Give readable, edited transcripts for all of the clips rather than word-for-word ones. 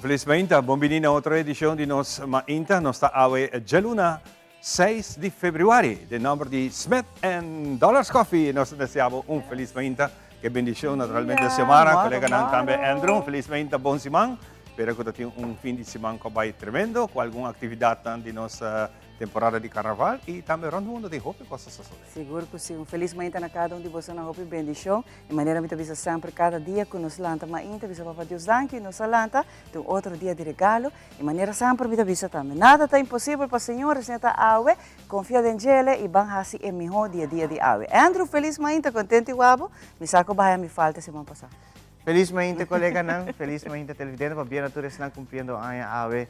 Felis mainta, bon bini na otro edicion di nos Mainta. Nos ta awe djaluna 6 di februari. Den nomber di Smith and Dollars Coffee nos ta desea bo un felis mainta. Ke bendicion naturalmente Xiomara, coleganan tambe Andrew. Un felis mainta, bon siman. Spera cu ta tin un fin di siman cu a bay tremendo cu algun actividadnan di nos temporada di carnaval y tambe rond mundo tin hopi cos ta sosode. Sigur cu si. Un felis mainta na cada un di bosonan. Hopi bendicion. E manera mi ta bisa semper cada dia cu nos lanta mainta bisa Papa Dios danki nos a lanta den un otro dia di regalo. E manera semper mi ta bisa tambe nada ta imposibel pa Señor esei ta awe confia den djele y ban haci e miho di e dia di awe. Andrew felis mainta contento y wabo mi sa cu bahaya mi falta siman pasa. Felis mainta coleganan, felis mainta televidente, pabia na tur esnan cumpliendo aña awe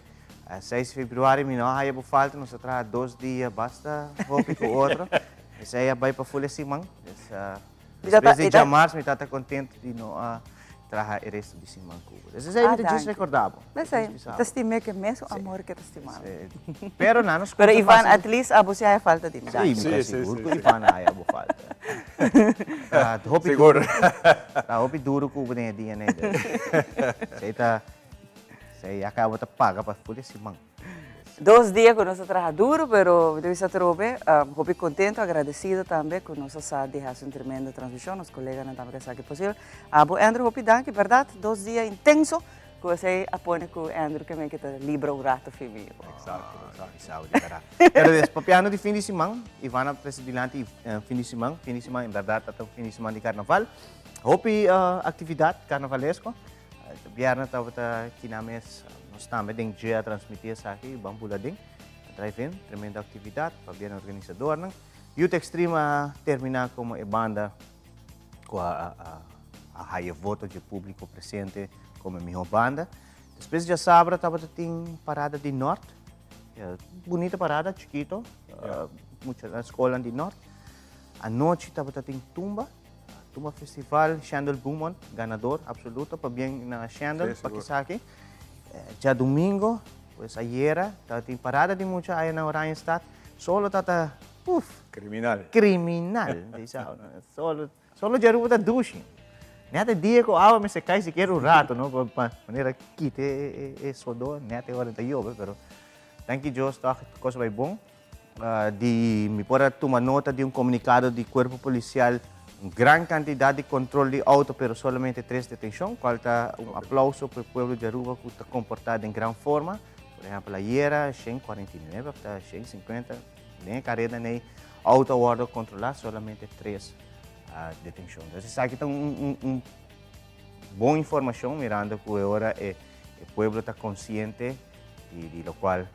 6 februari mi no a haya bo falta, nos a traha 2 dia basta hopi cu otro, esei a bay pa ful e siman. Despues di djamars mi tata contento di no a traha e resto di siman cu bo. Esei mi ta djis recorda bo. Esei, ta stim'é cu e mesun amor cu e ta stima mi. Pero nan no scucha Pero Ivan, at least abo si haya falta di mi. Si, mi ta sigur cu Ivan a haya bo falta. Ta hopi duro. Ta hopi duro cu bo den e dia nei. Esei ta, esei a caba ta paga pa ful e siman. 2 dia cu nos a traha duro, pero mi ta bisa atrobe, hopi contento, agradecido tambe cu nos a sa di haci un tremendo transmision, nos coleganan tambe cu a sa aki posible. Abo Andrew hopi danki, berdad, 2 dia intenso cu esey a pone cu Andrew ke men ke ta libra un rato fi mi. Exacto, exacto. Bisao di berdad. Pero des papiando di fin di siman, Ivana a trece dilanti fin di siman, fin di siman en berdad ta un fin di siman di carnaval. Hopi actividad carnavalesco. Bierna tabata kina mes, nos tambe den dje a transmiti esaki, ban bula den drive-in, tremendo actividad, pabia na organisadornan. Youth Extreme a termina como e banda cu a a haya voto dje publico presente como e miho banda. Despues djasabra tabata tin parada di Nort, bunita parada, chikito, mucha scolnan di Nort. Anochi tabata tin tumba. Tumba Festival, Shandel Beaumont, ganador absoluto, pabien na Shandel, pa kisaki. Djadumingo, pues ayera, tabatin parada di mucha aya na Oranjestad. Solo tata, puf! Criminal. Criminal, bisa. Solo, solo djaruba ta dushi. Net e dia cu awa mester cay sikiera un rato, no? Pa, pa manera kita e, e, e sodor, net e ora ta yobe, pero danki Dios toch cos a bay bon. Di mi por a tuma nota di un comunicado di Cuerpo Policial, un gran cantidad di control di auto pero solamente 3 detencion, cual ta un aplauso pa e pueblo di Aruba cu ta comporta den gran forma. Por ehempel ayera 149 of ta 150 den e careda ney auto a wordo controla, solamente 3 detencion. Entonces esaki ta un bon informacion mirando cu e ora e pueblo ta consciente di locual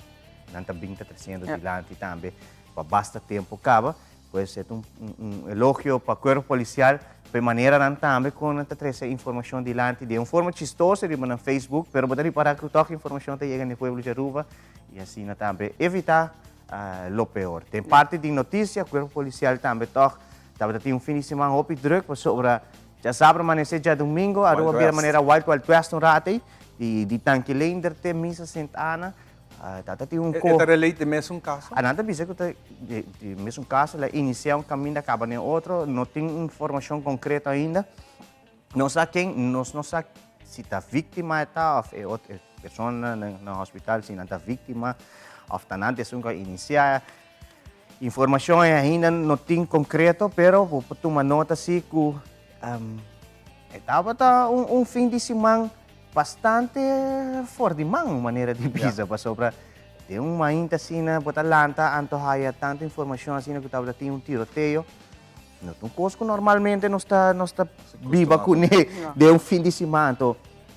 Nan ta bin ta treciendo dilanti tambe pa basta tempo caba. Pues e ta un elogio pa cuerpo policial pa e maneranan tambe con nan ta trece informacion dilanti den un forma chistoso riba nan Facebook, pero bo ta ripara cu toch informacion ta yega na e pueblo di Aruba y asina tambe evita lo peor. Den parti di noticia, cuerpo policial tambe toch tabata tin un fin di siman hopi druk pasobra djasabra amanece djadomingo Aruba bira manera Wild Wild West un rato ey di Tanki Leendert te Misa Sint Ana. Tata tin un ko. E ta relate di mesun kaso? Nan ta bisa ku ta di mesun kaso. El a inisiá un kaminda kaba den otro. No tin informashon konkreto ainda. No sa ken, nos no sa si ta víktima e ta òf e otro e persona na hospital si nan ta víktima òf ta nan ta esun ku a inisiá. Informashon ainda no tin konkreto pero bo por tuma nota si ku e tabata un fin di siman Bastante for di man manera di bisa pasobra den un mainta asina bo ta lanta anto haya tanto informacion asina cu tabata tin un tiroteo no ta un cos cu normalmente nos ta nos ta biba cune den un fin di siman anto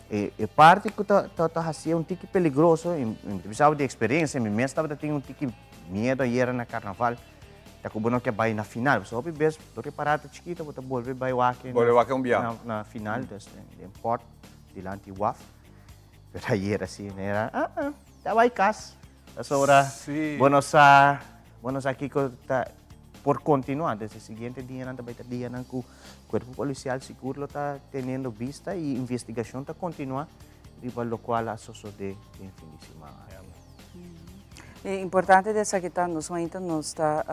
e e parti cu ta ta hacié un tiki peligroso y mi ta bisa di experiencia mi mes tabata tin un tiki miedo ayera na carnaval ta cu bo no ke bay na final pasobra hopi bes bo repara ta chikito bo ta bolbe bay wak na final den port. Dilanti waf. Pero ayer así era, ah, ah, ta bai cas. Pasobra Sí. bo no sa, bo no sa kiko ta por continua. Entonces e siguiente dianan ta bai ta dianan cu cuerpo policial sigur lo ta teniendo bista y investigacion ta continua riba locual a sosode den fin di siman aki. E importante di esaki ta nos mainta nos ta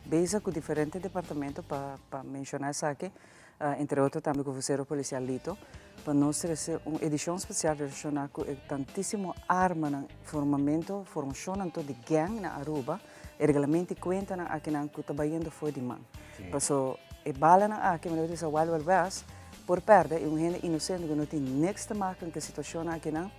bezig cu diferente departamento pa menciona esaki. Entre otro tambe ku vocero policial Lito, pa nos trece un edicion special relaciona cu e tantisimo armanan, formamento, formacionnan to di gang na Aruba, e reglamento y cuentanan akinan cu ta bayendo for di man. Paso e balanan aki, manera bo ta bisa Wild Wild West, por perde y un hende inocente cu no tin niks te maken cu e situacionnan akinan,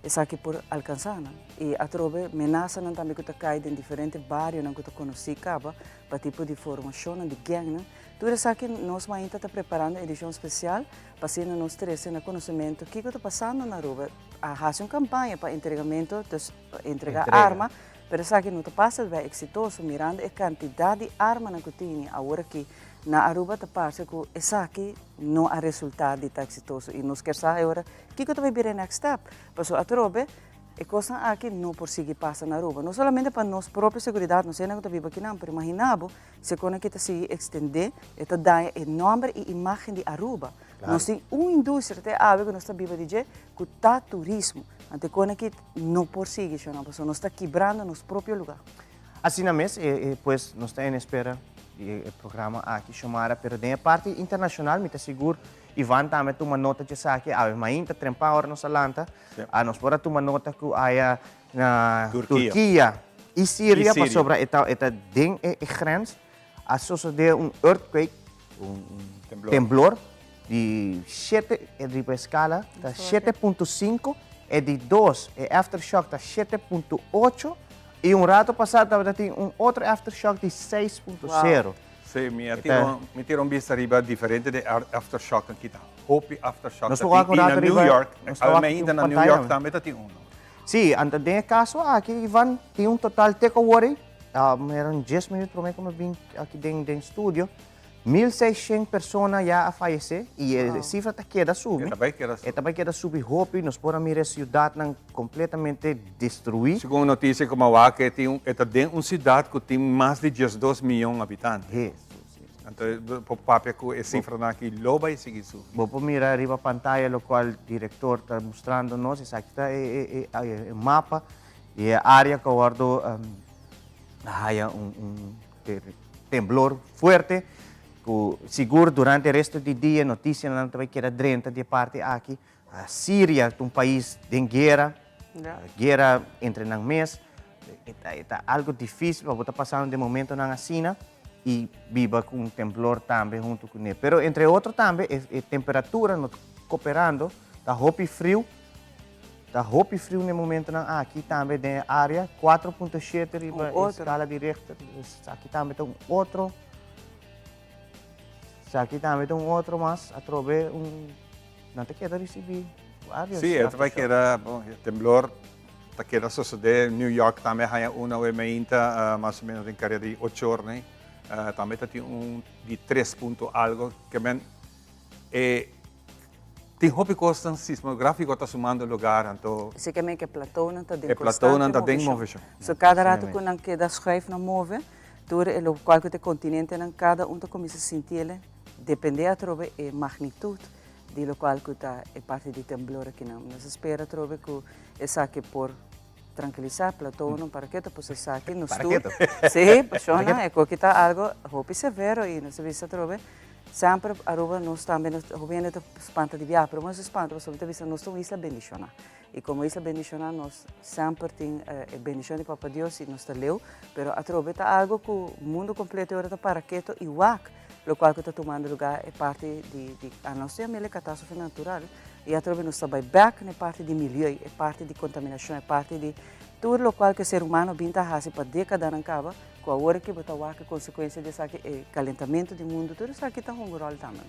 Esaki por alkansá nan. I atrobe menasanan tambe ku ta kai den diferente barionan ku ta konosí kaba pa tipo di formashonnan di gèngnan. Tur esaki nos mainta ta preparando edishon spesial pa asina nos trese na konosementu kiko ta pasando na Aruba. A hasi un kampaña pa entregamentu, dus pa entregá arma, pero esaki no ta pasa bai eksitoso mirando e kantidat di armanan ku tini aworakí na Aruba ta parse ku esaki no a resultá di ta eksitoso i nos kier sa e ora Kiko ta bai bira e next step? Pasobra atrobe e kosnan aki no por sigui pasa na Aruba. No solamente pa nos propio seguridat, nos hende ku ta biba akinan, pero imagina bo si e kosnan aki ta sigui ekstendé, e ta daña e nòmber i imágen di Aruba. Nos tin un industria te awe ku nos ta biba di dje ku ta turismo. Anto e kosnan aki no por sigui, shonnan, pasobra nos ta kibrando nos propio lugá. Asina mes, e pues nos ta en espera di e programa aki, Shomara, pero den e parti internashonal mi ta sigur Ivan tambe a tuma nota dje esaki, awe mainta trempa ora nos a lanta, a nos por a tuma nota ku aya na Turkia i Siria, pasobra e ta e ta den e grens, a sosode un earthquake, un temblor di shete riba e skala ta 7.5, e di dos e aftershock ta 7.8 i un rato pasa tabata tin un otro aftershock di 6.0. Sí, mi a tira un, mi tira un bista riba diferente de aftershocknan kita. Hopi aftershock Nos ta por wak tin un i na rato New riba, York, nos ta wak ainda un na New pantaya York mi. tambe ta tin uno. Sí, anto den e kaso aki, Ivan, tin un total te ku awor ei, era un dies minuut promé ku mi bin aki den den studio, 1600 persona ya a fayesé i e sifra ta keda subi. E ta bai keda subi. E ta bai keda subi hopi, nos por a mira e siudatnan kompletamente destruí. Segun notisia ku mi a wak e tin un e ta den un siudat ku tin mas di 12 miyon habitante. Hesus, Hesus. Anto bo por papia ku e sifranan aki lo bai sigui subi. Bo por mira riba pantaya lokual direktor ta mustrando nos, esaki ta e e e mapa di e área ku a wòrdu a haya un un Temblor fuerte ku sigur durante e resto di dia notisianan ta bai keda drenta di e parti aki. Siria ta un pais den guera, guera entre nan mes. E ta algo difisil pa bo ta pasando den momentonan asina i biba ku un temblor tambe huntu kuné. Pero entre otro tambe e temperatura no ta koperando, ta hopi friu. Ta hopi friu na e momentonan aki tambe den e area, 4.7 riba e skala di Richter. Esaki tambe ta un otro, esaki tambe ta un otro mas, atrobe un, nan ta keda risibi varios. Sí, e ta bai keda, bon, e temblor ta keda sosode. New York tambe a haña un awe meinta, mas o menos den karea di ocho or, ne? Tambe ta tin un di tres punto algo, ke men e Tin hopi kosnan sismográfiko ta sumando lugar, anto. Esei ke men ke platounan ta den konstante moveshon. So kada rato ku nan keda schuif nan move, tur e lokual ku ta e kontinentenan kada un ta kuminsá sinti el, dependé atrobe e magnitut di lokual ku ta e parti di temblor akinan. Nos a spera atrobe ku esaki por trankilisá platounan para ke ta pues esaki nos tur. Sí, pasobra e koki ta algo hopi severo i nos a bisa atrobe. Semper Aruba nos tambe nos hopi hende ta spanta di biaha pero nos ta spanta pasobra mi ta bisa nos ta un isla bendiciona y como isla bendiciona nos semper tin e bendicion di papa Dios y nos ta leu pero atrobe ta algo cu mundo completo ahora ta para keto y wak locual cu ta tumando lugar e parti di di nos ta yam'el e catastrofe natural y atrobe nos ta bay bek na e parti di milieu e parti di contaminacion e parti di tur locual cu e ser humano bin ta haci pa decadanan caba. Ku awor ki bo ta wak e konsekuensia di esaki, e kalentamentu di mundu, tur esaki ta hunga ròl tambe.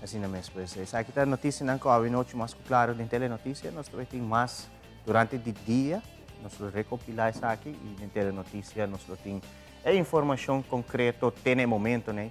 Asina mes pues. Esaki ta notisianan ku awe nochi mas ku klaro den Telenotisia. Nos ta bai tin mas durante di dia. Nos lo rekopilá esaki i den Telenotisia nos lo tin e informashon konkreto te na e momentonan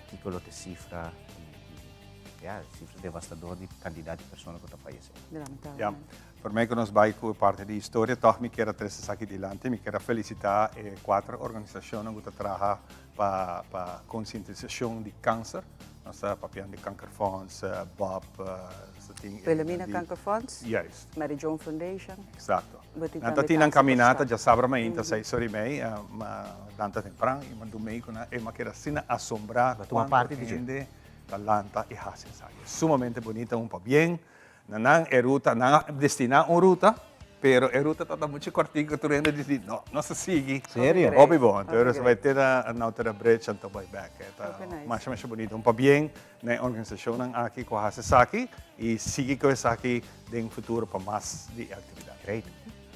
kiko lo ta e sifra di, ya, sifra devastador di kantidat di persona ku ta fayesé. Lamentablemente. Promé ku nos bai ku e parti di historia, tòg mi kier a trese esaki dilanti. Mi kier a felisitá e kuater organisashonnan ku ta traha pa pa konsientisashon di kanser. Nos ta papiando di Kankerfonds, BOP, nos ta tin e Wilhelmina Kankerfonds, Juist. Mary Joan Foundation. Eksakto. Bo tin Nan ta tambe tin nan Kanser kaminata Kòrsou. djasabra mainta seis ora i mei, ma nan ta tempran i ma dumei ku nan e ma keda asina asombrá Bo a tuma kuantu parti di dje. hende. ta lanta i hasi esaki. Sumamente bunita un pabien na nan e ruta, nan a destina un ruta, pero e ruta tabata mucho kortiku tur hende disi no, nos a sigui. Serio? Hopi bon, anto nos a bai te na Nautada Bridge anto bai bek. E ta masha masha bunita. Un pabien na e organisashonnan aki ku a hasi esaki i sigui ku esaki den futuro pa mas di e aktividat. Great.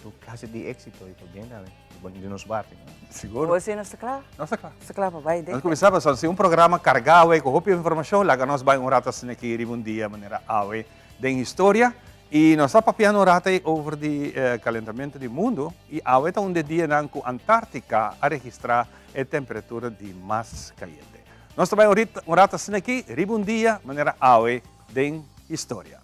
Tur klase di éxito y pabien tambe di nos parti. Sigur. Bo si nos ta kla? Nos ta kla. Nos ta kla pa bai den. Nos kuminsá pasobra si un programa kargá awe ku hopi informashon laga nos bai un rato asina aki riba un dia manera awe den historia y nos ta papiando un rato ei over di kalentamentu di mundu y awe ta un di e dianan ku Antártika a registrá e temperatura di mas kayente. Nos ta bai un rato asina aki riba un dia manera awe den historia.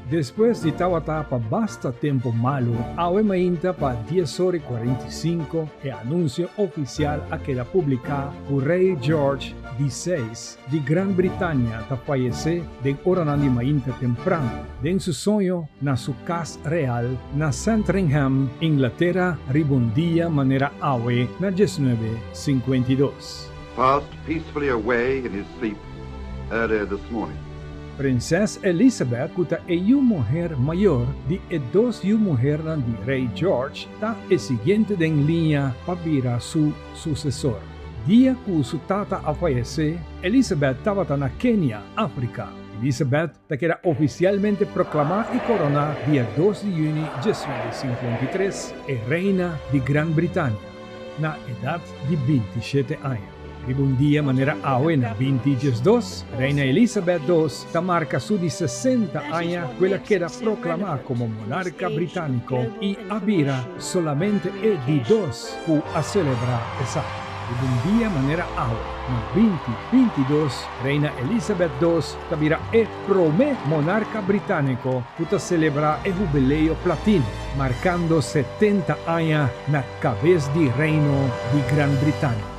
Despues di tabata pa basta tempo malu, awe mainta pa dies ora i 45 e anunsio ofisial a keda publiká ku Rei George di seis di Gran Britania ta fayesé den oranan di mainta tempran den su soño na su kas real na Sandringham, Inglatera riba un dia manera awe na diesnuebe 52. Passed peacefully away in his sleep earlier this morning. Prinses Elizabeth ku ta e yu muher mayor di e dos yu muhernan di Rei George ta e siguiente den liña pa bira su susesor. Dia ku su tata a fayesé, Elizabeth tabata na Kenia, Afrika. Elizabeth ta keda ofisialmente proklamá i koroná dia 2 di yüni 1953 e reina di Gran Britania, na edat di 27 aña. Riba un dia manera awe na 2012, Reina Elizabeth dos ta marka su di 60 aña ku el a keda proklamá komo monarka britániko i a bira solamente e di dos ku a selebrá esaki. Riba un dia manera awe na 2022, Reina Elizabeth dos ta bira e promé monarka britániko ku ta selebrá e hubileo platino, markando 70 aña na kabes di Reino di Gran Britania.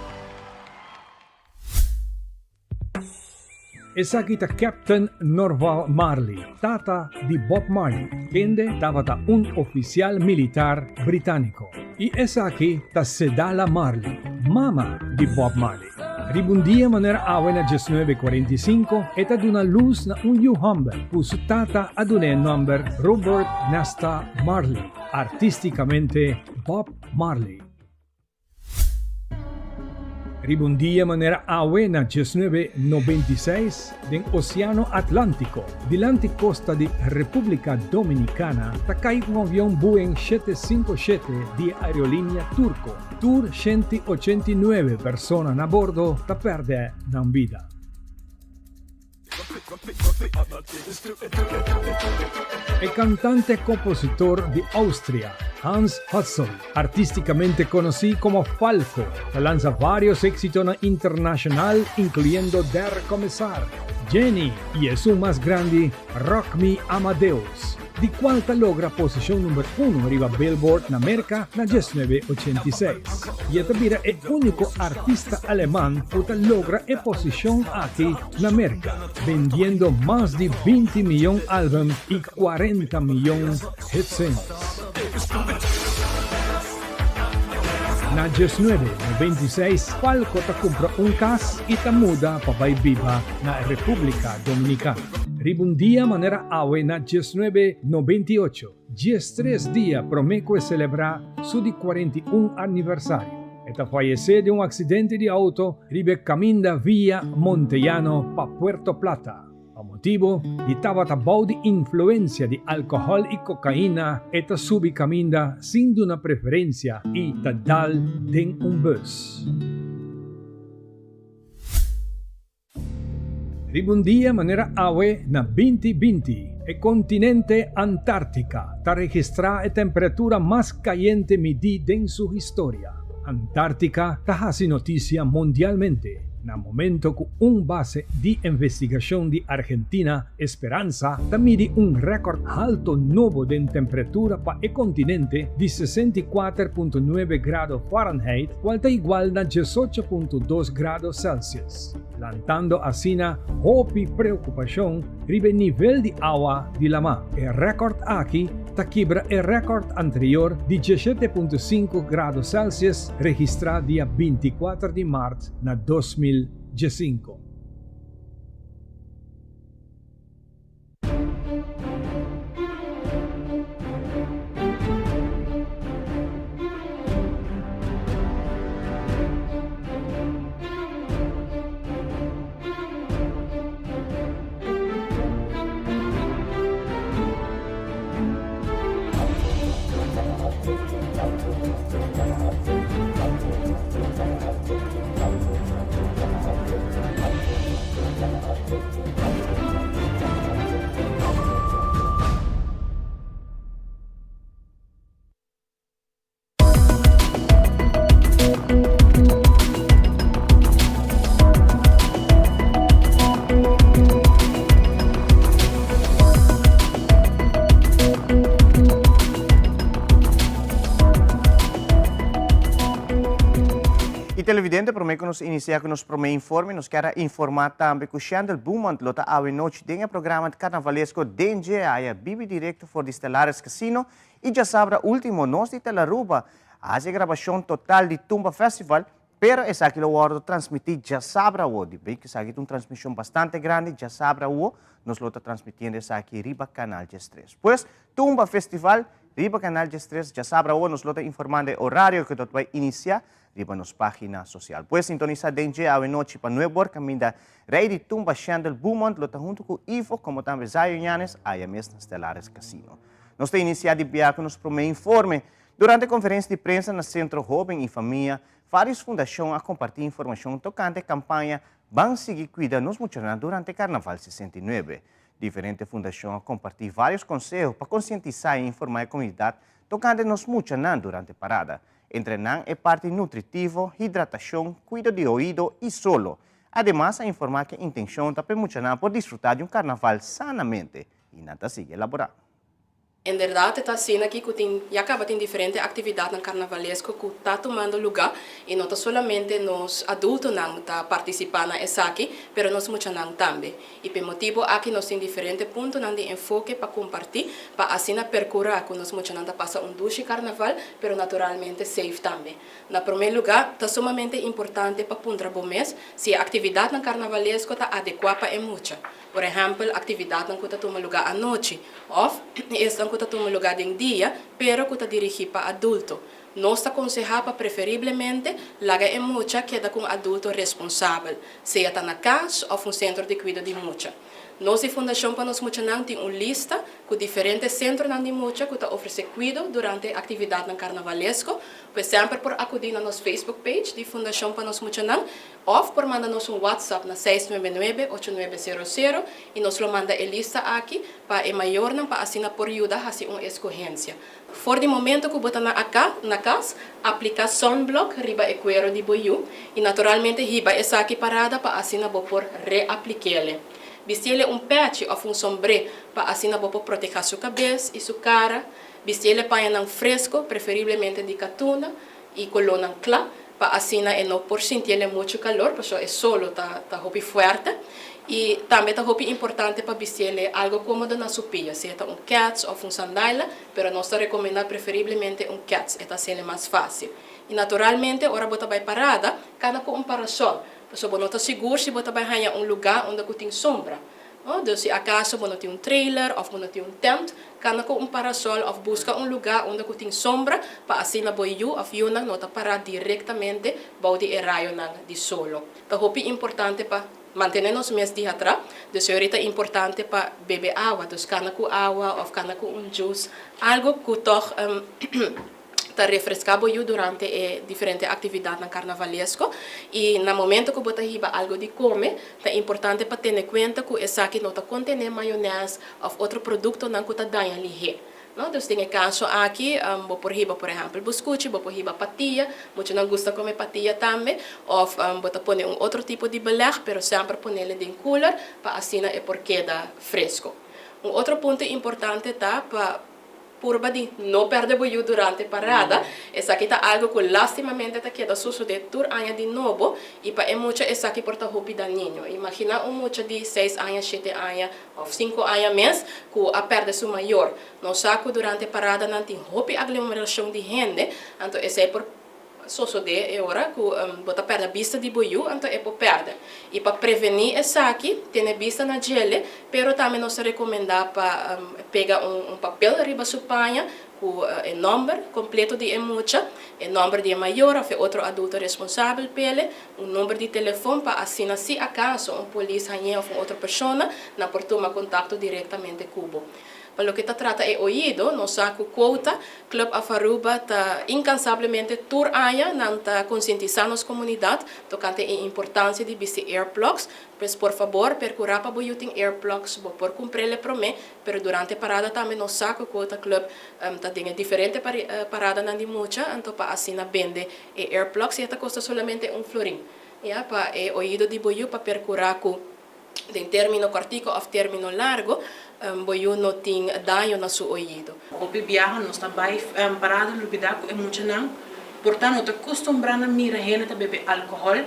Esaki ta Captain Norval Marley, tata di Bob Marley, kende tabata un ofisial militar britániko. I esaki ta Cedala Marley, mama di Bob Marley. Riba un dia manera awe na 1945 e ta duna lus na un yu hòmber ku su tata a dun'é nòmber Robert Nesta Marley, artístikamente Bob Marley. Riba un dia manera awe na 1996 den Oseano Atlántiko, dilanti kosta di Repúblika Dominikana ta kai un avion Boeing 757 di e aerolínea Turko. Tur 189 persona na bordo ta pèrdè nan bida. E kantante-kompositor di Austria, Hans Hutzel, artístikamente konosí komo Falco, ta lansa vários éksitonan internashonal, inkluyendo Der Kommissar, Jenny i esun mas grandi, Rock Me Amadeus, di kual ta logra posishon number uno riba Billboard na Merka na 1986. I e ta bira e úniko artista aleman ku ta logra e posishon aki na Merka, bendiendo mas di 20 miyon album i 40 miyon hit singles. Na 1996, Falco ta kumpra un kas i ta muda pa bai biba na Repúblika Dominikana. Riba un dia manera awe na 1998, 13 dia promé ku e selebrá su di 41 aniversario, e ta fayesé den un aksidente di outo riba e kaminda via Montellano pa Puerto Plata. Pa motibu di tabata bou di influensia di alkohòl i kokaina e ta subi kaminda sin duna preferensia i ta dal den un bus. Riba un dia manera awe na 2020. E kontinente Antártika ta registrá e temperatura mas kayente midí den su historia. Antártika ta hasi notisia mundialmente na momento ku un base di investigashon di Argentina, Esperanza, ta midi un rèkòrt halto nobo den temperatura pa e kontinente di 64.9 grado Fahrenheit, kual ta igual na 18.2 grado Celsius, lantando asina hopi preokupashon riba e nivel di awa di lamá. E rèkòrt aki ta kibra e rèkòrt anterior di 17.5 grado Celsius registrá dia 24 di mart na 2015. Y televidente, prome cu nos inicia cu nos prome informe, nos kier a informa tambe cu Shendel Beaumont lo ta awe nochi den e programa carnavalesco Den Dje Aya Bibi directo for di Stellaris Casino y djasabra ultimo nos di Telaruba a haci e grabacion total di Tumba Festival, pero esaki lo wordo transmiti djasabra awo. Di bay cu esaki ta un transmision bastante grandi, djasabra awo nos lo ta transmitiendo esaki riba Canal 13. Pues, Tumba Festival riba Canal 13 djasabra awo nos lo ta informando e horario cu ta bay inicia riba nos pagina social. Pues sintonisa den dje awe nochi pa nuebor caminda Rey di Tumba Shendel Beaumont lo ta hunto cu Ivo como tambe Zion Yanes aya mes na Stellares Casino. Nos ta inicia di bia cu nos prome informe. Durante conferencia di prensa na Centro Hoben y Famia, varios fundacion a comparti informacion tocante campaña Ban Sigui Cuida Nos Muchanan durante Carnaval 69. Diferente fundacion a comparti varios conseho pa concientisa y informa e comunidad tocante nos muchanan durante parada. Entre nan e parti nutritivo, hidratacion, cuido di oido y solo. Ademas a informa cu e intencion ta pa e muchanan por disfruta di un carnaval sanamente y nan ta sigui elabora. En berdad e ta asina aki cu tin ya caba tin diferente actividadnan carnavalesco cu ta tumando luga y no ta solamente nos adultonan ta participa na esaki pero nos muchanan tambe. Y p'e motibo aki nos tin diferente puntonan di enfoke pa comparti pa asina percura cu nos muchanan ta pasa un dushi carnaval pero naturalmente safe tambe. Na prome luga ta sumamente importante pa puntra bo mes si e actividadnan carnavalesco ta adecua pa e mucha. Por ehèmpel, aktividatnan ku ta tuma lugá anochi òf esnan ku ta tuma lugá den dia pero ku ta dirigí pa adulto. Nos ta konsehá pa preferiblemente laga e mucha keda ku un adulto responsabel, sea ta na kas òf un sentro di kuido di mucha. Nos di Fundashon pa Nos Muchanan tin un lista ku diferente sentronan di mucha ku ta ofresé kuido durante aktividatnan karnavalesko, pues semper por akudí na nos Facebook page di Fundashon pa Nos Muchanan Of por manda nos un WhatsApp na seis nuebe nuebe, ocho nuebe sero sero i nos lo manda e lista aki pa e mayornan pa asina por yuda hasi un eskohensia. For di momento ku bo ta na aka na kas, aplika sunblock riba e kuero di bo yu i naturalmente hiba esaki parada pa asina bo por reaplik'ele. Bisti'ele un pèchi of un sombré pa asina bo por protehá su kabes i su kara. Bisti'ele pañanan fresko, preferiblemente di katuna, i kolónan kla pa asina e no por sintiele muchu kalor pasobra e solo ta ta hopi fuerte i tambe ta hopi importante pa bistiele algo komodo na su pia sea ta un kets of un sandaila pero nos ta rekomenda preferiblemente un kets e ta hasiele mas fasil i naturalmente ora bo ta bai parada kana ku un parasol pasobra bo no ta sigur si bo ta bai haña un luga unda ku tin sombra. No, dus si akaso bo no tin un trailer òf bo no tin un tènt, kana ku un parasòl òf buska un lugá unda ku tin sombra pa asina bo yu òf yunan no ta pará direktamente bou di e rayonan di solo. Ta hopi importante pa mantené nos mes dihatrá, dus yori ta importante pa bebe awa, dus kana ku awa òf kana ku un juice, algu ku tòg. Ta refresca bo yu durante e diferente actividadnan carnavalesco y na momento cu bo ta hiba algo di come, ta importante pa tene cuenta cu esaki no ta contene mayones of otro productonan cu ta daña lihe. No? Dus den e caso aki bo por hiba por ehempel buscuchi, bo por hiba patia, muchanan gusta come patia tambe, of bo ta pone un otro tipo di beleg, pero semper ponele den cooler pa asina e por keda fresco. Un otro punto importante ta pa Purba di no pèrdè bo yu durante parada. Esaki ta algu ku lastimamente ta keda sosodé tur aña di nobo i pa e mucha esaki por ta hopi dañino. Imaginá un mucha di seis aña, shete aña òf sinku aña mes ku a pèrdè su mayor. Nos sa ku durante paradanan tin hopi aglomerashon di hende, anto esei por sosodé e ora ku bo ta pèrdè bista di bo yu, anto e por pèrdè. I pa prevení esaki, tene bista na djele, pero tambe nos ta rekomendá pa pega un papel riba su paña ku e nòmber kompleto di e mucha, e nòmber di e mayor òf e otro adulto responsabel p'ele, un number di telefon pa asina si akaso un polis hañ'é òf un otro persona, nan por tuma kontakto direktamente ku bo. Pa loke ta trata e oido, nos sa cu Quota Club of Aruba ta incansablemente tur aña nan ta concientisa nos comunidad tocante e importancia di bisti earplugs. Pues por fabor percura pa bo yu tin earplugs, bo por cumprele prome, pero durante parada tambe nos sa cu Quota Club ta den e diferente paradanan di mucha, anto pa asina bende e earplugs y e ta costa solamente un florin, ya, pa e oido di bo yu pa percura cu. Den término kòrtiku òf término largu, bo yu no tin daño na su oido. Hopi biaha nos ta bai parada lubidá ku e muchanan por ta no ta kustumbrá na mira hende ta bebe alkohòl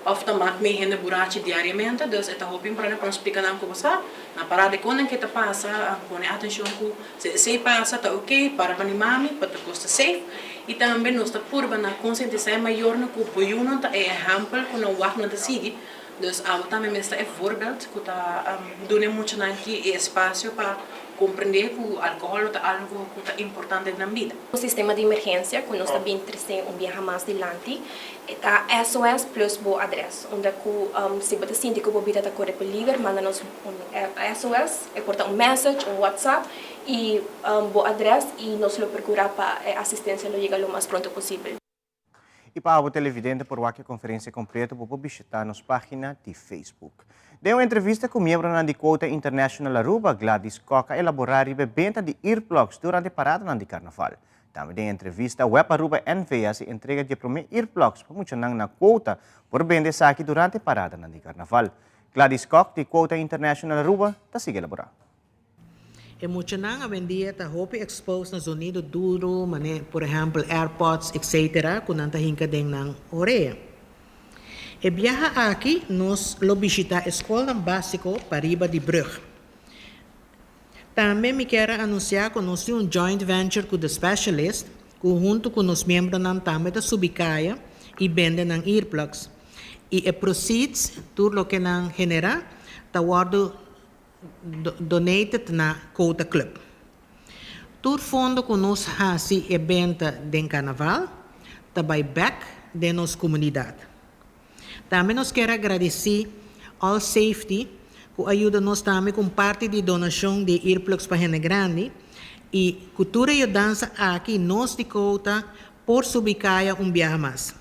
òf ta mak mei hende burachi diariamente, dus e ta hopi importante pa nos splika nan ku bo sa na parada kon nan ke ta pasa, pone atenshon ku si esei pasa ta oke, para pa ni mami pa tur kos ta safe i tambe nos ta purba na konsientisá e mayornan ku bo yunan ta e ehèmpel ku nan wak nan ta sigui. Dus abo tambe mester ta e voorbeeld cu ta duna e muchanan aki e espacio pa comprende cu alcohol no ta algo cu ta importante den nan bida. Un sistema di emergencia cu nos ta bin trece un biaha mas dilanti e ta SOS plus bo adres, unda cu si bo ta sinti cu bo bida ta core peliger manda nos un SOS, e por ta un message, un WhatsApp y bo adres y nos lo percura pa e asistencia lo yega lo mas pronto posibel. I pa abo televidente por wak e konferensia kompleto bo por bishitá nos página di Facebook. Den un entrevista ku miembronan di Quota International Aruba, Gladys Kok a elaborá riba e benta di earplugs durante paradanan di karnaval. Tambe den e entrevista Web Aruba NV a hasi entrega di e promé earplugs pa muchanan na Quota por bende esaki durante paradanan di karnaval. Gladys Kok di Quota International Aruba ta sigui elaborá. E muchanan awendia ta hopi exposed na zonido duro mane por ehempel airpods etc cu nan ta hinca den nan orea. E biaha aki nos lo bishita e scolnan basico pariba di brug. Tambe mi kier a anuncia cu nos tin un joint venture cu The Specialist cu hunto cu nos miembronan tambe ta subi caya y bende nan earplugs y e proceeds tur loke nan genera ta wordo donated na Quota Club. Tur fondo ku nos hasi e benta den Karnaval ta bai bek den nos komunidat. Tambe nos kier a gradisí All Safety ku a yuda nos tambe ku un parti di donashon di e earplugs pa hende grandi i ku tur e yudansa aki nos di Quota por subi kaya un biaha mas.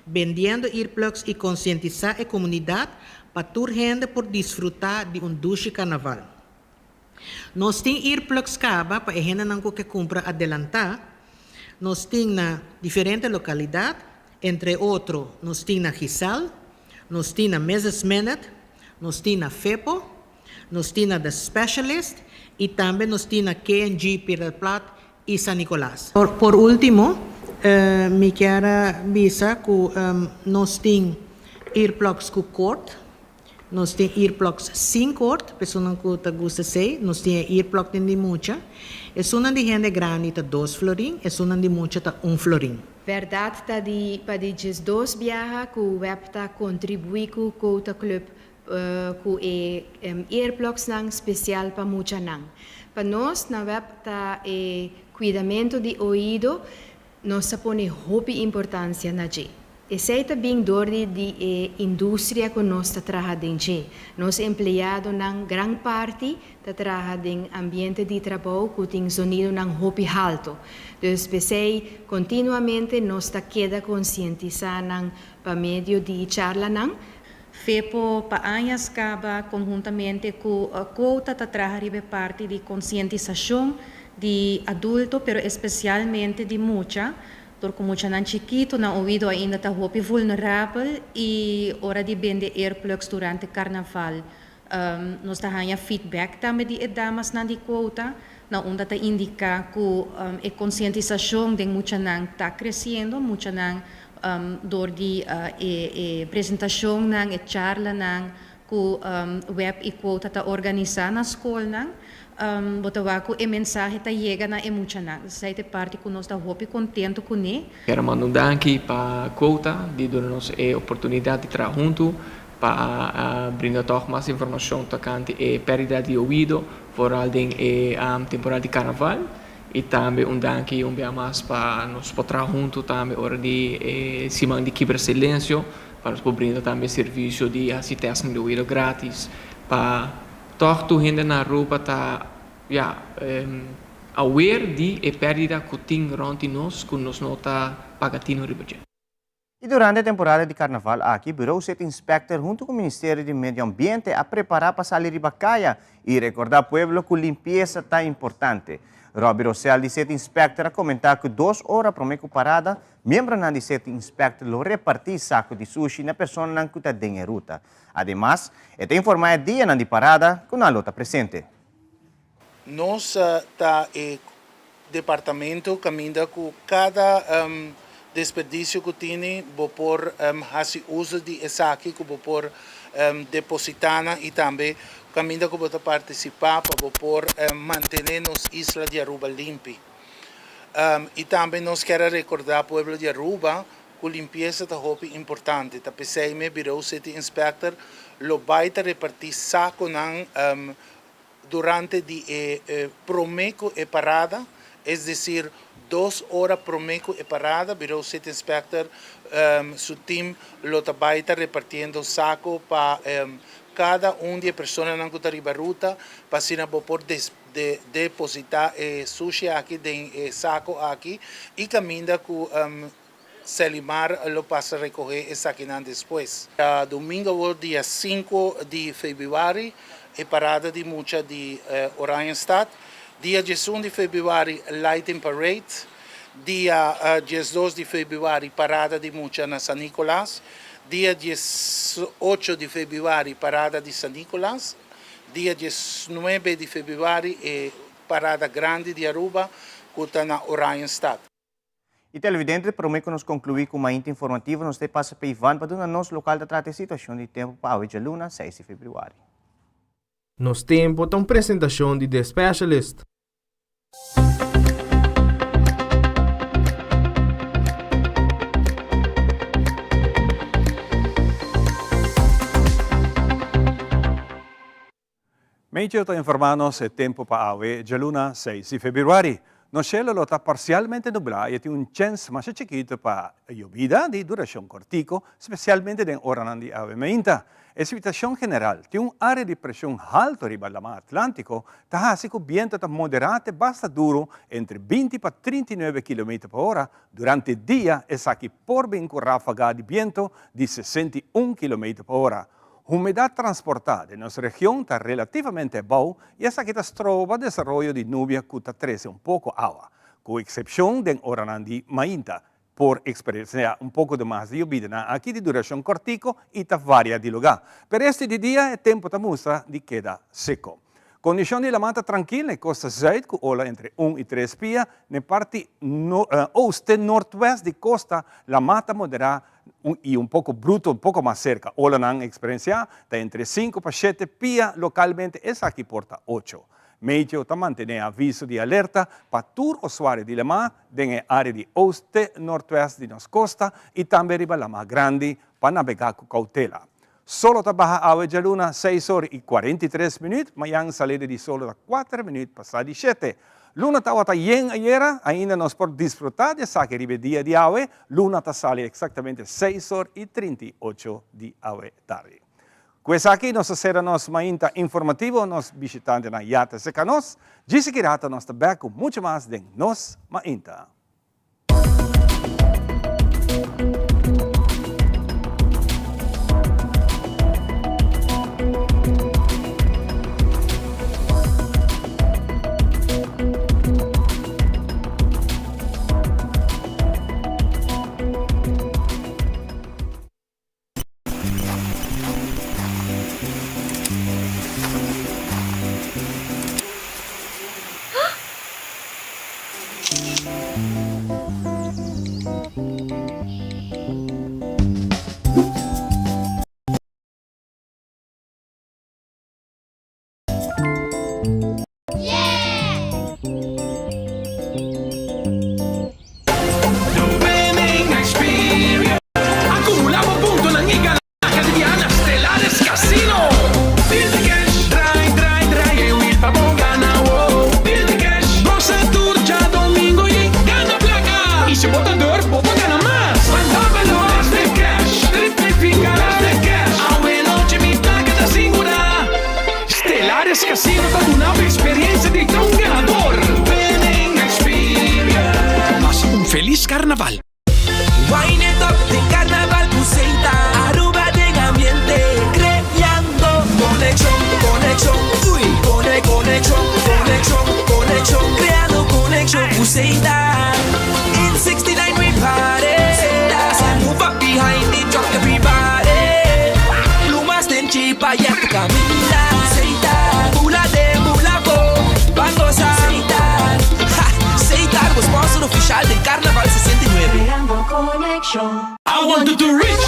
Bendiendo earplugs y concientisa e comunidad pa tur hende por disfruta di un dushi carnaval. Nos tin earplugs caba pa e hendenan cu ke cumpra adelanta. Nos tin na diferente localidad, entre otro nos tin na Giselle, nos tin na Mrs. Minute, nos tin na Fepo, nos tin na The Specialist y tambe nos tin na K&G Pierdelplaat y San Nicolas. Por ultimo, mi kier a bisa cu nos tin earplugs cu cord, nos tin earplugs sin cord, personanan cu ta gusta esey, nos tin e earplug den di mucha. Esunnan di hende grandi ta dos florin, esunnan di mucha ta un florin. Berdad ta di pa di 12 biaha cu web ta contribui cu Quota Club Ku e earplugsnan spesial pa muchanan. Pa nos na web ta e kuidamentu di oido nos ta pone hopi importansia na dje. Esei ta bin dor di di e industria ku nos ta traha den dje. Nos empleadonan gran parti ta traha den ambiente di trabou ku tin zonidonan hopi halto. Dus p'esei kontinuamente nos ta keda konsientisá nan pa medio di charlanan. FEPO pa añas kaba konhuntamente ku Quota ta traha riba e parti di konsientisashon di adulto pero espesialmente di mucha. Dor ku muchanan chikitu nan oido ainda ta hopi vulnerabel i ora di bende earplugs durante karnaval nos ta haña feedback tambe di e damasnan di quota na unda ta indiká ku e konsientisashon den muchanan ta kresiendo, muchanan dor di e e presentashonnan, e charlanan ku web i quota ta organisá na skolnan, bo ta wak ku e mensahe ta yega na e muchanan. Esei ta e parti ku nos ta hopi kontentu kuné. Kier a manda un danki pa Quota di duna nos e oportunidat di traha huntu pa brinda tòg mas informashon tokante e pèrdida di oido, foral den e temporada di karnaval. I tambe un danki un bia mas pa nos por traha huntu tambe ora di e siman di Kibra Silensio pa nos por brinda tambe servisio di hasi tèstnan di oido gratis pa tòg tur hende na Aruba ta ya aware di e pèrdida ku tin rònt di nos ku nos no ta paga tino riba dje. I durante e temporada di karnaval aki, Bureau City Inspector huntu ku Ministerio di Medio Ambiente a prepará pa sali riba kaya i rekordá pueblo ku limpiesa ta importante. Robbie Rosell di City Inspector a komentá ku dos ora promé ku parada, miembronan di City Inspector lo repartí saku di sushi na personanan ku ta den e ruta. Ademas, e ta informá e dianan di parada ku nan lo ta presente. Nos ta e departamento caminda cu cada desperdicio cu tini bo por haci uzo di esaki cu bo por deposita nan y tambe caminda cu bo ta participa pa bo por mantene nos isla di Aruba limpi. Y tambe nos kier a recorda pueblo di Aruba cu limpieza ta hopi importante. Ta pesey me Bureau City Inspector lo bay ta reparti saconan durante di e prome cu e parada, es decir dos ora prome cu e parada, Bureau City Inspector su team lo ta bay ta repartiendo saco pa cada un di e personanan cu ta riba ruta pa asina bo por deposita e sushi aki den e saco aki y caminda cu Selimar lo pasa recoge esakinan despues. Domingo awor dia sinku di februari e parada di mucha di Oranjestad, dia diesun di februari Lighting Parade, dia diesdos di februari parada di mucha na San Nicolas, dia diesocho di februari parada di San Nicolas, dia diesnuebe di februari e parada grandi di Aruba cu ta na Oranjestad. Y televidente, prome cu nos conclui cu Mainta Informativo, nos ta pasa pa Ivan pa duna nos local ta trata e situacion di tempo pa awe djaluna, seis di februari. Nos Tempo ta un presentacion di The Specialist. Meteo ta informá nos e tempu pa awe djaluna seis di febrüari. Nos shelu lo ta parsialmente nublá i e tin un chèns masha chikitu pa yobida di durashon kòrtiku, spesialmente den oranan di awe meinta. E situashon general tin un área di preshon haltu riba Laman Atlántiko ta hasi ku bientu ta moderá te basta duru entre 20 pa 39 kilometer pa ora durante dia, esaki por bin ku ráfaga di bientu di 61 kilometer pa ora. Humedat transportá den nos region ta relativamente abou i esaki ta stroba desaroyo di nubia ku ta trese un poko awa. Ku eksepshon den oranan di mainta por eksperensiá un poko di mas di yobidanan aki di durashon kòrtiku i ta varia di lugá. Pero este di dia e tempu ta mustra di keda seko. Kondishon di laman ta trankil na e kosta zùit ku ola entre un i tres pia, na e parti oost te nortwèst di kosta laman ta moderá i un poko bruto un poko mas serka. Olanan eksperensiá ta entre sinku pa shete pia, lokalmente esaki por ta ocho. Meteo ta mantené aviso di alerta pa tur usuario di lamá den e área di oost te nortwèst di nos kosta i tambe riba lamá grandi pa nabegá ku koutela. Solo ta baha awe djaluna seis or i 43 minüt, mayan salida di solo ta kuater minüt pasá di shete. Luna tawata yen ayera, ainda nos por disfruta di esaki riba e dia di awe. Luna ta sali exactamente seis or y 38 di awe tardi. Cu esaki nos ta cera nos mainta informativo, nos bishitantenan ya ta seca nos. Djis aki rato nos ta bek cu mucho mas den Nos Mainta. Acumula bo puntonan y gana cada dia na Stellares Casino. Build the cash, draai, draai, draai e wiel pa bo gana, wow. Build the cash, goza tur djadomingo y gana placa. Y si bo ta durf, bo por gana mas. Van Dobbelo, That's the cash, triplifica, that's the cash. Awe nochi mi placa ta sigura. Stellares Casino ta duna bo experiencia di ta un ganador. Winning experience. Pasa un feliz carnaval. Wine it up den carnaval cu Seita Aruba den ambiente creando conexion, conexion, uy Cone, conexion, conexion, conexion Creando conexion cu Seita In 69 we party Seita Move up behind the truck everybody Plumas den chipa ya tu caminda Seita Bula den bula bo Ban goza Seita Ha! Seita bo sponsor oficial den Carnaval 69. Creando conexion. I want to to rich.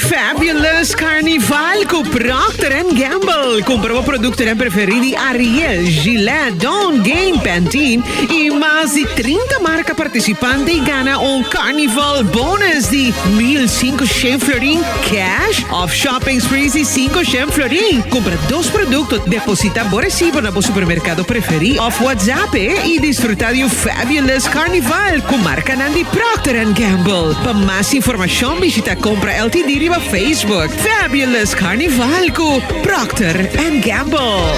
Fabulous Carnival cu Procter and Gamble. Cumpra bo productonan preferi di Ariel, Gillette, Dawn, Gain, Pantene y mas di 30 marca participante y gana un Carnival bonus di 1500 florin cash of shopping sprees di 500 florin. Cumpra dos producto, deposita bo recibo na bo supermercado preferi of WhatsApp e y disfruta di un Fabulous Carnival cu marcanan di Procter and Gamble. Pa mas informacion bishita Compra LTD riba Facebook. Fabulous Carnival cu Procter and Gamble.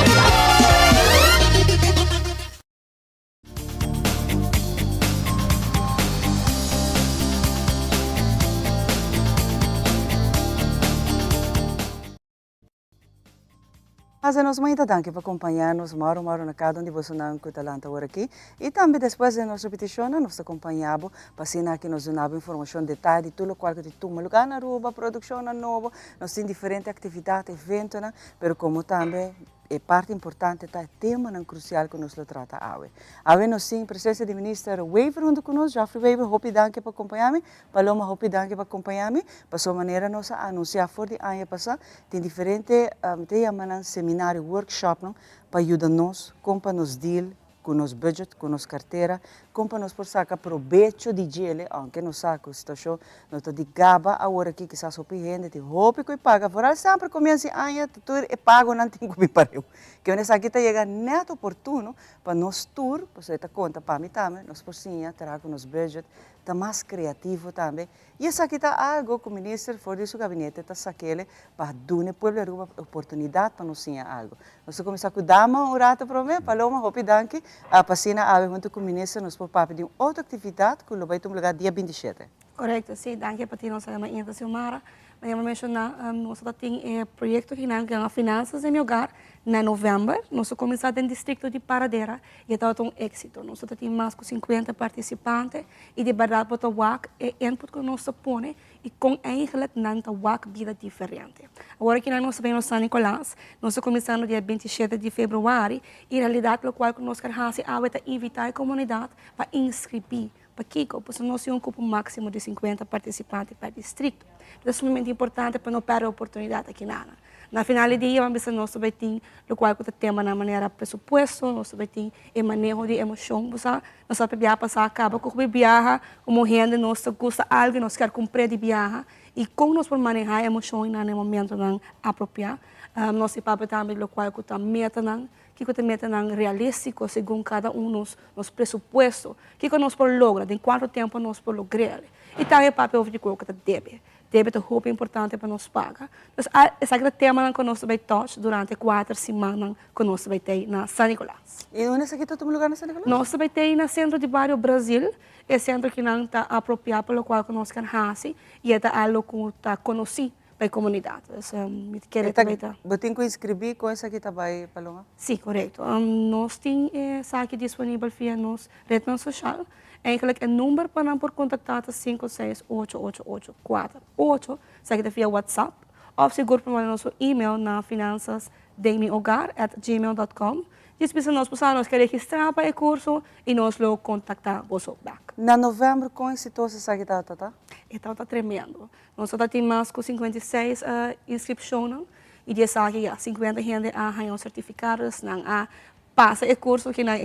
Hace nos mainta danki pa compaña nos moro moro na cada un di bosonan cu ta lanta awor aki y tambe despues den nos repeticionnan nos ta compaña bo pa asina aki nos duna bo informacion detaye di tur locual cu ta tuma lugar na Aruba, produccionnan nobo, nos tin diferente actividad, eventonan, pero como tambe E parti importante ta e temanan crucial cu nos lo trata awe. Awe nos tin presencia di Minister Wever hunto cu nos. Geoffrey Wever, hopi danki pa acompaña mi. Paloma, hopi danki pa acompaña mi. Pasobra manera nos a anuncia for di aña pasa, tin diferente, mi ta yama nan seminario, workshopnan, pa yuda nos con pa nos deal cu nos budget, cu nos cartera, con pa nos por saca probecho di djele, aunke nos sa cu situacion no ta di gaba awor aki, kisas hopi hende tin hopi cu e paga, vooral semper comienzo di aña ta tur e pagonan tin cu bin pareu. Kion esaki ta yega net oportuno pa nos tur, pasobra e ta conta pa mi tambe, nos por siña traha cu nos budget, ta mas creativo tambe, Y esaki ta algo cu minister for di su gabinete ta sakele pa duna e pueblo Aruba e oportunidad pa nos siña algo. Nos ta cuminsa cu dama un rato prome, Paloma hopi danki pa asina awe hunto cu minister nos por papia di un otro actividad cu lo bay tuma lugar dia 27. Correcto, si, danki pa tin nos a mainta Xiomara. Manera bo menciona, nos ta tin e proyecto akinan cu yama Finanzas en mi Hogar na november. Nos a cuminsa den districto di Paradera y e tabata un exito. Nos ta tin mas cu 50 participante. I di bèrdat bo ta wak e input ku nos ta pone i kon eigenlijk nan ta wak bida diferente. Awor aki nan nos ta bini nos San Nicolas, nos ta kuminsando dia 27 di februari i realidat lokual ku nos ker hasi awe ta invitá e komunidat pa inskribí. Pakiko? Pasobra nos tin un kupo máksimo di 50 partisipante per distrikto. Ta sumamente importante pa no pèrdè oportunidat aki nan. Na final di dia, bisa nos ta bai tin lokual ku ta tema na manera presupuesto, nos ta bai tin e maneho di emoshon. Bo sa, nos a biaha pasá kaba ku hopi biaha, komo hende nos ta gusta algu i nos kier kumpr'é di biaha. I kon nos por manehá e emoshonnan na e momentonan apropiá. Nos ta papia tambe di lokual ku ta metanan, kiko ta metanan realístiko segun kada un nos nos presupuesto, kiko nos por logra, den kuantu tempu nos por logr'el. I tambe papia over di ku ta debe. Debe ta hopi importante pa nos paga. Dus esaki ta temanan ku nos ta bai touch durante e kuater simannan ku nos ta bai tei na San Nicolas. I unda esaki ta tuma lugar na San Nicolas? Nos ta bai tei na Sentro di Bario Brazil. E sentro kinan ta apropiá pa lokual ku nos ker hasi i e ta algu ku ta konosí pa e komunidat. Dus mi ta kere ta bai ta. Bo tin ku inskribí kon esaki ta bai, Paloma? Sí, korekto. Nos tin esaki disponibel via nos retnan soshal. Eigenlijk e number pa nan por kontaktá ta sinku seis ocho ocho ocho kuater ocho. Esaki ta via WhatsApp. Òf sigur por manda nos un email na finansasdenmihogar at gmail dot com. Djis bisa nos por sa nos ke registrá pa e kurso i nos lo kontaktá boso bèk. Na novèmber kon eksitoso esaki tabata ta? E tabata tremendo. Nos tabata tin mas ku 56 inskripshonnan i di esaki ya 50 hende a haña un sertifikado, dus nan a pasa e kurso kinan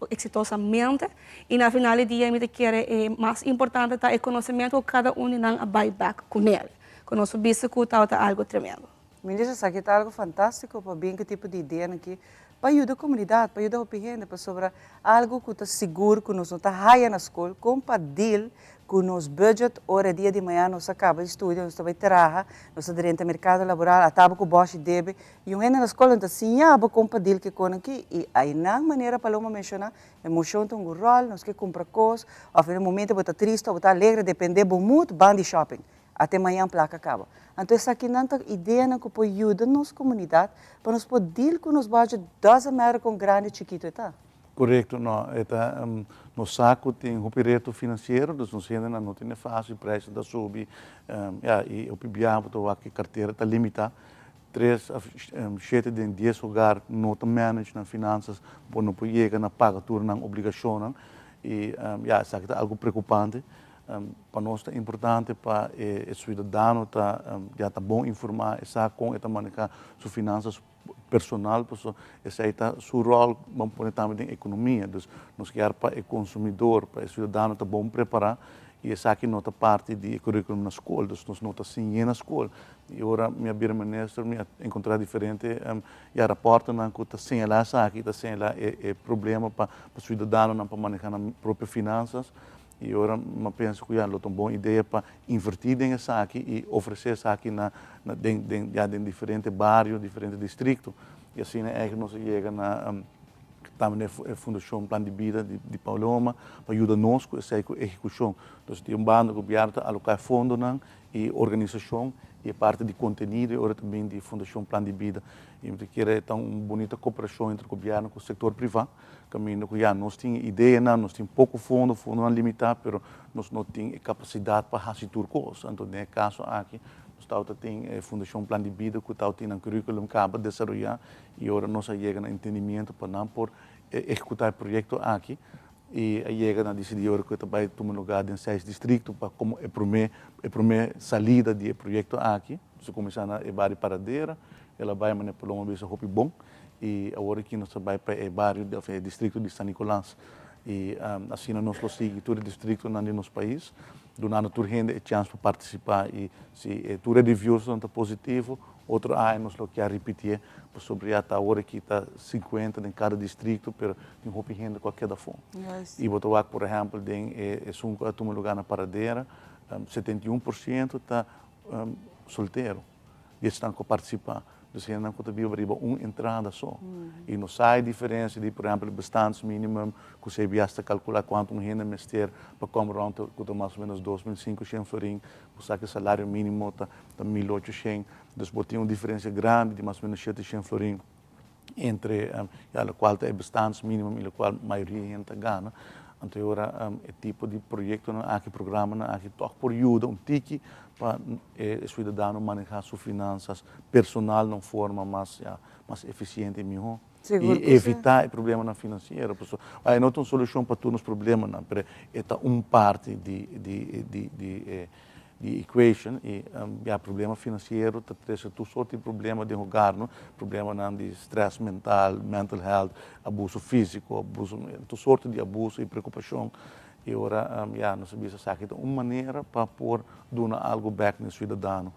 eksitosamente i na final di dia mi ta kere e mas importante ta e konosementu ku kada un di nan a bai bèk kunel, ku nos a bisa ku tabata algu tremendo. Minister, esaki ta algo fantástiko pa bin ku tipo di ideanan aki pa yuda komunidat, pa yuda hopi hende, pasobra algo ku ta sigur ku nos no ta haya na skol, kon pa deal ku nos budget ora e dia di mañana nos a kaba di studia, nos ta bai traha, nos ta drenta merkado laboral, a taba ku bòshi debe, i un hende na skol no ta siña bo kon pa deal ku e konan aki, i ainan manera Paloma menshoná, emoshon ta un ròl, nos ke kumpra kos, òf den e momento bo ta tristu òf bo ta alegre, depende bo mood, ban di shopping. Ate mañan plaka kaba. Anto esakinan ta ideanan ku por yuda nos komunidat pa nos por deal ku nos budget doesn't matter kon grandi o chikitu e ta. Korekto, no. E ta nos sa ku tin hopi reto finansiero, dus nos hendenan no tene fásil, preisnan ta subi, ya, i hopi biaha bo ta wak e kartera ta limitá. Tres òf shete den dies hogar no ta manage nan finansas, bo no por yega na paga tur nan obligashonnan i ya, esaki ta algu preokupante. Pa nos ta importante pa e suidadano ta ya ta bon informá, e sa kon e ta manehá su finansas personal, pasobra esei ta su ròl, ban pone tambe den ekonomia. Dus nos kier pa e konsumidor, pa e suidadano ta bon prepará i esaki no ta parti di e kurikulum na skol, dus nos no ta siñ'é na skol. I ora mi a bira minister mi a enkontrá diferente ya raportonan ku ta señalá esaki, ta señalá e problema pa suidadanonan pa manehá nan propio finansas. I ora mi a pensa ku ya lo ta un bon idea pa invertí den esaki i ofresé esaki na na den den ya den diferente bario, diferente distrikto. I asina ègel nos a yega na tambe na e Fundashon Plan di Bida di di Paloma pa yuda nos ku esei ku ehekushon. Entonces di un banda gobièrnu ta aloká e fondonan i organisashon i e parti di kontenido i ora ta bin di Fundashon Plan di Bida. I mi ta kere ta un bunita koperashon entre gobièrnu ku sektor privá. Kaminda ku ya nos tin e ideanan, nos tin poko fondo, fondonan limitá, pero nos no tin e kapasidat pa hasi tur kos. Anto den e kaso aki nos tabata tin e Fundashon Plan di Bida ku tabata tin nan curriculum kaba desaroyá i ora nos a yega na entendimiento pa nan por ehekutá e proyekto aki i a yega na disidí ora ku e ta bai tuma lugá den seis distrikto pa komo e promé e promé salida di e proyekto aki. Nos a kuminsá na e bario Paradera, el a bai manera Paloma a bisa hopi bon. I awor aki nos ta bai pa e bario of e distrikto di San Nicolas. I asina nos lo sigui tur e distriktonan di nos pais, dunando tur hende e chans pa partisipá. I si e tur e reviewsnan ta positivo, otro aña nos lo kier ripitié, pasobra ya ta awor aki ta sinkuenta den kada distrikto, pero tin hopi hende ku a keda afó. I bo ta wak por ehèmpel den e esun ku a tuma lugá na Paradera, 71% ta soltero. Di esnan ku a partisipá. Dus hendenan ku ta biba riba un entrada so. I no sa e diferensia di, por ehèmpel, e bestaansminimum, ku CBS ta kalkulá kuantu un hende mester pa kòm rònt, ku ta mas o ménos 2500 florin, bo sa ku e salario mínimo ta 1800. Dus bo tin un diferensia grandi di mas o ménos 700 florin entre ya lokual ta e bestaansminimum i lokual mayoria hende ta gana. Anto e ora e tipo di proyektonan aki, programanan aki tòg por yuda un tiki pa e suidadano maneha su finansas personal na un forma mas ya mas efisiente i mihó. Sigur I ku si. evitá e problemanan finansiero. Pasobra e no ta un solushon pa tur nos problemanan, pero e ta un parti di di di di e di equation i ya problema finansiero ta trese tur sorti di problema den hogar no, problemanan di stress mental, mental health, abuso fisico, abuso tur sorti di abuso i preokupashon i ora ya nos a bisa esaki ta un manera pa por duna algo bek na e suidadano.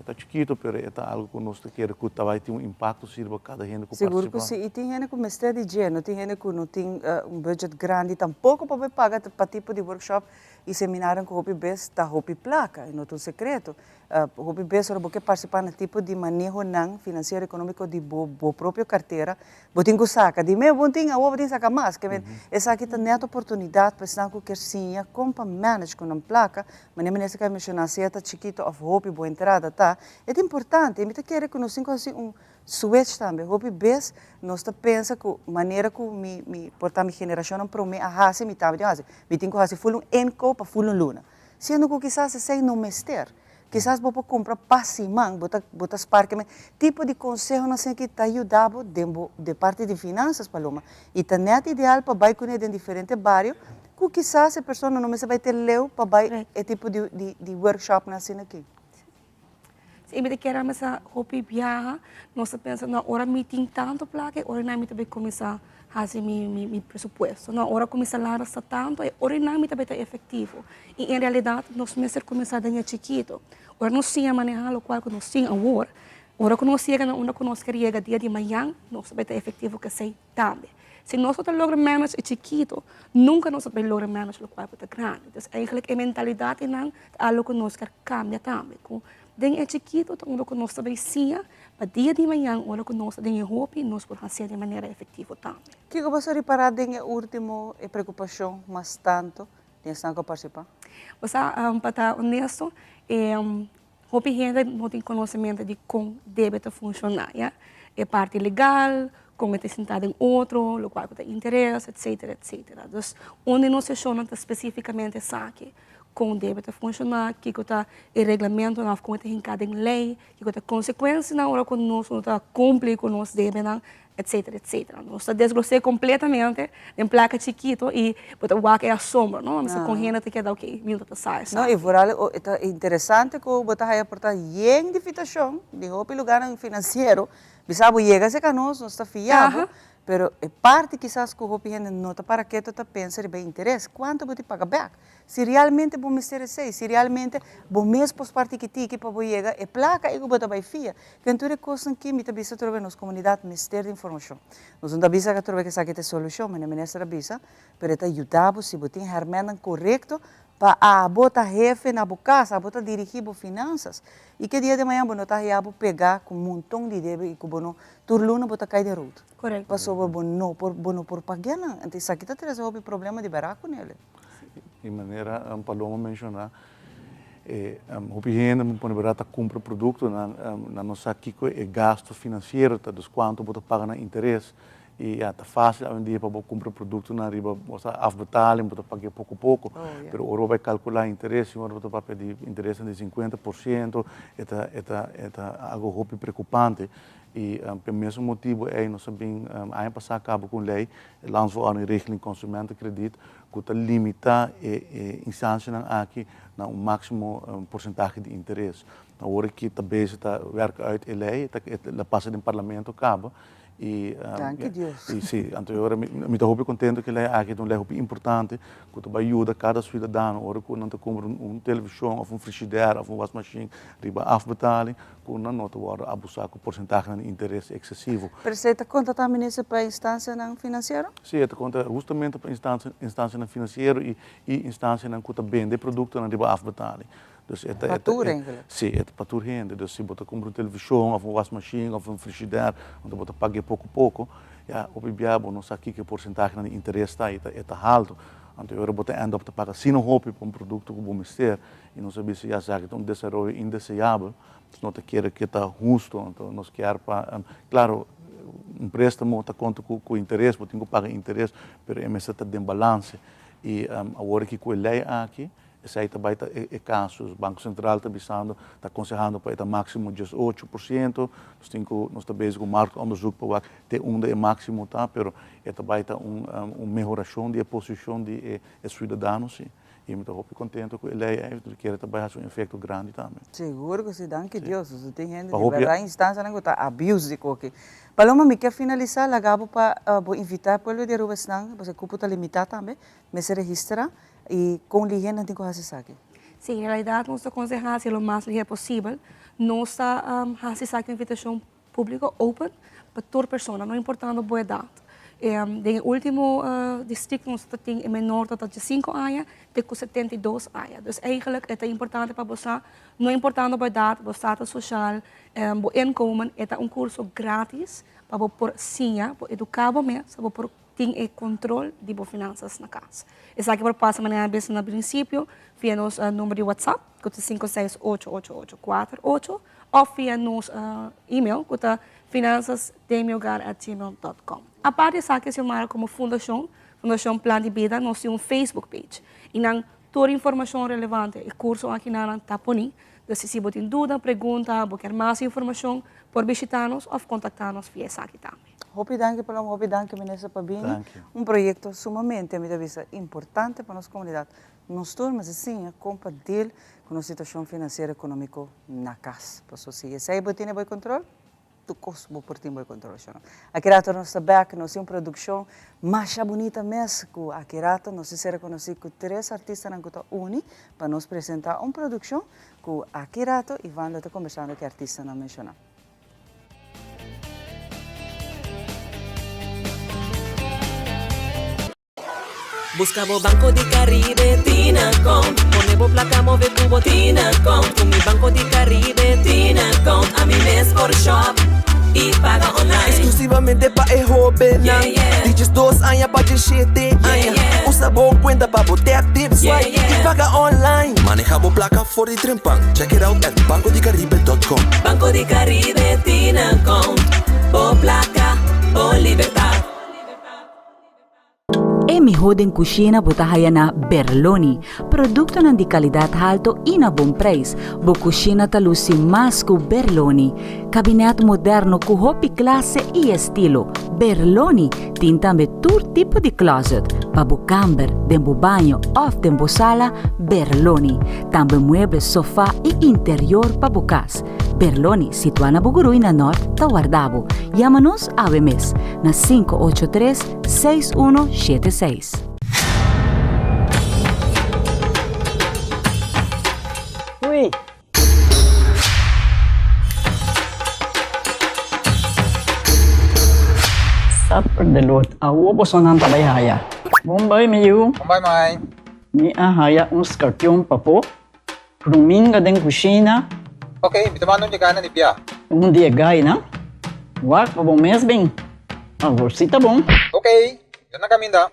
E ta chikito pero e ta algo ku nos ta kere ku ta bai tin un impakto si riba kada hende ku Sigur ku partisipá. si, i tin hende ku mester di dje, no tin hende ku no tin un budget grandi tampoko pa bai paga pa tipo di workshop i seminarionan ku hopi bes ta hopi plaka, e no ta un sekreto. Hopi bes ora bo ke partisipá na tipo di manehonan finansiero ekonómiko di bo bo propio kartera, bo tin ku saka di me bo tin awor bo tin saka mas. Ke men esaki ta nèt oportunidat pa esnan ku kier siña kon pa manage ku nan plaka, manera minister ka menshoná sea ta chikito òf hopi bo entrada ta, e ta importante i mi ta kere ku nos tin ku hasi un switch tambe. Hopi bes nos ta pensa ku manera ku mi mi por ta mi generashonnan promé a hasi mi tambe tin ku hasi. Mi tin ku hasi ful un inkoop pa ful un luna. Siendo ku kisas esei no mester. Kisas bo por kumpra pa siman, bo ta bo ta spar ke men. Tipo di konsehonan asina ki ta yuda bo den bo den parti di finansas, Paloma. I ta nèt ideal pa bai kuné den diferente bario ku kisas e persona no mester bai te leu pa bai e tipo di di di workshopnan asina aki. Si mi ta kere mesa hopi biaha, nos ta pensa no ora mi tin tanto plaka e ora nan mi ta bay cuminsa haci mi mi presupuesto. No ora cu mi salario sta tanto e ora nan mi ta bay ta efectivo. Y en realidad nos mester cuminsa den e chikito. Ora nos siña maneha locual cu nos tin awor, ora cu nos yega na unda cu nos kier yega dia di mañan, nos ta bay ta efectivo kesey tambe. Si nos no ta logra manage e chikito, nunca nos ta bay logra manage locual cu ta grandi. Dus eigenlijk e mentalidad einan ta algo cu nos kier cambia tambe. Cu den e chikito ta unda cu nos ta bay siña pa dia di mañan ora cu nos ta den e hopi nos por hacié di manera efectivo tambe. Kico bo sa ripara den e ultimo e preocupacion mas tanto den esnan cu a participa? Bo sa, pa ta honesto, e Hopi hende no tin konosementu di kon debe ta funshoná, ya. E parti legal, kon e ta sintá den otro, lokual ku ta interes, etsetera, etsetera. Dus un di nos seshonnan ta spesífikamente esaki, kon debe ta funshoná, kiko ta e reglamentonan òf kon e ta hinká den lei, kiko ta e konsekuensianan ora ku nos no ta kumpli ku nos debenan, etcetera, etcetera. Nos ta desglos'é completamente den placa chikito y bo ta wak e asombro, no? Mester con hende ta keda ok, mi no ta sa esaki. No, y vooral e ta interesante cu bo ta haya por ta yen di invitacion di hopi lugarnan financiero, bisa bo yega cerca nos, nos ta fia bo, pero e parti kisas cu hopi hende no ta para keto ta pensa riba e interes, cuanto bo tin paga bek? Si realmente bo mester esei, si realmente bo mes por spar tiki tiki pa bo yega e plaka ei ku bo ta bai fia. Ken tur e kosnan ki mi ta bisa atrobe nos komunidat mester di informashon. Nos no ta bisa atrobe ku esaki ta e solushon, mene minister a bisa, pero e ta yuda bo si bo tin hèrmènnan korekto pa abo ta hefe na bo kas, abo ta dirigí bo finansas. I ke dia di mañan bo no ta haya bo pegá ku monton di debe i ku bo no tur luna bo ta kai den rut. Pasobra bo no por bo no por pag'é nan. Anto esaki ta trese hopi problema di bèrdat ku nele. Di manera Paloma menciona, e hopi hende mi pone berdad ta cumpra productonan, nan no sa kico e gasto financiero ta, dus cuanto bo ta paga na interes. Y ya, ta facil awendia pa bo cumpra productonan riba osea afbetaling, bo ta paga poco poco, pero ora bo bay calcula interes, ora bo ta papia di interesnan di 50%, e ta e ta e ta algo hopi preocupante. Y p'e mesun motibo ey nos a bin aña pasa caba cu un ley, e Landsverordening Regeling Consumentenkrediet, cu ta limita e e instancianan aki na un maximo porcentahe di interes. Awor aki ta bezig ta werk uit e ley, ta la pasa den parlamento caba y Danki Dios. y si, anto e ora mi mi ta hopi contento cu e ley aki ta un ley hopi importante cu ta bay yuda cada ciudadano ora cu nan ta cumpra un television of un frigidaire of un wasmachine riba afbetaling Ku nan no ta wòrdu abusá ku porsentahenan di interes eksesivo. Pero esei ta konta tambe minister pa instansianan finansiero? Sí, e ta konta hustamente pa instansianan finansiero i i instansianan ku ta bende produktonan riba afbetaling. Dus e ta Pa tur eigenlijk? Sí, e ta pa tur hende. Dus si bo ta kumpra un televishon òf un wasmashin òf un frishider, anto bo ta pag'é poko poko, ya, hopi bia bo no sa kiko e porsentahenan di interes ta i e ta haltu. Anto e ora bo ta end up ta paga asina hopi pa un produkto ku bo mester. I nos a bisa ya esaki ta un desaroyo indeseabel, nos no ta kere ke ta husto, anto nos kier pa, claro, un prestamo ta konta ku interes, bo tin ku paga interes, pero e mester ta den balanse. I awor aki ku e lei aki, esei ta bai ta e kaso. Banko Sentral ta bisando, ta konsehando pa e ta máksimo 18%, nos tin ku, nos ta bezig ku marktonderzoek pa wak te unda e máksimo ta, pero e ta bai ta un mehorashon di e posishon di e siudadano si. I mi ta hopi kontento ku e lei ei, mi kere ta bai hasi un efekto grandi tambe. Sigur ku si, danki Dios. Pasobra tin hende di bèrdat instansianan ku ta abuse di koki. Paloma, mi ke finalisá, laga bo pa bo invitá e pueblo di Aruba esnan, pasobra e kupo ta limitá tambe, mester registrá i kon lihé nan tin ku hasi esaki. Sí, en realidat nos ta konsehá hasi lo mas lihé posibel. Nos ta hasi esaki un invitashon públiko open pa tur persona, no importando bo edat. Den e último distrikto nos ta tin e menor ta diesinko aña te ku 72 aña. Dus eigenlijk e ta importante pa bo sa, no importando bo edat, bo status soshal, bo inkomen, e ta un kurso gratis pa bo por siña, por eduká bo mes, pa bo por tin e control di bo finanzas na cas. Esaki por pasa manera a bisa na principio via nos number di WhatsApp cu ta 5688848 of via nos email cu ta finanzasdemihogar@gmail.com. Aparte esaki Xiomara como fundacion, Fundacion Plan di Bida, nos tin un Facebook page y nan tur informacion relevante e curso aki nan ta poni. Dus si bo tin duda, pregunta, bo kier mas informacion por bishita nos of contacta nos via esaki tambe. Hopi danki Paloma, hopi danki Minister pa bini. Un proyecto sumamente, mi ta bisa, importante pa nos comunidad. Nos tur mester siña con pa deal cu nos situacion financiero economico na cas. Paso si esey bo tene bo e control, tur cos bo por tin bo e control. Aki rato nos ta bek, nos tin un produccion masha bunita mes cu aki rato nos ta ser reconoci cu tres artistanan cu ta uni pa nos presenta un produccion cu aki rato Ivan lo ta conversando cu e artistanan menciona. Busca bo Banco di Caribe tin account. Pone bo placa move cu bo tin account. Cu mi Banco di Caribe tin account. Ami mes por shop y paga online. Exclusivamente pa e hobennan di 12 aña pa 17 aña. Usa bo cuenta pa bo tap, tip, swipe y paga online. Maneha bo placa for di trempan. Check it out at bancodicaribe.com. Banco di Caribe tin account. Bo placa, bo libertad. E mihó den kushina bo ta haya na Berloni. Produktonan di kalidat halto i na bon preis. Bo kushina ta lusi mas ku Berloni. Kabinèt moderno ku hopi klase i estilo. Berloni tin tambe tur tipo di closet pa bo kamber, den bo baño òf den bo sala, Berloni. Tambe mueble, sofá i interior pa bo kas. Berloni, situá na Bugurui na Nort, ta warda bo. Yama nos awe mes na 583 6176. Hui! Supper de lot, awo bosonan ta bai haya. Bon bai mi yu. Bon bai mai. Mi a haya un skarpion papo Ruminga den kushina. Ok, mi ta manda un dje na di bia. Un di e gainan. Wak pa bo mes bin. Awor si ta bon. Ok, mi ta na kaminda.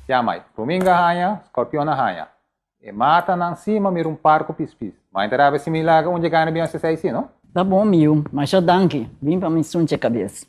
Ya mai, ruminga haña, scorpion a haña. E matanan si ma mira un par ku pispis. Ma e ta rabia si mi laga un dje gana bin hasi esei si, no? Ta bon mi yu, masha danki. Bin pa mi sunche kabes.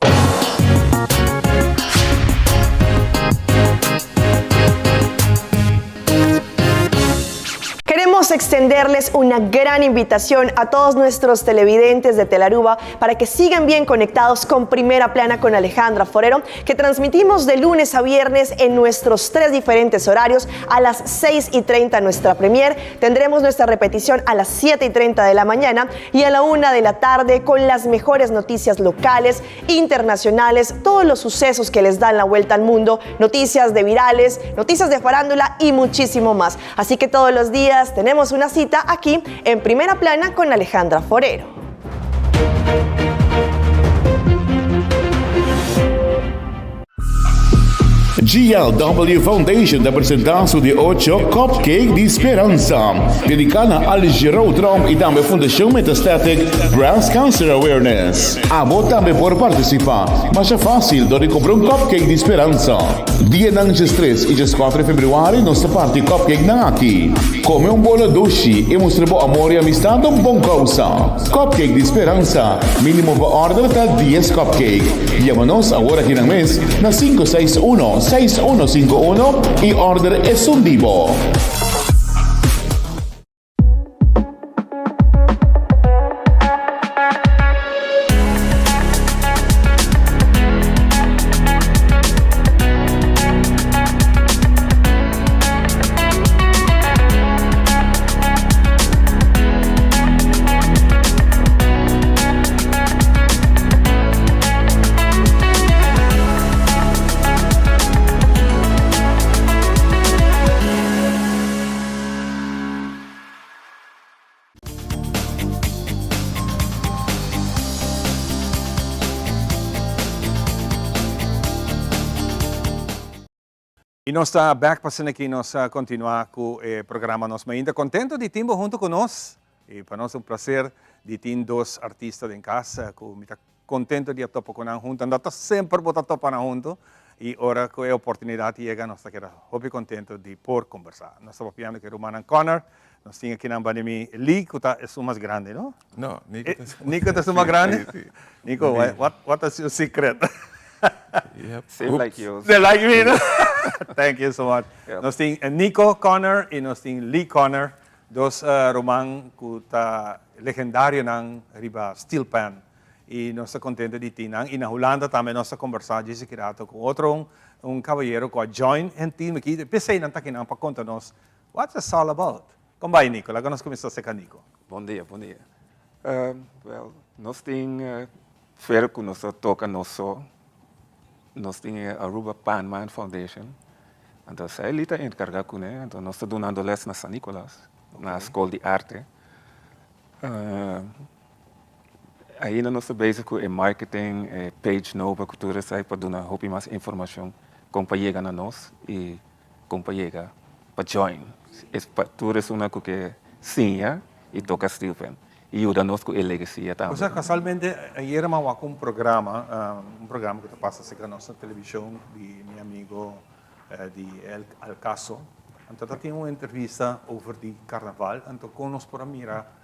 Queremos extenderles una gran invitación a todos nuestros televidentes de Telaruba para que sigan bien conectados con Primera Plana con Alejandra Forero, que transmitimos de lunes a viernes en nuestros tres diferentes horarios a las 6 y 30 nuestra premier. Tendremos nuestra repetición a las 7 y 30 de la mañana y a la 1 de la tarde con las mejores noticias locales, internacionales, todos los sucesos que les dan la vuelta al mundo, noticias de virales, noticias de farándula y muchísimo más. Así que todos los días tenemos una cita aquí en Primera Plana con Alejandra Forero. GLW Foundation ta presenta su di 8 Cupcake di Speransa, dedica na Alice Giraud Trump y tambe Fundacion Metastatic Breast Cancer Awareness. Abo tambe por participa, mas facil door di cumpra un Cupcake di Speransa. Dia 3 y 4 di februari nos ta parti cupcake nan aki. Come un bolo dushi y mustra bo amor y amistad un bon causa. Cupcake di Speransa, minimo pa order ta 10 cupcake. Yama nos awor aki nan mes na 561 6151 y order esun di bo. Y nos ta back pa asina aki nos continua cu e programa Nos Mainta. Contento di tin bo hunto cu nos y pa nos un placer di tin dos artista den cas cu mi ta contento di a topa cu nan hunto. No ta semper bo ta topa nan hunto y ora cu e oportunidad yega nos ta keda hopi contento di por conversa. Nos ta papiando cu e rumannan Connor, nos tin aki nan banda mi Lee cu ta esun mas grandi no? No, Nico ta esun mas grandi. Nico ta esun mas grandi? Si, si. Nico, what what is your secret? Yep. Same like yours. Same like me no? Thank you so much. Nos tin Nico Connor y nos tin Lee Connor, dos ruman cu ta legendarionan riba steel pan. Y nos ta contento di tin nan. Y na Hulanda tambe nos ta conversa djis aki rato cu otro un un caballero cu a join en team aki. P'esey nan ta akinan pa conta nos what's this all about. Con bay Nico? Laga nos cuminsa acerca Nico. Bon dia, bon dia. Well, nos tin fuera cu nos ta toca nos so, nos tin e Aruba Panman Foundation. Anto esey li ta encarga cune. Anto nos ta dunando les na San Nicolas, na School di Arte. Ainda nos ta bezig ku e marketing, e page nobo ku tur esei pa duna hopi mas informashon kon pa yega na nos i kon pa yega pa join. Es pa tur esunnan ku ke siña i toka steel pan i yuda nos ku e legacia tambe. Osea casualmente ayer mi a wak un programa, un programa ku ta pasa cerca nos na televishon di mi amigo di El Al Caso, anto ta tin un entrevista over di carnaval, anto kon nos por a mira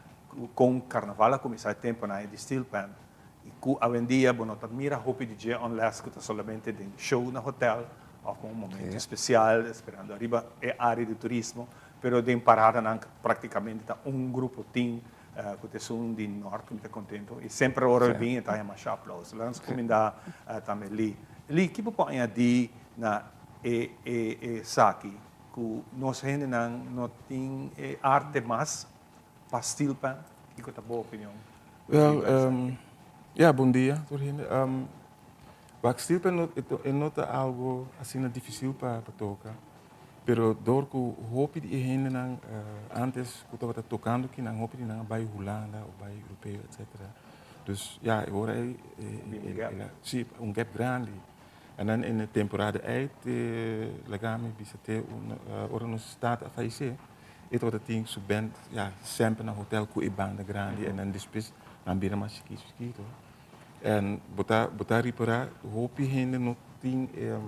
Con carnaval a cuminsa e temponan e di steel pan y cu awendia bo no ta mira hopi di dje unless cu ta solamente den show na hotel of un momento especial esperando ariba e area di turismo pero den paradanan practicamente ta un grupo tin cu ta esun di nort cu mi ta contento y semper ora e bin e ta haya masha aplauso. Laga nos cuminda tambe Lee. Lee ki bo por añadi na e esaki cu nos hendenan no tin e arte mas Pa steel pan, kiko ta bo opinion Wel, ya, bon dia tur hende. Wak, steel pan e no ta algo asina dificil pa toca, pero door cu hopi di e hendenan antes cu tabata tocando kinan, hopi di nan a bay Hulanda of bay Europeo etcetera. Dus ya, e ora ey si, un gap grandi. En dan in e temporada ey te laga mi bisa te ora nos tata a fayece. E tabata tin su band ya semper na hotel cu e banda grandi en dan despues nan bira mas chikito chikito. En bo ta bo ta ripara hopi hende no tin e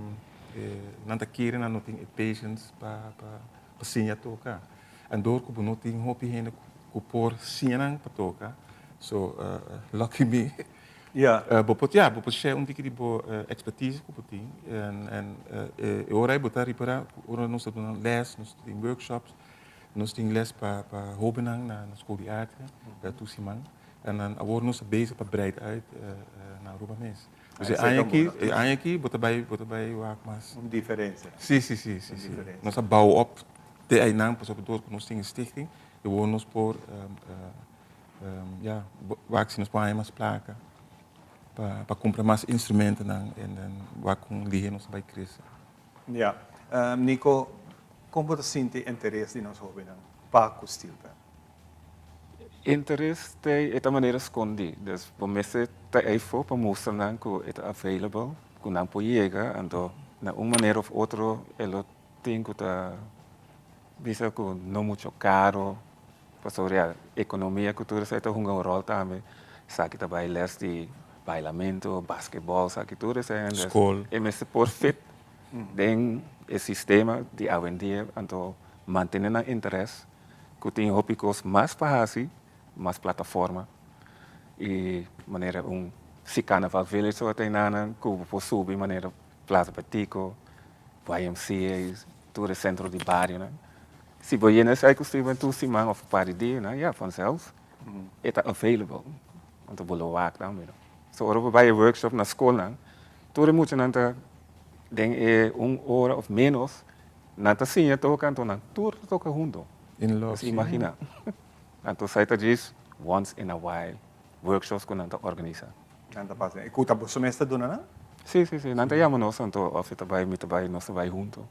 nan ta kere nan no tin e patience pa pa pa siña toca. En door cu bo no tin hopi hende cu por siña nan pa toca so lucky me bo por ya bo por share un tiki di bo expertise cu bo tin en en e ora ey bo ta ripara ora nos ta duna les nos ta tin workshops nos tin les pa pa hobennan na school di arte tur siman en dan awor nos ta bezig pa breid uit na Aruba mes dus e aña aki e aña aki bo ta bay bo ta bay wak mas Un diferencia. Si si si si si nos a bouw op te eynan pasobra door cu nos tin e stichting awor nos por Ya, wak si nos por haña mas plaka pa pa kumpra mas instrumentonan en dan wak kon lihe nos ta bai krese. Ya. Nico, kon bo ta sinti interes di nos hobennan pa ku steel pan? Interes ta e ta manera skondí. Dus bo mester ta eifo pa mustra nan ku e ta available, ku nan por yega, anto na un manera of otro e lo tin ku ta bisa ku no mucho karo. Pasobra ya ekonomia ku tur esei ta hunga un ròl tambe. Esaki ta bai lès di bailamentu, basketbòl, esaki tur esei hende Skol. E mester por fit den e sistema di awendia, anto mantene nan interes ku tin hopi kos mas pa hasi, mas plataforma i manera un si Carnaval Village tabata einan ku bo por subi manera Plaza Betico, YMCA, tur e sentro di barionan. Si bo yena esei ku Steven tur siman of un par di dianan, ya, vanzelf e ta available. Anto bo lo wak tambe no. So ora bo bai e workshop na skolnan, tur e muchanan ta den e un ora of menos, nan ta siña toka, anto nan tur ta toka hunto. In love, si. Imagina. Anto esei ta djis once in a while workshops ku nan ta organisa. Nan ta pasa. I ku ta boso mes ta duna nan? Si, si, si. Nan ta yama nos anto of e ta bai, mi ta bai, nos ta bai hunto.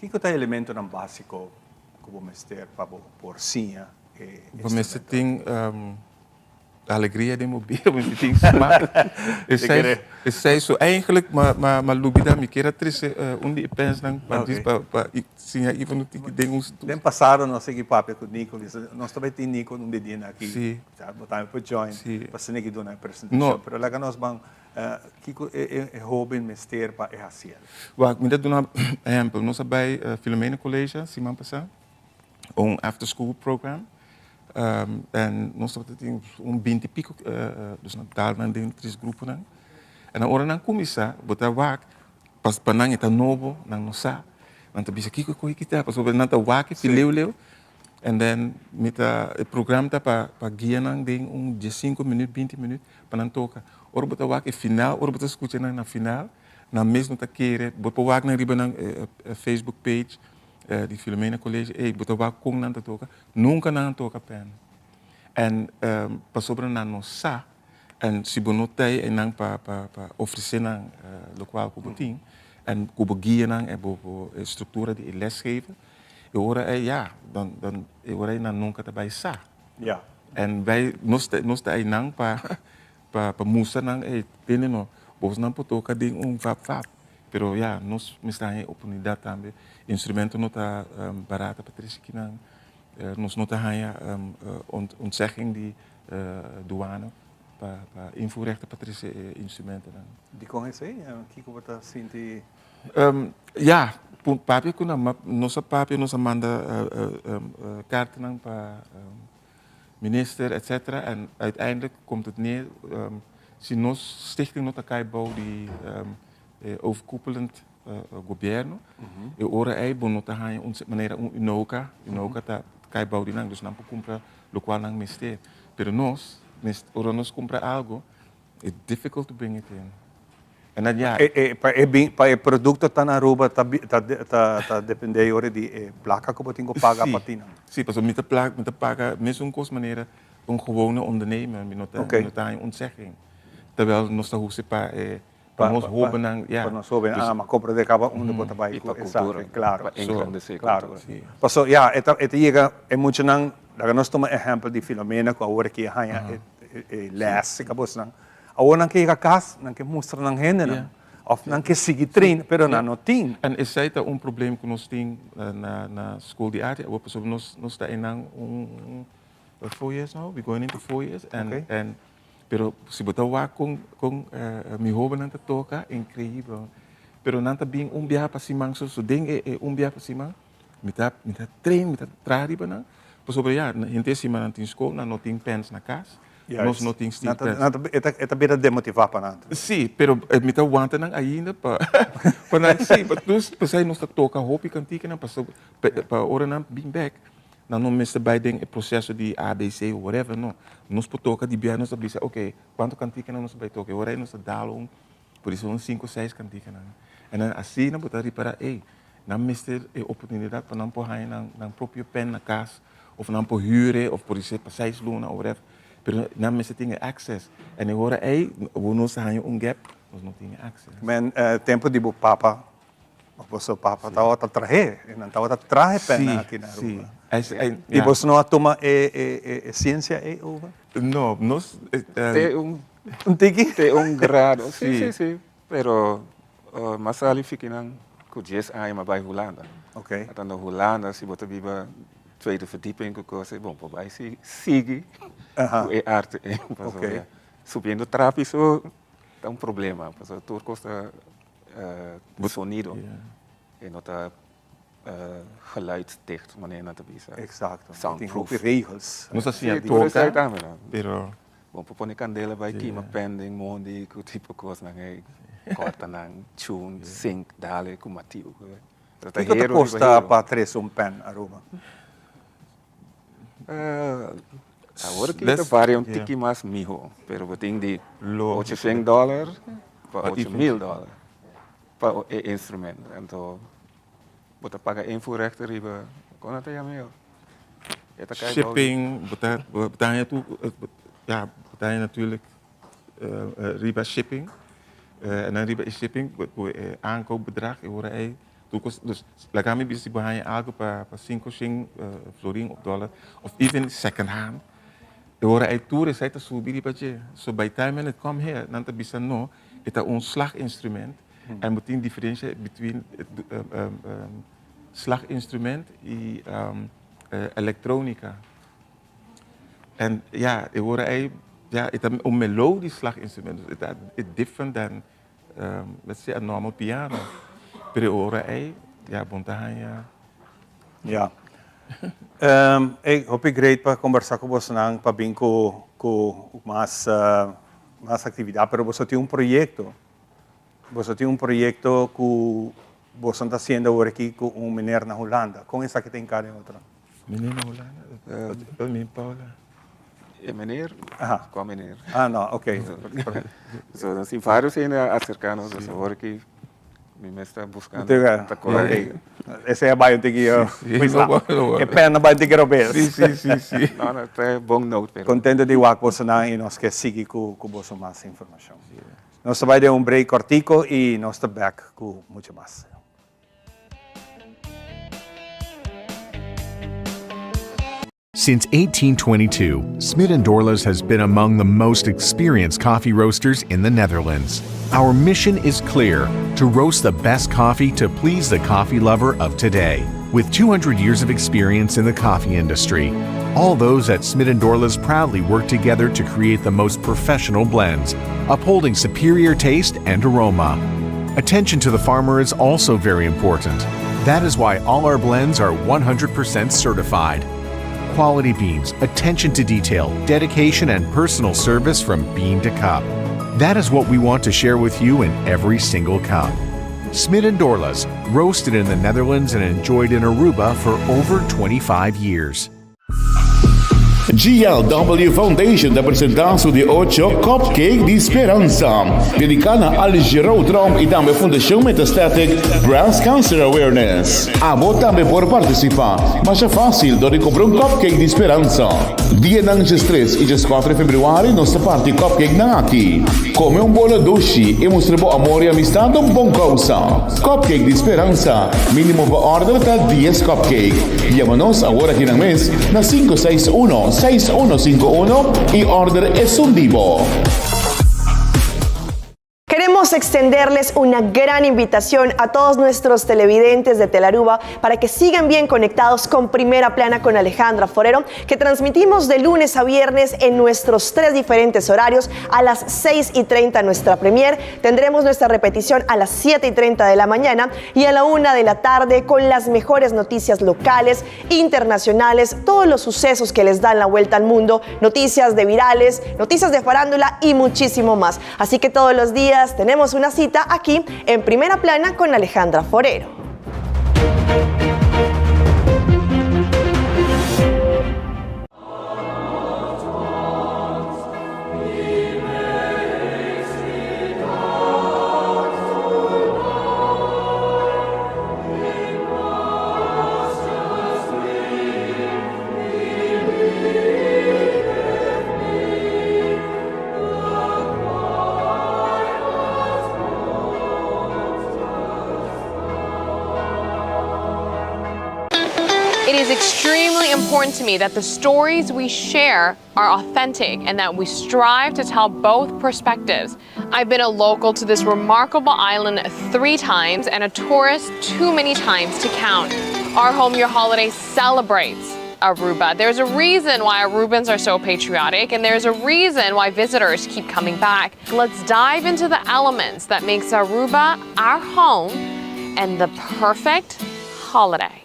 Kiko ta elementonan básiko ku bo mester pa bo por siña e Bo mester instrumento? tin. Alegria den bo bida, bo mester tin smak. Esei, esei so eigenlijk ma ma ma lubida mi kier a trese un di e pensnan pa djis pa pa siña Ivan un tiki den un Den pasado nos sigui papia ku Nico, bisa nos ta bai tin Nico un di dianan aki. Si. Ya bo tambe por join Si. pa asina ki duna e presentashon. No. Pero laga nos ban kiko e e hoben mester pa e hasi el. Wak, mi ta duna ehempel. Nos a bai Filomena College siman pasá. Un after school program en nos tabata tin un binti pico dus nan dal nan den tres gruponan en dan ora nan cuminsa bo ta wak pas pa nan e ta nobo nan no sa nan ta bisa kico e coge kita pasobra nan ta wak e leu leu en den mi ta e program ta pa pa guia nan den un diescinco minuut binti minuut pa nan toca ora bo ta wak e final ora bo ta scucha nan na final nan mes no ta kere bo por wak nan riba nan facebook page Di Filomena College, ey, bo ta wak kon nan ta toka? Nunka nan a toka pen. En pasobra nan no sa, en si bo no ta ey nan pa pa pa ofresé nan lokual ku bo tin, en ku bo guia nan en bo bo struktura di e lesgeven, e ora ey ya, dan dan e ora ey nan nunka ta bai sa. Ya. En bai nos ta nos ta eynan pa pa pa mustra nan, ey, tende no, bosnan por toka den un vap vap. Pero ya, nos mester haña e oportunidat tambe. Instrumento no ta barata pa trese kinan. Nos no ta haña ontzegging di duana pa pa invoerrechten pa trese e instrumentonan. Dikon esei? Kiko bo ta sinti? Ya, papia ku nan, nos a papia, nos a manda kartanan pa minister etcetera en uiteindelijk komt het neer si nos stichting no ta kai bou di e overkoepelend gobierno e ora ei bo no ta haña un manera un Unoca, Unoca ta kai bou di nan dus nan por kumpra lokual nan mester pero nos ora nos kumpra algo it's difficult to bring it in. En dat ja. Pa e bin, pa e producto ta na Aruba ta ta ta depende ora di e placa cu bo tin cu paga pa tin nan. Si, pasobra mi ta pla, mi ta paga mesun cos manera un gewone ondernemer, mi no ta, mi no ta haña ontzegging. Terwijl nos ta husi pa e, pa nos hobennan, ja. Pa nos hobennan, ah, ma comprende caba unda bo ta bay Y cu pa esaki, cultura, claro. pa engrandece Claro. cultura. Si. Paso, ja, e ta, e ta yega, e muchanan, laga nos tuma ehempel di Filomena cu awor aki a haña e e les, e cabosnan. Awor nan ke yega kas, nan ke mustra nan hendenan. Of nan ke sigui train, pero nan no tin. En esei ta un probleem ku nos tin na na skol di arte awor, pasobra nos nos ta einan un four years now, we going into four years, en en pero si bo ta wak kon kon mi hobennan ta toka, inkreibel. Pero nan ta bin un biaha pa siman so, so den e e un biaha pa siman mi ta mi ta train, mi ta traha riba nan, pasobra ya henter siman nan tin skol, nan no tin pens na kas. Nos no tin steel press. Nan ta, e ta bira demotivá pa nan. Sí, pero mi ta wanta nan ainda pa pa nan sí, pa dus p'esei nos ta toka hopi kantikanan pasobra pa ora nan bin bèk nan no mester bai den e proseso di ABC o whatever no. Nos por toka di biaha nos ta bisa oke kuantu kantikanan nos ta bai toka e ora ei nos ta dal un por bisa un sinku seis kantikanan en dan asina bo ta ripará ey nan mester e oportunidat pa nan por haña nan nan propio pen na kas. Of nan por huur of por esei pa seis luna of whatever, pero nan mester tin e access. En e ora ei bo nos a haña un gap, nos no tin e access. Men tempo di bo papa of boso papa tabata trahe, e nan tabata trahe pènnan aki na Aruba. Si, si. I boso no a tuma e siensia ei over? No, nos. Te un. Un tiki? Te un grado, si, si, si. Pero m'a sali fikinan ku dies aña m'a bai Hulanda. Ok. Ata na Hulanda si bo ta biba tweede verdieping ku kos ei bon por bai si sigui ku e arte ei. Pasobra subiendo trapi so ta un problema pasobra tur kos ta sonido e no ta geluidsdicht manera nan ta bisa. Exacto. Soundproof. Tin hopi regels. Nos a siña toka pero. Bo por pone kandela bai kima pen den mondi ku tipo kosnan ei kòrta nan chun sink dale ku matibu. Kiko ta kosta pa trese un pen Aruba? Awor ki ta varia un tiki mas miho pero bo tin di 800 dòler pa 8000 dòler pa e instrument anto Bo ta paga invoerrecht riba, kon nan ta yama yo? E ta kai bou di. Shipping, bo ta bo ta haña tur, ya, bo ta haña natuurlijk riba shipping, en dan riba e shipping ku e aankoopbedrag e ora ei tur kos, dus laga mi bisa si bo haña algu pa pa sinku shen florin of dòler of even second hand. E ora ei tur esei ta subi riba dje. So by time men it come here, nan ta bisa no, e ta un slaginstrument en bo tin diferencia between slaginstrument y electronica. En ya, e ora ei ya e ta un melodisch slaginstrument, dus e ta different than let's say a normal piano. Pero e ora ei ya bon ta haña. Ya. Ey, hopi great pa combersa cu bosonan pa bin cu cu mas mas actividad, pero boso tin un proyecto, boso tin un proyecto cu boso ta haciendo awor aki cu un meneer na Hulanda. Con esaki ta hinca den otro? Meneer na Hulanda? Pa mi Paula. E meneer? Aha. Cua meneer? Ah, no, ok. So, nos tin varios hende a acerca nos, so awor aki Mi mes ta buscando ta cora ei. Esei a bai un tiki e pen a bai un tiki robes. Si, si, si, si. No, no, ta bon note pero. Contento di wak bosonan y nos ke sigui cu boso mas informacion. Nos ta bai den un break cortico y nos ta back cu mucho mas. Since 1822, Smit & Dorlas has been among the most experienced coffee roasters in the Netherlands. Our mission is clear to roast the best coffee to please the coffee lover of today. With 200 years of experience in the coffee industry, all those at Smit & Dorlas proudly work together to create the most professional blends, upholding superior taste and aroma. Attention to the farmer is also very important. That is why all our blends are 100% certified. Quality beans, attention to detail, dedication, and personal service from bean to cup. That is what we want to share with you in every single cup. Smit and Dorlas, roasted in the Netherlands and enjoyed in Aruba for over 25 years. GLW Foundation ta presenta su di ocho Cupcake di Speransa, dedica na Alice Giraud Tromp y tambe Fundacion Metastatic Breast Cancer Awareness. Abo tambe por participa, masha facil dor di cumpra un Cupcake di Speransa. Dianan diestres y diescuatro di februari nos ta parti cupcakenan aki. Come un bolo dushi y mustra bo amor y amistad un bon causa. Cupcake di Speransa, minimo pa order ta dies cupcake. Yama nos awor aki nan mes na 561 6151 y order esun di bo. Queremos extenderles una gran invitación a todos nuestros televidentes de Telaruba para que sigan bien conectados con Primera Plana con Alejandra Forero, que transmitimos de lunes a viernes en nuestros tres diferentes horarios a las 6 y 30 nuestra premier. Tendremos nuestra repetición a las 7 y 30 de la mañana y a la 1 de la tarde con las mejores noticias locales, internacionales, todos los sucesos que les dan la vuelta al mundo, noticias de virales, noticias de farándula y muchísimo más. Así que todos los días tenemos una cita aquí en Primera Plana con Alejandra Forero. It is extremely important to me that the stories we share are authentic and that we strive to tell both perspectives. I've been a local to this remarkable island three times and a tourist too many times to count. Our Home Your Holiday celebrates Aruba. There's a reason why Arubans are so patriotic and there's a reason why visitors keep coming back. Let's dive into the elements that makes Aruba our home and the perfect holiday.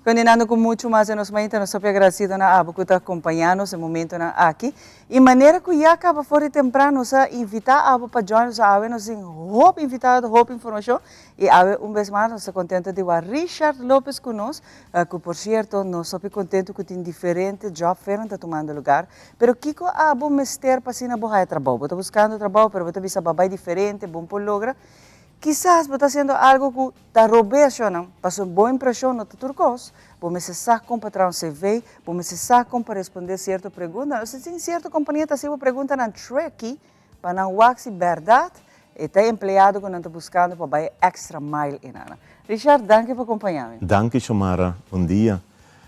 Continuando cu mucho mas den nos mainta, nos hopi agradecido na abo cu ta acompaña nos e momentonan aki. Y manera cu ya caba for di tempran nos a invita abo pa join nos awe, nos tin hopi invitado, hopi informacion. Y awe un bes mas nos ta contento di wak Richard Lopez cu nos, cu por cierto nos hopi contento cu tin diferente job fairnan ta tumando lugar. Pero kico abo mester pa asina bo haya trabou? Bo ta buscando trabou pero bo ta bisa bo a bay diferente, bon por logra. Kisas bo ta haciendo algo cu ta robeshonan, pasobra bo impresion no ta tur cos. Bo mester sa con pa traha un CV, bo mester sa con pa responde cierto pregunta. Nos tin cierto compania ta haci bo preguntanan tricky pa nan wak si berdad. E ta e empleado ku nan ta buskando pa bai extra mile einan. Richard, danki pa kompañá mi. Danki Shomara, bon dia.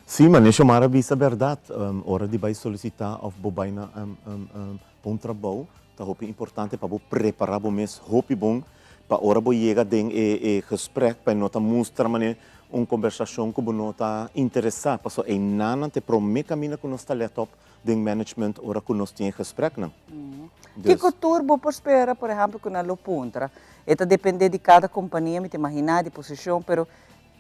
Sí, manera Shomara a bisa bèrdat, ora di bai solisitá òf bo bai na pa un trabou, ta hopi importante pa bo prepará bo mes hopi bon pa ora bo yega den e e gesprek pa e no ta mustra manera un kombersashon ku bo no ta interesá, pasobra einan ta e promé kaminda ku nos ta lèt òp den management ora ku nos tin e gespreknan. Dus. Kiko tur bo por spera, por ehèmpel, ku nan lo puntra? E ta dependé di kada kompania, mi ta imaginá, di posishon, pero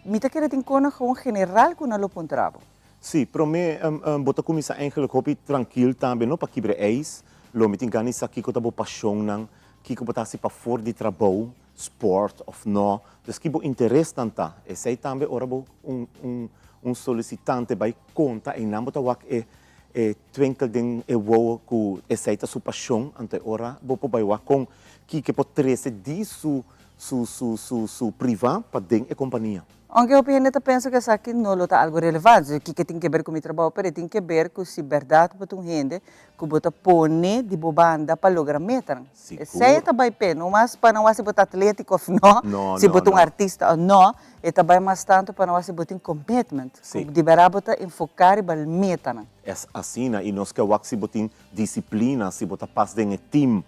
mi ta kere tin kona gewoon general ku nan lo puntra bo. Sí, promé bo ta kuminsá eigenlijk hopi trankil tambe, no pa kibra ijs. Lo mi tin gana di sa kiko ta bo pashonnan, kiko bo ta hasi pafor di trabou, sport of no. Dus ki bo interesnan ta. Esei tambe ora bo un un un solicitante bai konta einan bo ta wak e e twinkel den e wowo ku esei ta su pashon, anto e ora bo por bai wak kon kiko e por trese di su su su su su priva pa den e kompania. Aunke hopi hende ta pensa ku esaki no lo ta algu relevante, kiko tin keber ku mi trabou, pero e tin keber ku si bèrdat bo ta un hende ku bo ta pone di bo banda pa logra metanan. Esei ta bai p'e, no mas pa nan wak si bo ta atlétiko òf no, si bo ta un artista òf no, e ta bai mas tantu pa nan wak si bo tin commitment, ku di bèrdat bo ta enfoká riba metanan. Es asina, i nos ke wak si bo tin disiplina, si bo ta pas den e tim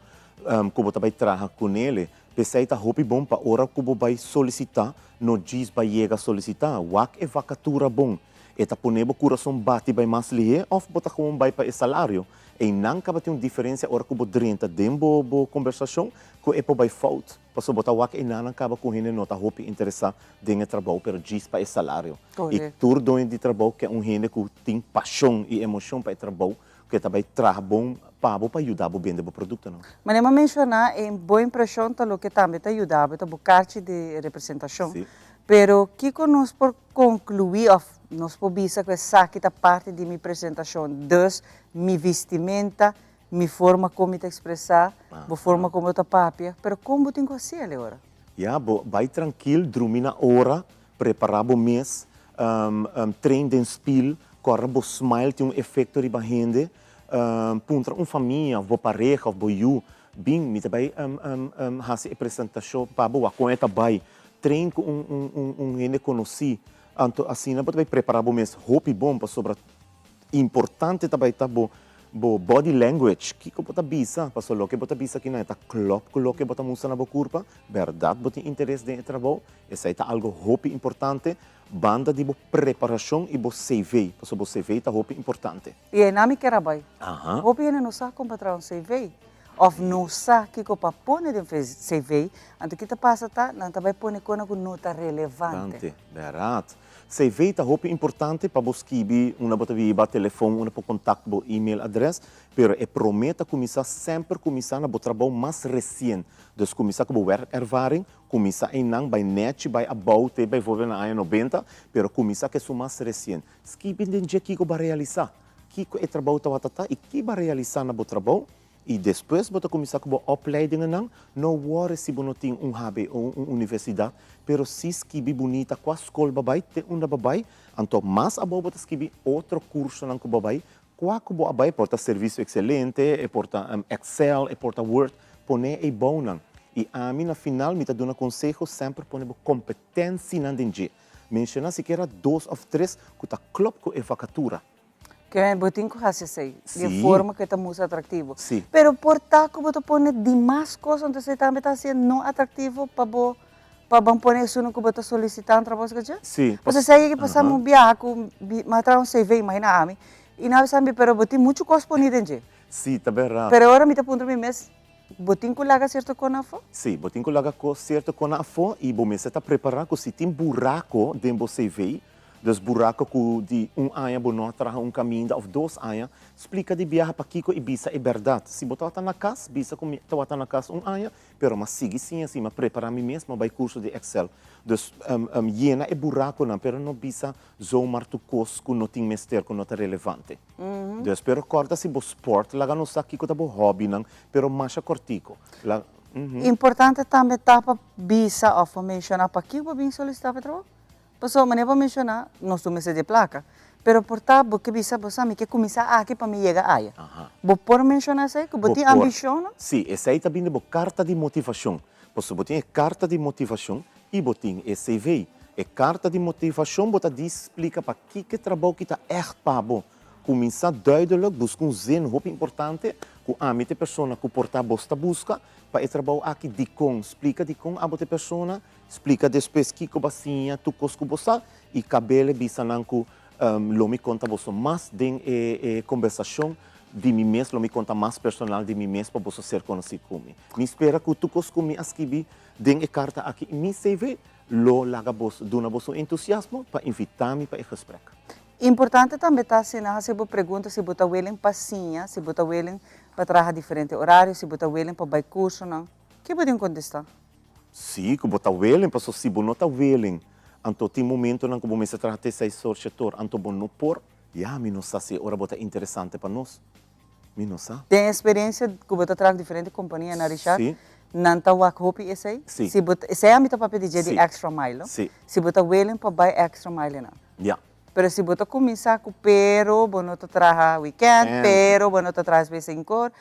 ku bo ta bai traha kunele. P'esei ta hopi bon pa ora ku bo bai solisitá, no djis bai yega solisitá. Wak e vakatura bon. E ta pone bo kurason bati bai mas lihé òf bo ta gewoon bai pa e salario? Einan kaba tin un diferensia ora ku bo drenta den bo bo kombersashon ku e por bai fout. Pasobra bo ta wak einanan kaba ku hende no ta hopi interesá den e trabou pero djis pa e salario. I tur doño di trabou ke un hende ku tin pashon i emoshon pa e trabou ku e ta bai traha bon pa bo pa yuda bo bende bo produktonan. Manera mi a menshoná, e bo impreshon ta loke tambe ta yuda bo, ta bo karchi di representashon. Pero kiko nos por konkluí òf nos por bisa ku esaki ta parti di mi presentashon, dus mi vistimenta, mi forma kon mi ta ekspresá, bo forma kon bo ta papia, pero kon bo tin ku hasi el e ora? Ya, bo bai trankil, drumi na ora, Prepará bo mes, train den spil, kòrda bo smile tin un efekto riba hende, puntra un famia òf bo pareha òf bo yu, bin mi ta bai hasi e presentashon pa bo wak kon e ta bai, train ku un hende konosí, anto asina bo ta bai prepará bo mes hopi bon pasobra Importante ta bai ta bo bo body language, kiko bo ta bisa, pasobra loke bo ta bisa kinan e ta klòp ku loke bo ta mustra na bo kurpa, bèrdat bo tin interes den e trabou, esei ta algu hopi importante, banda di bo preparashon i bo CV, pasobra bo CV ta hopi importante. I einan mi kier a bai. Hopi hende no sa kon pa traha un CV, òf no sa kiko pa pone den CV, anto ki ta pasa ta nan ta bai pone kona ku no ta relevante. Bèrdat. CV ta hopi importante pa bo skibi unda bo ta biba, telefon, unda por kontakt bo, email adres, pero e prome ta kuminsá semper kuminsá na bo trabou mas resien. Dus kuminsá ku bo werkervaring, kuminsá einan bai nèchi bai abou te bijvoorbeeld na aña nobenta, pero kuminsá ku esun mas resien. Skibi den dje kiko bo a realisá, kiko e trabou tabata ta i ki bo a realisá na bo trabou. I despues bo ta kuminsá ku bo opleidingennan, no wòri si bo no tin un hbo, un universidat, pero si skibi bunita kua skol bo a bai, te unda bo a bai, anto mas abou bo ta skibi otro kursonan ku bo a bai, kua ku bo a bai, por ta servisio ekselente, e por ta Excel, e por ta Word, pone ei bounan. I ami na final mi ta duna konseho semper pone bo kompetensianan den dje. Menshoná sikiera dos òf tres ku ta klòp ku e vakatura. Ke bo tin ku hasi esei di e forma ku e ta mus atraktivo. Sí. Pero por ta ku bo ta pone dimas kos, anto esei tambe ta hasié no atraktivo pa bo pa ban pone esun ku bo ta solisitá un trabou esaki dje? Sí. Pasobra esei a pasa mi un biaha ku mi a traha un CV, imagina ami, i nan a bisa mi pero bo tin muchu kos poni den dje. Sí, ta bèrdat. Pero ora mi ta puntra mi mes, bo tin ku laga sierto kos afó? Sí, bo tin ku laga kos sierto kos afó i bo mester ta prepará ku si tin burako den bo CV, Dus buraco cu di un aña bo no a traha un caminda of dos aña, splica di biaha pakico y bisa e berdad. Si bo tabata na cas, bisa cu mi tabata na cas un aña, pero m'a sigui siña si, m'a prepara mi mes, m'a bay curso di Excel. Dus yena e buraconan, pero no bisa zomaar tur cos cu no tin mester, cu no ta relevante. Dus pero corda si bo sport, laga nos sa kico ta bo hobbynan, pero masha cortico. Importante tambe ta pa bisa of pa menciona pakico bo bin solicita pa e trabou. Pasobra manera bo a menshoná, nos tur mester di e plaka. Pero por ta bo ke bisa bo sa mi ke kuminsá aki pa mi yega aya. Bo por menshoná esei ku bo tin ambishon no? Sí, esei ta bini bo karta di motivashon. Pasobra bo tin e karta di motivashon i bo tin e CV. E karta di motivashon bo ta di splika pakiko e trabou ki ta ègt pa bo. Kuminsá duidelik, buska un zin hopi importante ku ami ta e persona ku por ta bos ta buska pa e trabou aki. Dikon? Splika dikon abo ta e persona, splika despues kiko bo a siña, tur kos ku bo sa i kab'el bisa nan ku lo mi konta boso mas den e e kombersashon di mi mes, lo mi konta mas personal di mi mes pa boso ser konosí ku mi. Mi spera ku tur kos ku mi a skibi den e karta aki i mi CV lo laga boso, duna boso un entusiasmo pa invitá mi pa e gesprek. Importante tambe ta si nan hasi bo pregunta si bo ta willing pa siña, si bo ta willing pa traha diferente orario, si bo ta willing pa bai cursonan. Ke bo tin contesta? Si, ku bo ta willing, pasobra si bo no ta willing, anto tin momentonan ku bo mester traha te seis or, shete or, anto bo no por, ya, mi no sa si e ora bo ta interesante pa nos. Mi no sa. Den experiencia ku bo ta traha ku diferente compania na Richard, Si. nan ta wak hopi esei? Si. Si bo ta, esei ami ta papia di dje di Si. extra mile, no? Si. Si bo ta willing pa bai extra mile nan. Ya. Pero si bo ta kuminsá ku pero bo no ta traha wikènt, Wikènt. pero bo no ta traha esei sinkor,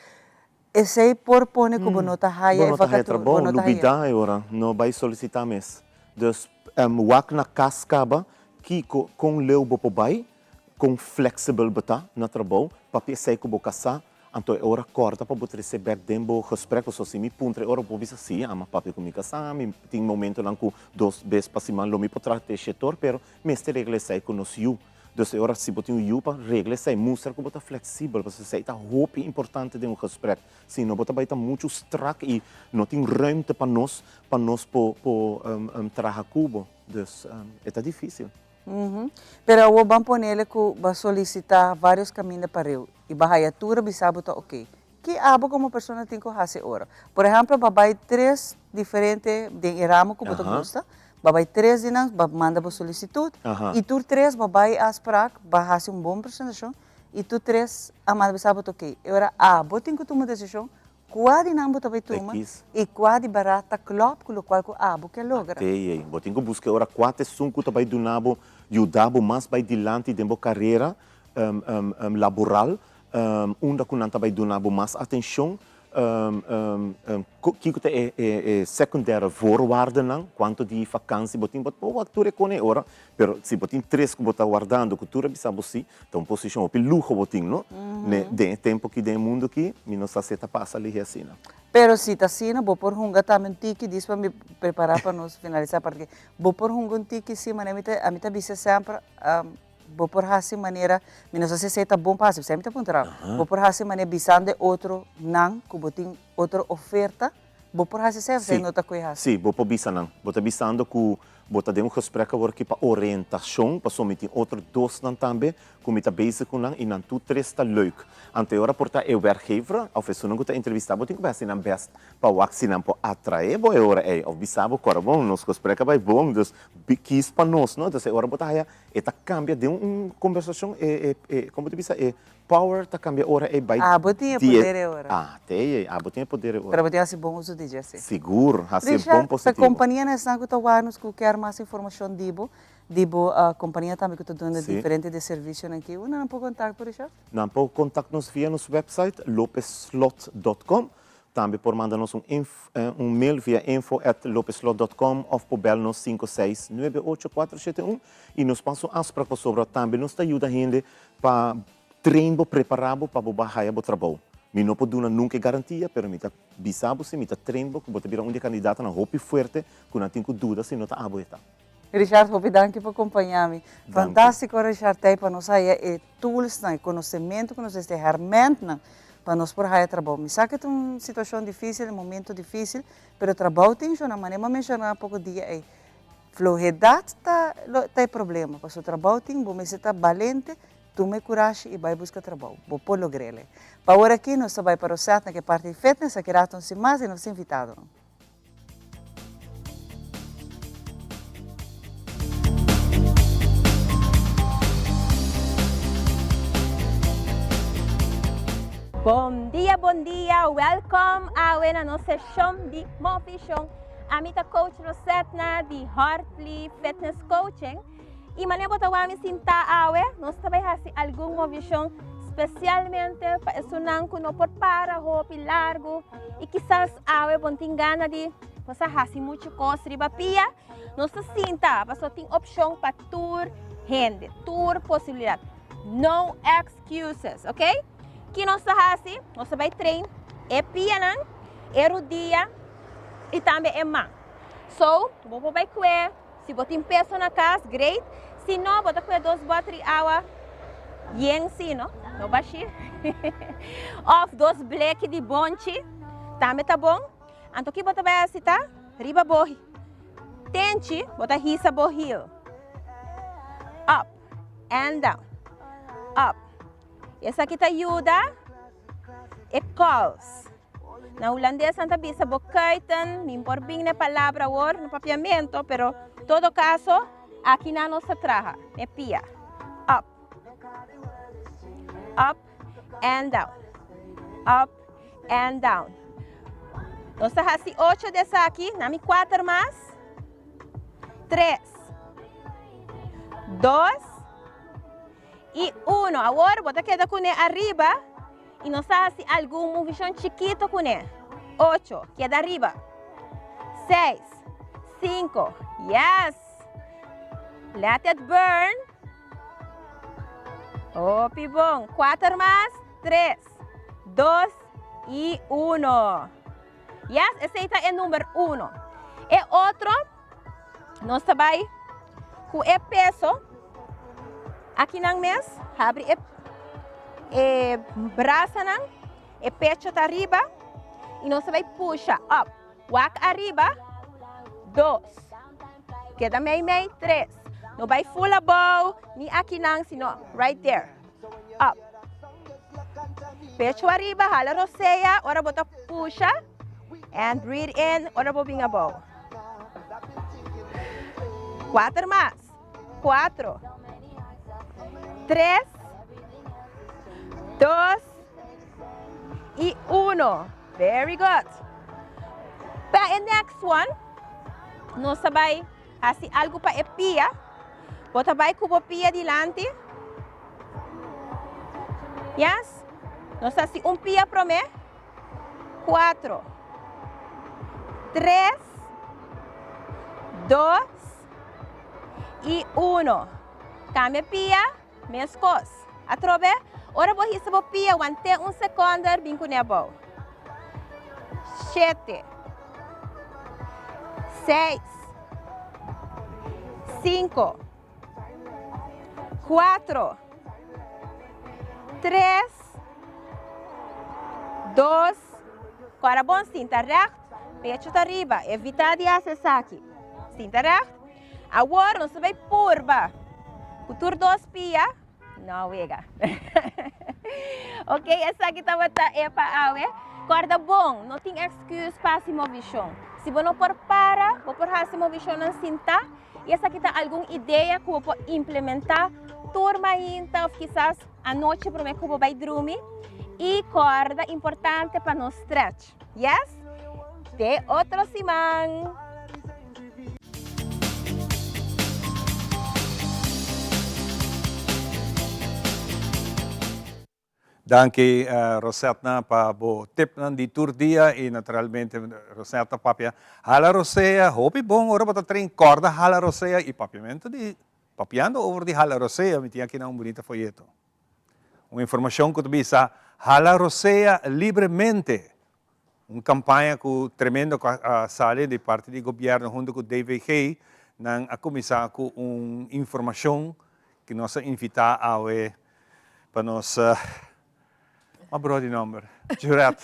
esei por pone ku bo no ta haya Bo e no ta haya vakatura, trabou, bo no ta haya. lubidá e ora, no bai solisitá mes. Dus wak na kas kaba kiko, kon leu bo por bai, kon fleksibel bo ta na trabou, papia esei ku bo kasá, Anto e ora kòrta pa bo trese bèk den bo gesprek pasobra si mi puntra e ora bo por bisa sí, ama papia ku mi kasá, mi tin momentonan ku dos bes pa siman lo mi por traha te shetor pero mester regla esei ku nos yu. Dus e ora si bo tin un yu pa regla esei, mustra ku bo ta fleksibel pasobra esei ta hopi importante den un gesprek. Si no bo ta bai ta muchu strak i no tin ruimte pa nos pa nos por por traha ku bo. Dus e ta difísil. Pero awor ban ponele ku bo a solisitá vários kaminda pareu i bo a haya tur a bisa bo ta oke. Ki abo komo persona tin ku hasi ora? Por ehèmpel, bo a bai tres diferente den e ramo ku bo ta gusta, bo a bai tres di nan, bo a manda bo solisitut i tur tres bo a bai afsprak, bo a hasi un bon presentashon i tur tres a manda bisa bo ta oke. E ora abo tin ku tuma desishon Kua di nan bo ta bai tuma i kua di barat ta klòp ku lokual ku abo ke logra? Atei ei. Bo tin ku buska e ora kua ta esun ku ta bai duna bo, yuda bo mas bai dilanti den bo karera laboral, unda ku nan ta bai duna bo mas atenshon, kiko ta e secundaire voorwaardennan, kuantu di vakansi bo tin, bo por wak tur e kone e ora, pero si bo tin tres ku bo ta wardando ku tur a bisa bo si, Ta un posishon hopi luho bo tin, no? Ne, den e tempu aki, den e mundu aki, mi no sa si e ta pasa lihe asina. Pero si ta asina, bo por hunga tambe un tiki, dis pa mi prepará pa nos finalisá parti aki. Bo por hunga un tiki, si, manera mi ta, ami ta bisa semper, bo por hasi manera, mi no sa si esei ta bon pa hasi, p'esei mi ta puntra bo. Bo por hasi manera bisando e otronan ku bo tin otro oferta, Bo por hasi esei of esei no ta koe hasi? Sí, bo por bisa nan. Bo ta bisando ku bo ta den un gesprek awor aki pa orientashon, pasobra mi tin otro dosnan tambe ku mi ta bezig ku nan i nan tur tres ta leuk. Anto e ora por ta e werkgever of esunnan ku ta entrevistá bo tin ku bai hasi nan bèst pa wak si nan por atraé bo e ora ei of bisa bo kòrda bon nos gesprek a bai bon dus kies pa nos no. Entonces e ora bo ta haya e ta kambia den un kombersashon e e kon bo ta bisa e Power ta cambia ora e bay Abo tin e poder e ora. Ah, te e, abo tin e poder e ora. Pero bo tin haci bon uso di dje si. Sigur, haci e bon Richard, positivo. pa compania na esnan cu ta wak nos cu kier mas informacion di bo, di bo compania tambe cu ta duna diferente di e servicionan aki, unda nan por contact bo Richard? Nan por contact nos via nos website lopezslot dot com, tambe por manda nos un un mail via info at lopezslot dot com of por bel nos 5698471 y nos pasa un afspraak pasobra tambe nos ta yuda hende Pa train bo, prepara bo pa bo bai haya bo trabou. Mi no por duna nunca e garantia, pero mi ta bisa bo si mi ta train bo cu bo ta bira un di e candidatonan hopi fuerte cu nan tin cu duda si no ta abo e ta. Richard, hopi danki pa compaña mi. Danki. Fantastico Richard tey pa nos haya e toolsnan, e conocemento cu nos mester, e hermentnan pa nos por haya trabou. Mi sa cu ta un situacion dificil, un momento dificil, pero trabou tin shona, manera mi a menciona poco dia ey. Flohedat ta lo ta e problema, pasobra trabou tin, bo mester ta balente, tuma e kurashi i bai buska trabou. Bo por logr'el. Pa ora aki nos ta bai pa Rosette na ke parti di fitness, aki rato nos tin mas di nos invitadonan. Bon dia, bon dia, welkom awe na nos seshon di Movishon. Ami ta coach Rosetna di Hartley Fitness Coaching. I manera bo ta wak mi sintá awe, nos ta bai hasi algun movishon spesialmente pa esunnan ku no por para hopi largu i kisas awe bo no tin gana di bo sa hasi muchu kos riba pia. Nos ta sinta pasobra tin opshon pa tur hende, tur posibilidat. No excuses, ok? Ki nos ta hasi? Nos ta bai train e pianan, e rudia i tambe e man. So, bo por bai kue, si bo tin peso na kas, great. Si no, bo ta kue dos bòter di awa yen si, no? No bashí. Òf dos bleki di bonchi, tambe ta bon. Anto ki bo ta bai hasi ta? Riba bo tenchi, bo ta hisa bo heel. Up and down, up. Esaki ta yuda e kòls. Na hulandes nan ta bisa bo kuiten, mi por bin na e palabra awor na papiamento, pero todo kaso aki nan nos ta traha, e pia, up, up and down, up and down. Nos ta hasi ocho di esaki, na mi kuater mas, tres, dos i uno. Awor bo ta keda kuné ariba. I nos ta hasi algun movishon chikito kuné. Ocho, keda riba. Seis, sinku, yes! Let it burn. Hopi bon. Kuater mas, tres, dos i uno. Yes, esei ta e number uno. E otro, nos ta bai ku e peso akinan mes, habri e e brasanan, e pecho ta ariba i nos ta bai pusha up. Wak ariba, dos, keda mei mei, tres. No bai full abou, ni akinan, sino right there. Up. Pecho ariba, hala rosea ora bo ta pusha and breathe in ora bo bin abou. Kuater mas. Kuatro. Tres. Dos. I uno. Very good. Pa e next one, nos ta bai hasi algu pa e pia. Bo ta bai ku bo pia dilanti. Yes. Nos ta hasi un pia promé. Kuatro. Tres. Dos. I uno. Kambia pia. Meskos. Atrobe, ora bo hisa bo pia, want'é un sekònder, bin kuné abou. Shete. Seis. Sinku. Kuatro. Tres. Dos. Kòrda bon, sinta règt, pechu ta riba. Evitá di hasi esaki. Sinta règt. Awor nos ta bai purba ku tur dos pia. No wega. Ok, esaki tabata e pa awe. Kòrda bon, no tin èksküs pa hasi movishon. Si bo no por para, bo por hasi movishonnan sintá i esaki ta algun idea ku bo por implementá tur mainta òf kisas anochi promé ku bo bai drumi. I kòrda importante pa no stretch. Yes? Te otro siman! Danki Rosetna pa bo tipnan di tur dia y naturalmente Rosetna ta papia hala rosea hopi bon ora bo ta train corda hala rosea y papiamento di papiando over di hala rosea mi tin aki nan un bunita foyeto. Un informacion cu ta bisa Hala Rosea Libremente, un campaña cu tremendo cu a sali di parti di gobierno hunto cu DVG, nan a cuminsa cu un informacion cu nos a invita awe pa nos Ma bro di nomber? Juret.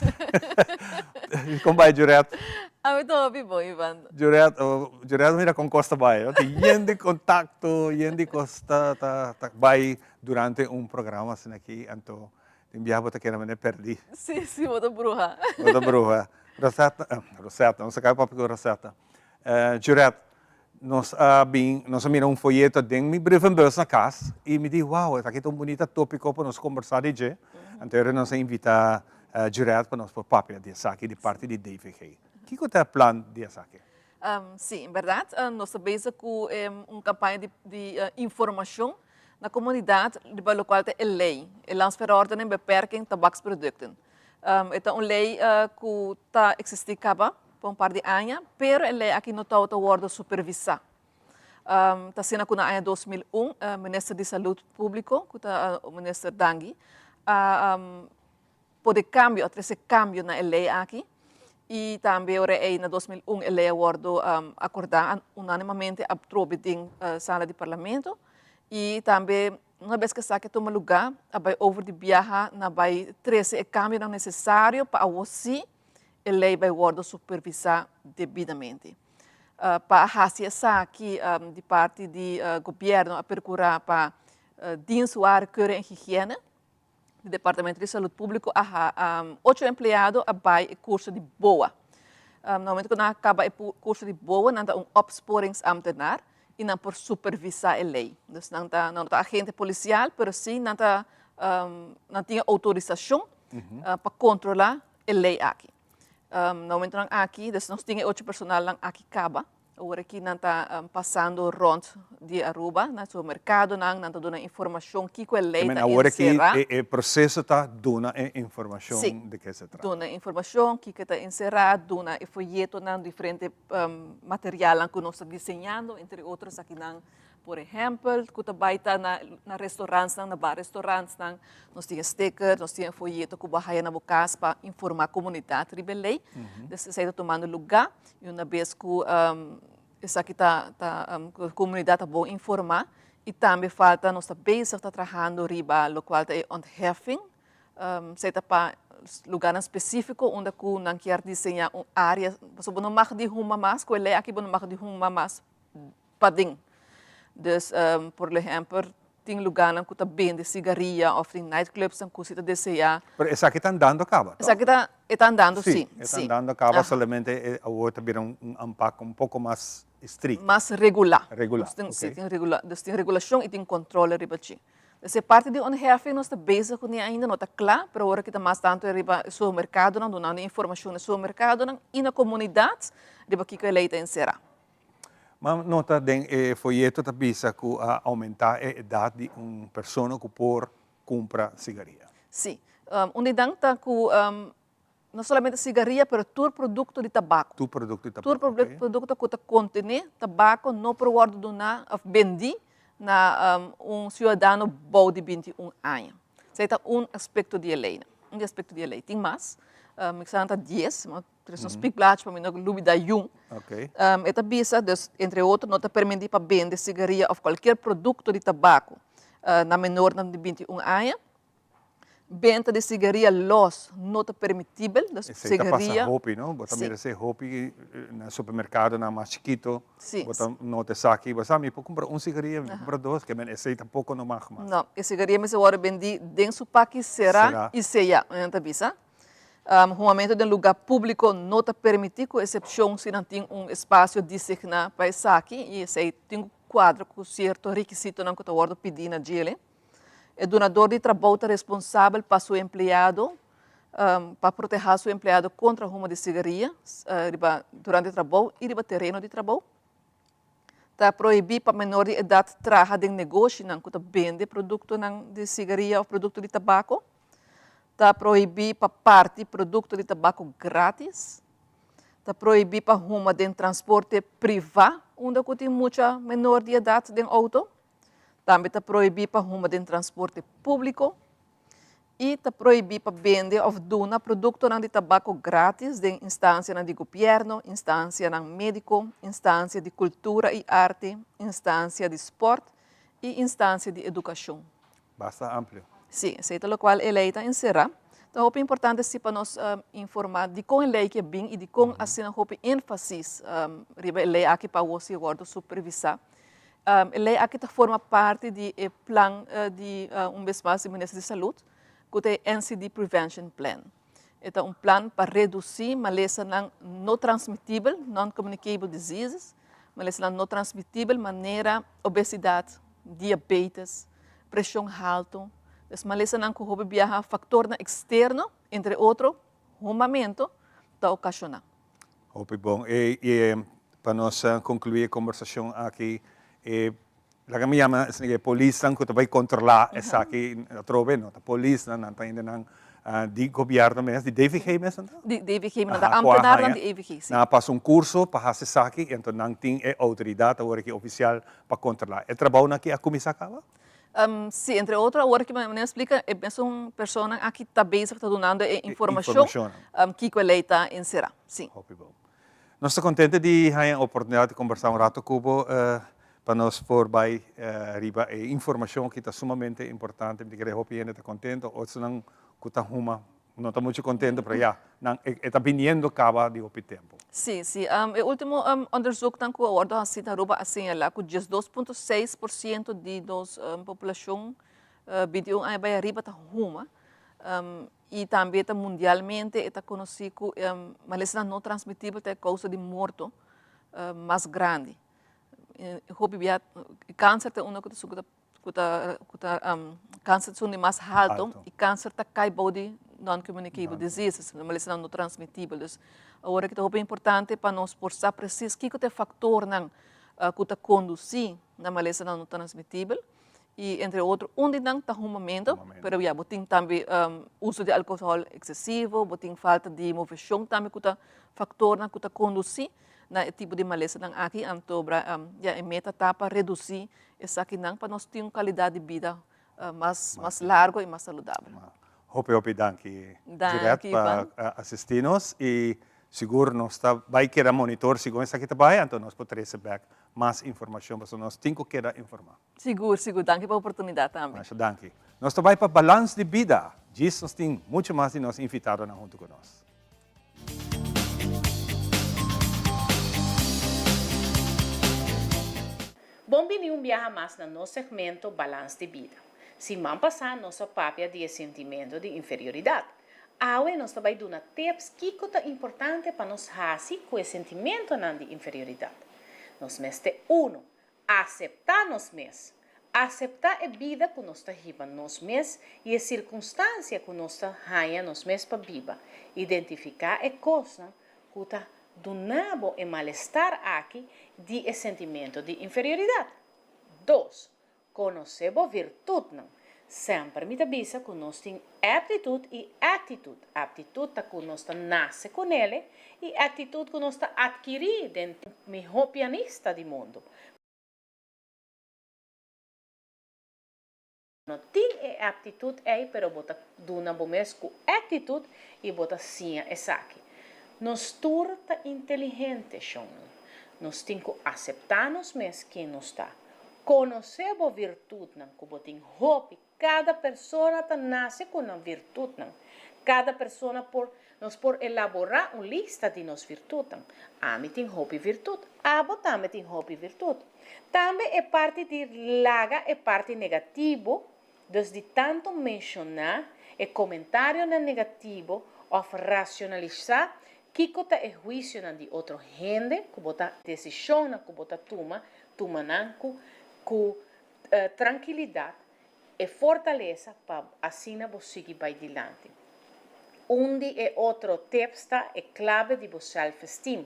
Kon bai Juret? Ami ta hopi bon, Ivan. Juret, Juret mira kon kos ta bai. Tin yen di kontakto, yen di kos ta ta ta bai durante un programa asina aki, anto tin biaha bo ta keda manera pèrdí. Sí, sí, bo ta bruha. Bo ta bruha. Rosetta, Rosetta, nos a kaba papia ku Rosetta. Juret, Nos a bin, nos a mira un foyeto den mi brievenbus na cas y mi di, wow, esaki ta un bunita topico pa nos combersa di dje. Anto ora nos a invita Juret pa nos por papia di esaki di parti di DVG. Kico ta e plan di esaki? Sí, en bèrdat nos ta bezig ku un kampaña di informashon na komunidat riba lokual ta e lei, e Landsverordening Beperking Tabaksproducten. E ta un lei ku ta eksistí kaba pa un par di aña, pero e lei aki no tabata wòrdu supervisá. Ta asina ku na aña 2001 Minister di Salud Públiko, ku ta Minister Dangui, a pone kambio, a trese kambio na e lei aki i tambe ora ei na 2001 e lei a wòrdu akordá unánimamente atrobe den sala di parlamento i tambe una bes ku esaki a tuma lugá a bai over di biaha na bai trese e kambionan nesesario pa awor sí e lei bai wòrdu supervisá debidamente. Pa hasi esaki di parti di gobièrnu a perkurá pa Dienst Warenkeuring en Hygiëne, di Departamento di Salud Públiko a ha ocho empleado a bai e kurso di boa. Na momento ku nan a kaba e kurso di boa nan ta un opsporingsambtenaar i nan por supervisá e lei. Dus nan ta nan no ta agente polisial pero sí nan ta nan tin e outorisashon pa kontrolá e lei aki. Na momentonan aki dus nos tin e ocho personalnan aki kaba. Awor aki nan ta pasando rond di Aruba na supermercadonan, nan ta duna informacion kico e ley ta Awor aki encera. e proceso ta duna e informacion Sí, di ke se trata. duna informacion kico ta encera, duna e foyetonan, diferente materialnan cu nos ta diseñando, entre otro esakinan por ehempel cu ta bay ta na na restaurantsnan, na bar restaurantsnan, nos tin e sticker, nos tin e foyeto cu bo a haya na bo cas pa informa comunidad riba e ley. Dus esey ta tumando luga. I una bes ku esaki ta ta ku e komunidat ta bon informá i tambe falta nos ta bezig ta trahando riba lokual ta e ontheffing, esei ta pa lugarnan spesífiko unda ku nan kier diseñá un área, pasobra bo no mag di huma mas, ku e lei aki bo no mag di huma mas paden. Dus por ehempel tin lugarnan ku ta bende sigaria òf tin nightclubsnan ku si ta deseá. Pero esaki ta andando kaba, to? Esaki ta, e ta andando, sí. Sí, e ta andando kaba, solamente e awor ta bira un aanpak un poko mas estrikto. Mas regulá. Regulá, ok. Sí, tin regulá, dus tin regulashon i tin kontrole riba dje. Dus e parti di ontheffing nos ta bezig kuné ainda, no ta kla, pero awor aki ta mas tantu riba e supermerkadonan, dunando informashon na e supermerkadonan i na komunidat riba kiko e lei ta enserá. Ma nota den e foyeto ta bisa ku a oumentá e edat di un persona ku por kumpra sigaria. Sí. Un di nan ta ku no solamente sigaria pero tur produkto di tabako. Tur produkto di tabako, Tur produkto ku ta kontené tabako no por wòrdu duná òf bendí na un siudadano bou di 21 aña. Esei ta un aspekto di e leinan. Un di aspekto di e lei. Tin mas. Mi sa nan ta dies. Tres un speekblaadje pa mi no lubida yun. Okay. Um, e ta bisa, dus, entre otro, no ta permiti pa bende sigaria of cualkier producto di tabaco uh, na menornan di 21 aña. Benta di sigaria los no ta permitibel, dus Esei ta pasa sigaria... hopi, no? Bo ta Sí. mira esei hopi eh, na supermercadonan mas chikito. Sí. Bo ta nota esaki, bo sa, mi por cumpra un sigaria, mi por cumpra dos, ke men esei tampoco no mag mas. No, e sigaria mester worde bendi den su paki será Será. y sellá, nan ta bisa. Humamentu den lugá públiko no ta permití ku esepshon si nan tin un espasio disigná pa esaki i esei tin ku kuadra ku sierto rekisitonan ku ta wòrdu pidí na djele. E dunador di trabou ta responsabel pa su empleado pa protehá su empleado kontra huma di sigaria riba durante trabou i riba tereno di trabou. Ta prohibí pa menor di edat traha den negoshinan ku ta bende produktonan di sigaria òf produkto di tabako. Ta prohibí pa parti produkto di tabako grátis. Ta prohibí pa huma den transporte privá unda ku tin mucha menor di edat den outo. Tambe ta prohibí pa huma den transporte públiko. I ta prohibí pa bende òf duna produktonan di tabako grátis den instansianan di gobièrnu, instansianan médiko, instansia di kultura i arte, instansia di spòrt i instansia di edukashon. Basta amplio. Sí, esei ta lokual e lei ta enserá. Ta hopi importante si pa nos informá dikon e lei ke bin i dikon asina hopi énfasis riba e lei aki pa awor si e wòrdu supervisá. E lei aki ta forma parti di e plan di un bes mas di Minister di Salud ku ta e NCD Prevention Plan. E ta un plan pa redusí malesanan no transmitibel, non-communicable diseases, malesanan no transmitibel manera obesidat, diabetes, preshon haltu. Dus malesanan ku hopi biaha faktornan eksterno, entre otro humamentu, ta okashoná. Hopi bon. E, e. Pa nos conclui e conversacion aki, e laga mi yama esaki e polisnan cu ta bay controla esaki atrobe, no ta polisnan, nan ta hendenan di gobierno mes, di DVG mes nan ta? Di DVG, nan ta ambtenaarnan di DVG, si. Nan a pasa un curso pa haci esaki, enton nan tin e autoridad awor aki oficial pa controla. E trabounan aki a cuminsa caba? Si, entre otro awor ki mi a splika e mesun personanan aki ta bezig ta dunando e informacion kiko e ley ta encera, si. Hopi bon. Nos ta contento di haña oportunidad di conversa un rato cu bo pa nos por bay riba e informacion ki ta sumamente importante. Mi ta kere hopi hende ta contento, otronan cu ta huma no ta mucho contento, pero ya, nan e ta biniendo caba di hopi tempo. Si, si. E ultimo onderzoeknan cu a wordo haci na Aruba a señala cu 12.6% di nos poblacion 21 aña bay ariba ta huma. Y tambe ta mundialmente e ta conoci cu malesanan no transmitibel ta e causa di morto mas grandi. Hopi bia cancer ta uno cu ta cu ta cu ta cancer ta un di mas halto y cancer ta cay bou di non communicable diseases, malesanan no transmitibel. Dus awor aki ta hopi importante pa nos por sa precies kico ta e factornan cu ta conduci na malesanan no transmitibel. Y entre otro un di nan ta humamento, pero ya bo tin tambe uso di alcohol excesivo, bo tin falta di movecion tambe cu ta factornan cu ta conduci na e tipo di malesanan aki, anto ya e meta ta pa reduci esakinan pa nos tin un calidad di bida mas mas largo y mas saludabel. Hopi hopi danki Juliet pa asisti nos y sigur nos ta bay keda monitor segun esaki ta bay anto nos por trece bek mas informacion pasobra nos tin cu keda informa. Sigur, sigur. Danki pa oportunidad tambe. Masha danki. Nos ta bai pa Balans di Bida. Djis nos tin mucho mas di nos invitadonan huntu cu nos. Bon bini un biaha mas na nos segmento Balans di Bida. Siman pasá nos a papia di e sentimento di inferioridat. Awe nos ta bai duna tips kiko ta importante pa nos hasi ku e sentimentonan di inferioridat. Nos mester uno, Aseptá nos mes. Aseptá e bida ku nos ta hiba nos mes i e sirkunstansia ku nos ta haña nos mes pa biba. Identifiká e kosnan ku ta duna bo e malestar aki di e sentimentu di inferioridat. Dos, Konosé bo virtutnan. Semper mi ta bisa ku nos tin aptitut i aktitut. Aptitut ta ku nos ta nase kunele i aktitut ku nos ta atkirí den mihó pianista di mundu. No tin e aptitut ei pero bo ta duna bo mes ku aktitut i bo ta siña esaki. Nos tur ta inteligente, shonnan. Nos tin ku aseptá nos mes ken nos ta. Konosé bo virtutnan ku bo tin hopi. Kada persona ta nase ku nan virtutnan. Kada persona por, nos por elaborá un lista di nos virtutnan. Ami tin hopi virtut. Abo tambe tin hopi virtut. Tambe e parti di laga e parti negativo, dus di tantu menshoná e komentarionan negativo òf rasionalisá kiko ta e huisionan di otro hende ku bo ta desishonnan ku bo ta tuma, tuma nan ku ku trankilidat e fortalesa pa asina bo sigui bai dilanti. Un di e otro tips ta e klabe di bo self-esteem.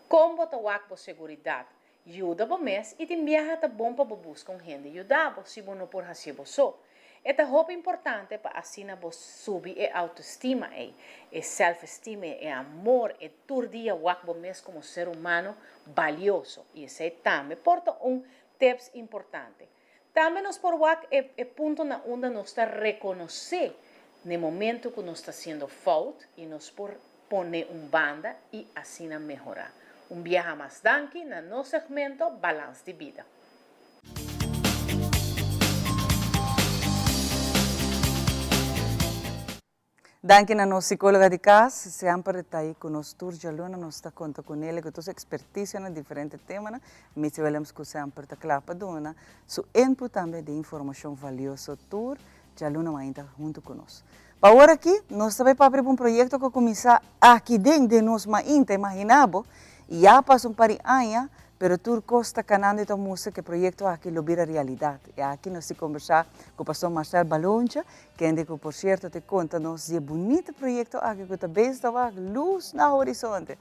Kon bo ta wak bo seguridat? Yuda bo mes i tin biaha ta bon pa bo buska un hende yuda bo si bo no por hasié bo so. E ta hopi importante pa asina bo subi e autoestima ei, e self-esteem ei, e amor, e tur dia wak bo mes komo ser humano balioso. I esei tambe por ta un tips importante. Tambe nos por wak e e punto na unda nos ta rekonosé n'e momento ku nos ta hasiendo fout i nos por pone un banda i asina mehorá. Un biaha mas danki na nos segmento Balans di Bida. Danki na nos psicologa di cas, semper ta ahí cu nos tur djaluna, nos ta conta cu nele cu tur su experticio na diferente temanan. Mitzi Willems cu semper ta cla pa duna su input tambe di informacion valioso tur djaluna mainta hunto cu nos. Pa awor aki nos ta bay papia riba un proyecto cu a cuminsa aki den den nos mainta, imagina bo, y ya pasa un par di aña, Pero tur cos ta canando y ta mustra cu e proyecto aki lo bira realidad. Y aki nos tin conversa cu Pastor Marcel Baloncha, kende cu por cierto te conta nos di e bunito proyecto aki cu ta bezig ta wak luz na horizonte.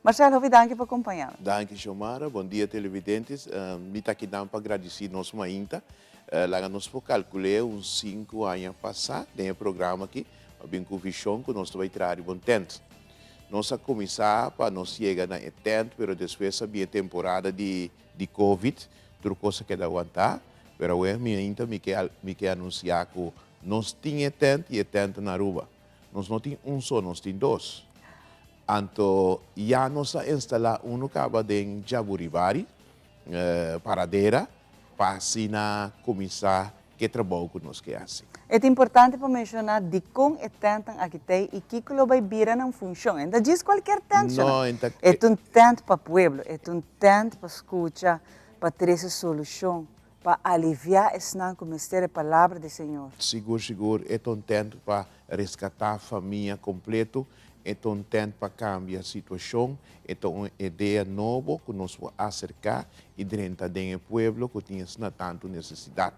Marcel, hopi danki pa kompañá mi. Danki Xiomara, bon dia televidentes. Mi ta akinan pa gradisí nos mainta. Laga nos por kalkul'é un sinku aña pasá den e programa aki, a bin ku vishon ku nos ta bai traha riba un tènt. Nos a kuminsá pa nos yega na e tènt, pero despues a bin e temporada di di covid, tur kos a keda wantá. Pero awe mi ainda mi ke mi ke anunsiá ku nos tin e tènt i e tènt ta na Aruba. Nos no tin un so, nos tin dos. Anto ya nos a instalá unu kaba den Jaburibari, Paradera, pa asina kuminsá ke trabou ku nos ke hasi. E ta importante pa menshoná dikon e tèntnan aki ta ei i kiko lo bai bira nan funshon. E no ta djis kualkier tènt, No, e ta. E ta un tènt pa pueblo, e ta un tènt pa skucha, pa trese solushon, pa aliviá esnan ku mester e palabra di Señor. Sigur, sigur, e ta un tènt pa reskatá famia kompleto, e ta un tènt pa kambia situashon, e ta un idea nobo ku nos por aserká i drenta den e pueblo ku tin asina tantu nesesidat.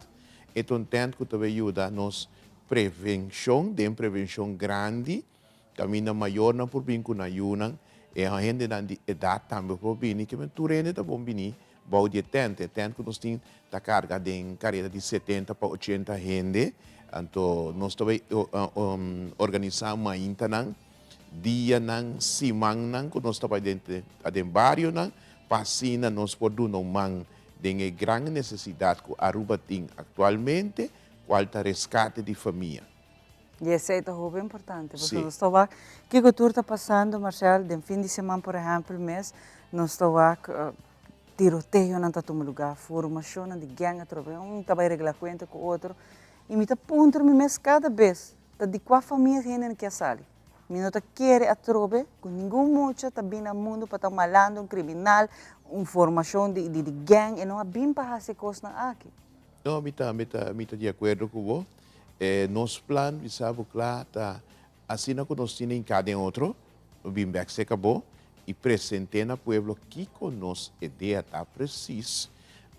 E ta un tènt ku ta bay yuda nos prevenshon, den prevenshon grandi, Kaminda mayornan por bin ku nan yunan, e hendenan di edat tambe por bini, kimen tur hende ta bon bini bou di e tènt. E tènt ku nos tin ta karga den kareda di setenta pa ochenta hende. Anto nos ta bai organisá maintanan, dianan, simannan ku nos ta bai den den barionan pa asina nos por duna un man den e gran nesesidat ku Aruba tin aktualmente, kual ta reskate di famia. I esei ta hopi importante, pasobra nos ta wak kiko tur ta pasando, Marcel, den fin di siman por ehèmpel mes, nos ta wak tiroteonan ta tuma lugá, formashonnan di gèng atrobe, un ta bai regla kuenta ku otro, i mi ta puntra mi mes kada bes, ta di kua famia e hendenan ke a sali? Mi no ta kere atrobe ku ningun mucha ta bin na mundu pa ta un malandro, un kriminal, un formashon di di gèng, e no a bin pa hasi e kosnan aki. No, mi ta, mi ta, mi ta di akuerdo ku bo. E nos plan bisa bo kla ta asina ku nos tin hinká den otro, no bin bèk serka bo i present'é na pueblo kiko nos idea ta presis,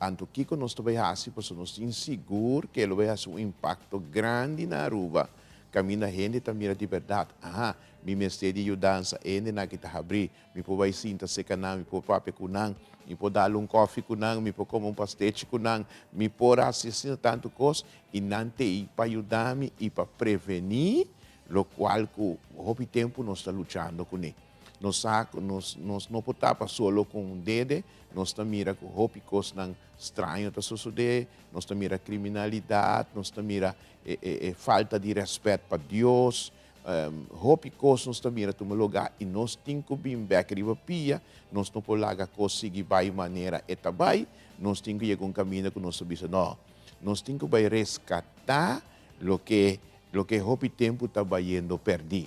anto kiko nos ta bai hasi pasobra nos tin sigur ke lo bai hasi un impakto grandi na Aruba kaminda hende ta mira di bèrdat, aha, mi mester di yudansa, e hendenan aki ta habrí, Mi por bai sinta serka nan, mi por papia ku nan, mi por dal un kòfi ku nan, mi por kome un pastechi ku nan, mi por hasi asina tantu kos i nan t'ei pa yuda mi i pa prevení lokual ku hopi tempu nos ta luchando kuné. Nos sa ku nos nos no por tapa solo ku un dede, nos ta mira ku hopi kosnan straño ta sosodé, nos ta mira kriminalidat, nos ta mira e e e falta di rèspèt pa Dios, Hopi kos nos ta mira tuma lugá i nos tin ku bin bèk riba pia, nos no por laga kos sigui bai manera e ta bai, nos tin ku yega un kaminda ku nos ta bisa no, nos tin ku bai reskatá loke loke hopi tempu ta bayendo pèrdí.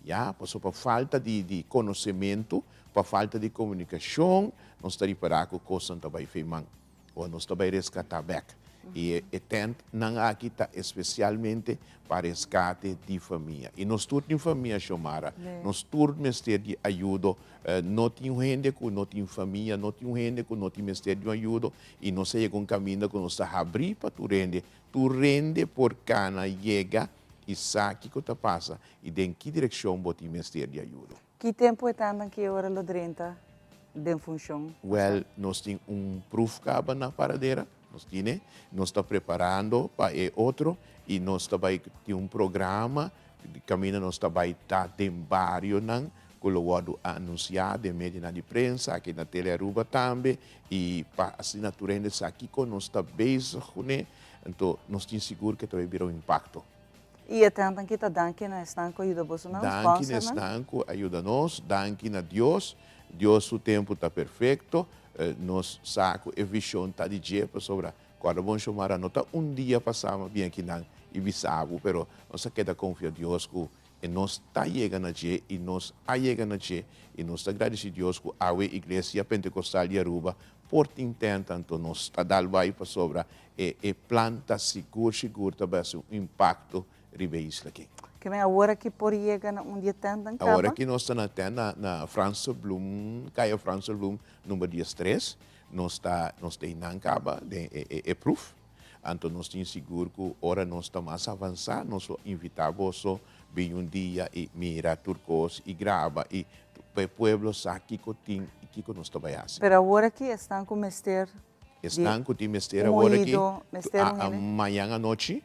Ya, pasobra pa falta di di konosementu, pa falta di komunikashon, nos ta ripará ku kosnan ta bai fei man. Ora nos ta bai reskatá bèk. I e tèntnan aki ta espesialmente pa reskate di famia. I nos tur tin famia, Xiomara. Nos tur mester di ayudo. No tin un hende ku no tin famia, no tin un hende ku no tin mester di un ayudo. I nos a yega un kaminda ku nos ta habrí pa tur hende. Tur hende por kana yega i sa kiko ta pasa i den ki direkshon bo tin mester di ayudo. Ki tempu e tandan ki ora lo drenta den funshon? Wèl, nos tin un pruf kaba na Paradera, nos tine. Nos ta preparando pa e otro i nos ta bai tin un programa kaminda nos ta bai ta den barionan ku lo wòrdu anunsiá den medionan di prensa, aki na Tele Aruba tambe, i pa asina tur hende sa kiko nos ta bezig kuné. Anto nos tin sigur ku e ta bai bira un impakto. I e tantan ki ta danki na esnan ku a yuda boso nan, Danki na sponsornan. esnan ku a yuda nos, danki na Dios. Dios su tempu ta perfekto. Nos sa ku e vishon ta di dje pasobra kòrda bon Xiomara no ta un dia pasá mi a bin akinan i bisa bo pero nos a keda konfia Dios ku e nos ta yega na dje i nos a yega na dje i nos ta gradisí Dios ku awe Iglesia Pentekostal di Aruba por tin tènt anto nos ta dal bai pasobra E e plan ta sigur sigur ta bai hasi un impakto riba e isla aki. Ke men awor aki por yega na un di e tèntnan kaba? Awor aki nos ta na tènt na na Franse Bloem, kaya Franse Bloem number diestres. Nos ta nos ta einan kaba den e e e pruf. Anto nos tin sigur ku ora nos ta mas avansá nos lo invitá boso. bin un dia i mira tur kos i graba i pa e pueblo sa kiko tin i kiko nos ta bai hasi. Pero awor aki esnan ku mester di Esnan ku tin mester un awor aki, oido, mester un hende. Mañan anochi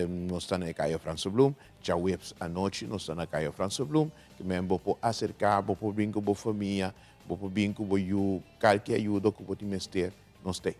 nos ta na e Kaya Franse Bloem, djaweps anochi nos ta na Kaya Franse Bloem, ke men bo por aserká, bo por bin ku bo famia, bo por bin ku bo yu, kalke ayudo ku bo tin mester, nos t'ei.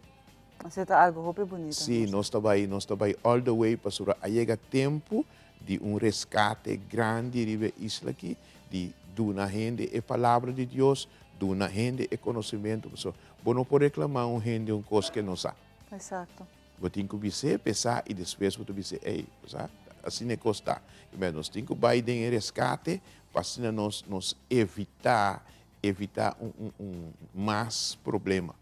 Esei ta algo hopi bunita. Sí, nos ta bai, nos ta bai all the way pasobra a yega tempu di un reskate grandi riba e isla aki, di duna hende e palabra di Dios, duna hende e konosementu, pasobra bo no por reklamá un hende un kos ke no sa. Exacto. Bo tin ku bis'é p'e sa i despues bo ta bis'é, ey, bo sa, asina e kos ta. I men nos tin ku bai den e reskate pa asina nos nos evitá, evitá un un un mas problema.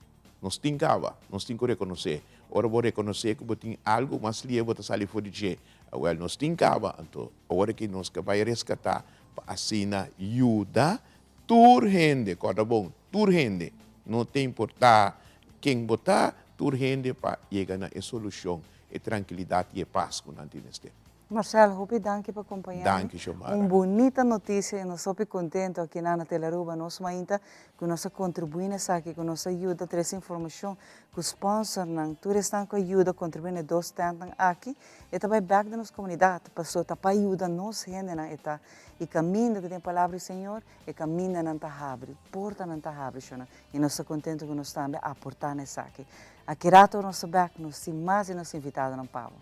Nos tin kaba, nos tin ku rekonosé. Ora bo rekonosé ku bo tin algu, mas lie bo ta sali for di dje. Awèl, nos tin kaba, anto ora ki nos ke bai reskatá pa asina yuda tur hende, kòrda bon, tur hende, no ta importá ken bo ta, tur hende pa yega na e solushon, e trankilidat i e pas ku nan tin mester. Marcel, hopi danki pa compaña mi. Danki, Xiomara. Un bunita noticia y nos hopi contento aki na na Telearuba nos mainta cu nos a contribui na esaki, cu nos a yuda trece informacion cu sponsornan, tur esnan cu a yuda contribui na e dos tentnan aki, e ta bay bek den nos comunidad, paso ta pa yuda nos hendenan e ta. Y caminda cu tin e palabra di Señor, e camindanan ta habri, portanan ta habri, shona, y nos ta contento cu nos tambe a aporta na esaki. Aki rato nos ta bek, nos tin mas di nos invitadonan pa bo.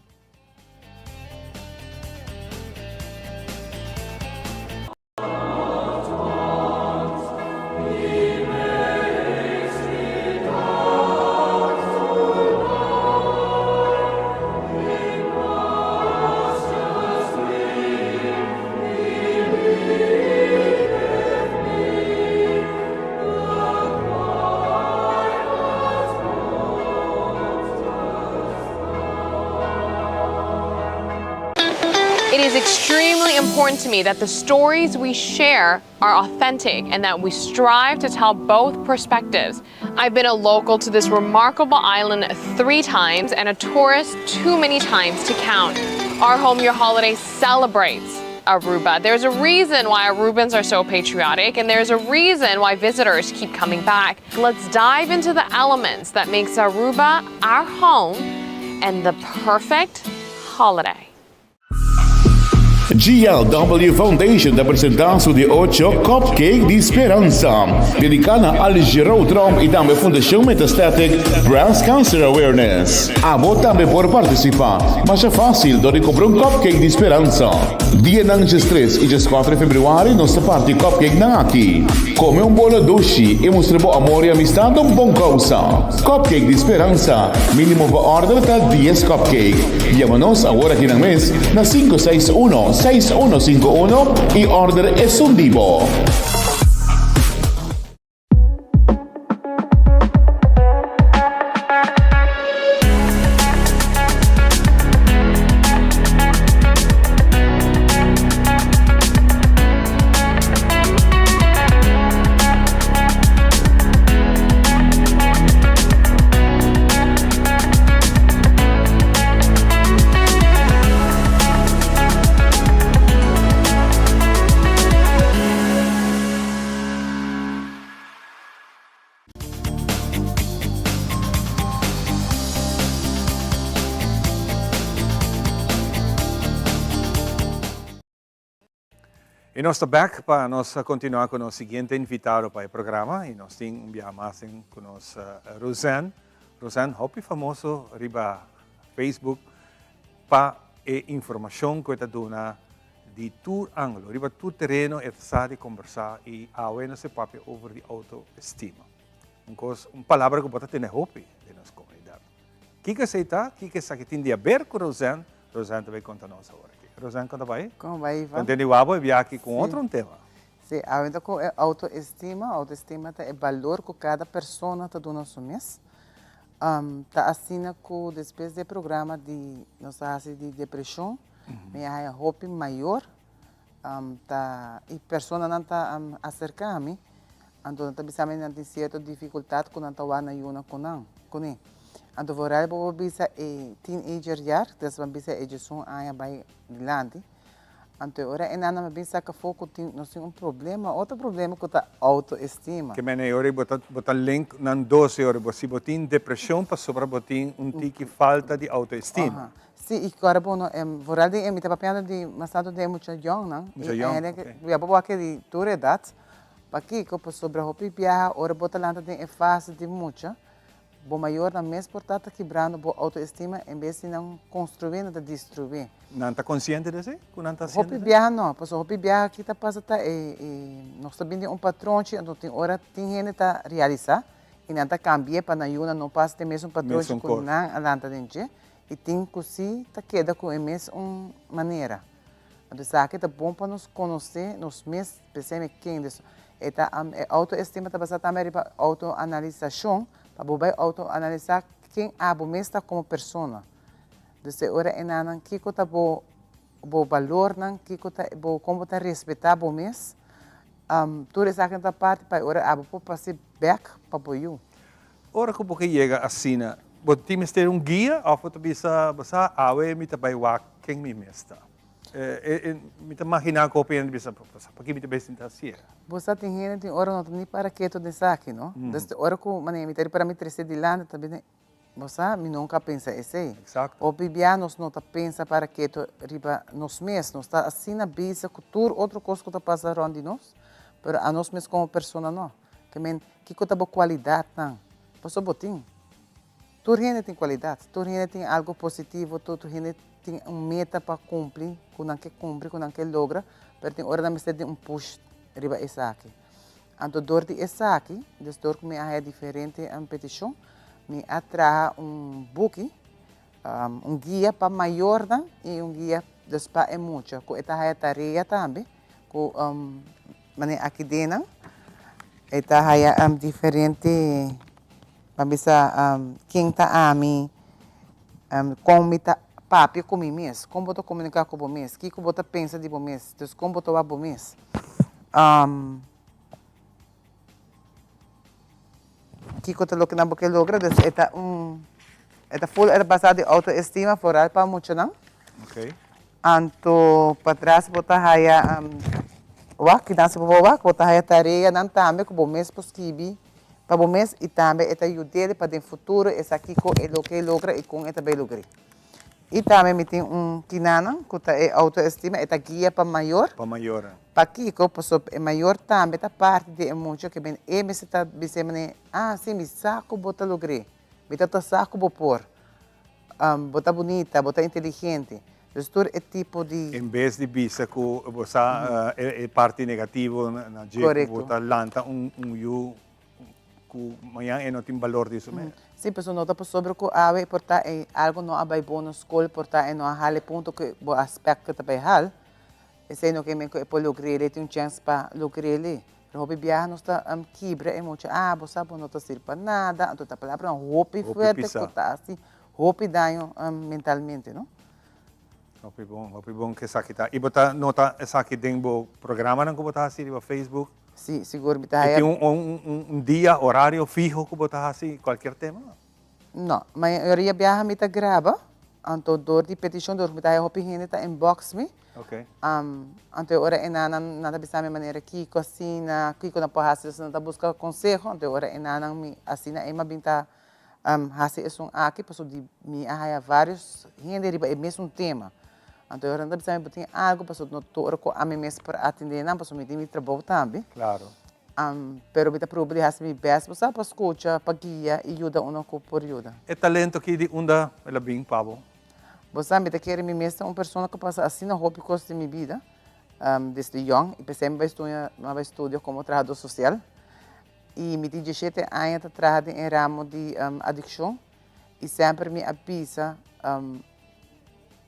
It is extremely important to me that the stories we share are authentic and that we strive to tell both perspectives. I've been a local to this remarkable island three times and a tourist too many times to count. Our Home Your Holiday celebrates Aruba. There's a reason why Arubans are so patriotic and there's a reason why visitors keep coming back. Let's dive into the elements that makes Aruba our home and the perfect holiday. GLW Foundation ta presenta su di ocho Cupcake di Speransa, dedica na Alice Giraud Tromp y tambe Fundacion Metastatic Breast Cancer Awareness. Abo tambe por participa, masha facil dor di cumpra un Cupcake di Speransa. Dianan diestres y diescuatro di februari nos ta parti cupcakenan aki. Come un bolo dushi y mustra bo amor y amistad un bon causa. Cupcake di Speransa, minimo pa order ta dies cupcake. Yama nos awor aki nan mes na 561 6151 y order esun di bo. Y nos ta back pa nos continua cu nos siguiente invitado pa e programa y nos tin un biaha mas den cu nos Roseanne. Roseanne hopi famoso riba Facebook pa e informacion cu e ta duna di tur angulo, riba tur tereno e ta sa di combersa y awe nos e papia over di autoestima. Un cos, un palabra cu bo ta tene hopi den nos comunidad. Kiko esei ta? Kiko esaki tin di haber cu Roseanne? Roseanne ta bay conta nos awor aki. Roseanne, con ta bay? Con bay, Ivan? Contento di wak bo e biaha aki cu otro un tema. Si, awe ta cu e autoestima. Autoestima ta e balor cu cada persona ta duna su mes. Ta asina cu despues di e programa di nos ta haci di depresion, mi a haya hopi mayor ta y personanan ta acerca mi, anto nan ta bisa mi nan tin cierto dificultad cu nan ta wak na yuna cu nan, cune. Anto vooral bo por bisa e teenager jaar, des bo bisa e djesun aña bay dilanti. Anto e ora e nan a bin saca afó cu tin, nos tin un problema, otro problema cu ta autoestima. Ke mene e ora bo ta, bo ta link nan dos e ora bo si bo tin depresion pasobra bo tin un tiki falta di autoestima. Aha. Si, y ora bo no, vooral di e, mi ta papiando di mas tanto di e mucha yongnan. Mucha yong, ok. Ya bo wak di tur edad. Pakico? Pasobra hopi biaha ora bo ta lanta den e fase di mucha, Bo mayornan mes por ta ta kibrando bo autoestima en bes di nan construi nan ta destrui. Nan ta consciente di esei? Cu nan ta haciendo Hopi esei? biaha no, pasobra hopi biaha ki ta pasa ta e e nos ta bini den un patronchi anto tin ora tin hende ta realisa y nan ta cambi'e pa nan yunan no pasa den mesun patronchi Mesun cu cos. nan a lanta den dje y tin cu si ta keda cu e mes un manera. Anto esaki ta bon pa nos conoce nos mes P'esei mi ken des e ta e autoestima ta basá tambe riba autoanalisashon, pa bo bai autoanalisá ken abo mes ta komo persona. Dus e ora e nannan kiko ta bo bo balornan, kiko ta bo kon bo ta respetá bo mes, tur esaki ta parti pa e ora abo por pas'é bèk pa bo yu. Ora ku bo ke yega asina, bo tin mester un guia òf bo ta bisa bo sa awe mi ta bai wak ken mi mes ta? Mi ta maginá ku hopi hende bisa, Pakí mi ta bai sinta hasié? Bo sa tin hende tin ora no ta ni para ketu den esaki, no? Dus te ora ku manera mi ta ripará mi trese dilanti ta bini, bo sa, mi nunka a pensa esei. Hopi bia nos no ta pensa para ketu riba nos mes, nos ta asina bisa ku tur otro kos ku ta pasa rònt di nos, pero anos mes komo persona no. Ke men, kiko ta bo kualidatnan? Pasobra bo tin. Tur hende tin kualidat, tur hende tin algu positivo, tur hende tin un meta pa kumpli, ku nan ke kumpli, ku nan ke logra, pero tin ora nan mester di un push riba esaki. Anto dor di esaki, dus dor ku mi a haya diferente petishon, mi a traha un buki, un guia pa mayornan i un guia dus pa e mucha, ku e ta haya tarea tambe, ku manera aki den nan, e ta haya diferente. Pa bisa ken ta ami, kon mi ta papia ku mi mes, kon bo ta komuniká ku bo mes, kiko bo ta pensa di bo mes, dus kon bo ta wak bo mes. Kiko ta loke nan bo ke logra, dus e ta un, e ta ful, e ta basá di outoestima foral pa muchanan. Anto patras bo ta haya wak, kinan si bo por wak, bo ta haya tareanan tambe ku bo mes por skibi pa bo mes i tambe e ta yud'é pa den futuro e sa kiko e lo ke logra i kon e ta bai logr'é. I tambe mi tin un kinanan ku ta e outoestima, e ta guia pa mayor. Pa mayornan. Pakiko? Pasobra e mayor tambe ta parti di e mucha ke ben e mester ta bis'é manera, ah si mi sa ku bo ta logr'é, mi ta ta sa ku bo por, bo ta bunita, bo ta inteligente. Dus tur e tipo di. En bes di bisa ku bo sa e parti negativo na dje ku bo ta lanta un yu ku mañan e no tin balor di su mes. Si, pasobra no ta pasobra ku awe por ta e algu no a bai bon na skol, por ta e no a hal e punto ku bo a spèkt ku e ta bai hal, esei no ke men ku e por logr'é, e tin un chèns pa logr'é. Pero hopi biaha nos ta kibra e mucha, ah bo sa bo no ta sirbi pa nada, anto ta palabranan hopi fuerte ku ta hasi hopi daño mentalmente, no. Hopi bon, hopi bon ku esaki ta. I bo ta nota esaki den bo programanan ku bo ta hasi riba Facebook? Si, sigur mi ta haya. I tin un dia, orario fiho ku bo ta hasi kualkier tema? No, mayoria biaha mi ta graba, anto dor di petishon, dor ku mi ta haya hopi hende ta inbox mi. Ok. Anto e ora e nannan, nan ta bisa mi manera kiko asina, kiko nan por hasi, nan ta buska konseho, anto e ora e nannan mi asina e mi a bin ta hasi esun aki pasobra di mi a haya varios hende riba e mesun tema. Anto e ora nan ta bisa mi bo tin algo pasobra no tur ora ku ami mes por atende nan pasobra mi tin mi trabou tambe. Claro. Pero mi ta proba di hasi mi best bo sa pa skucha, pa guia i yuda unda ku por yuda. E talento aki di unda el a bin pa bo? Bo sa mi ta kere mi mes ta un persona ku pasa asina hopi kos den mi bida desde yòn i p'esei mi bai studia mi a bai studia komo trahadó sosial. I mi tin dieshete aña ta traha den e ramo di adikshon i semper mi a bisa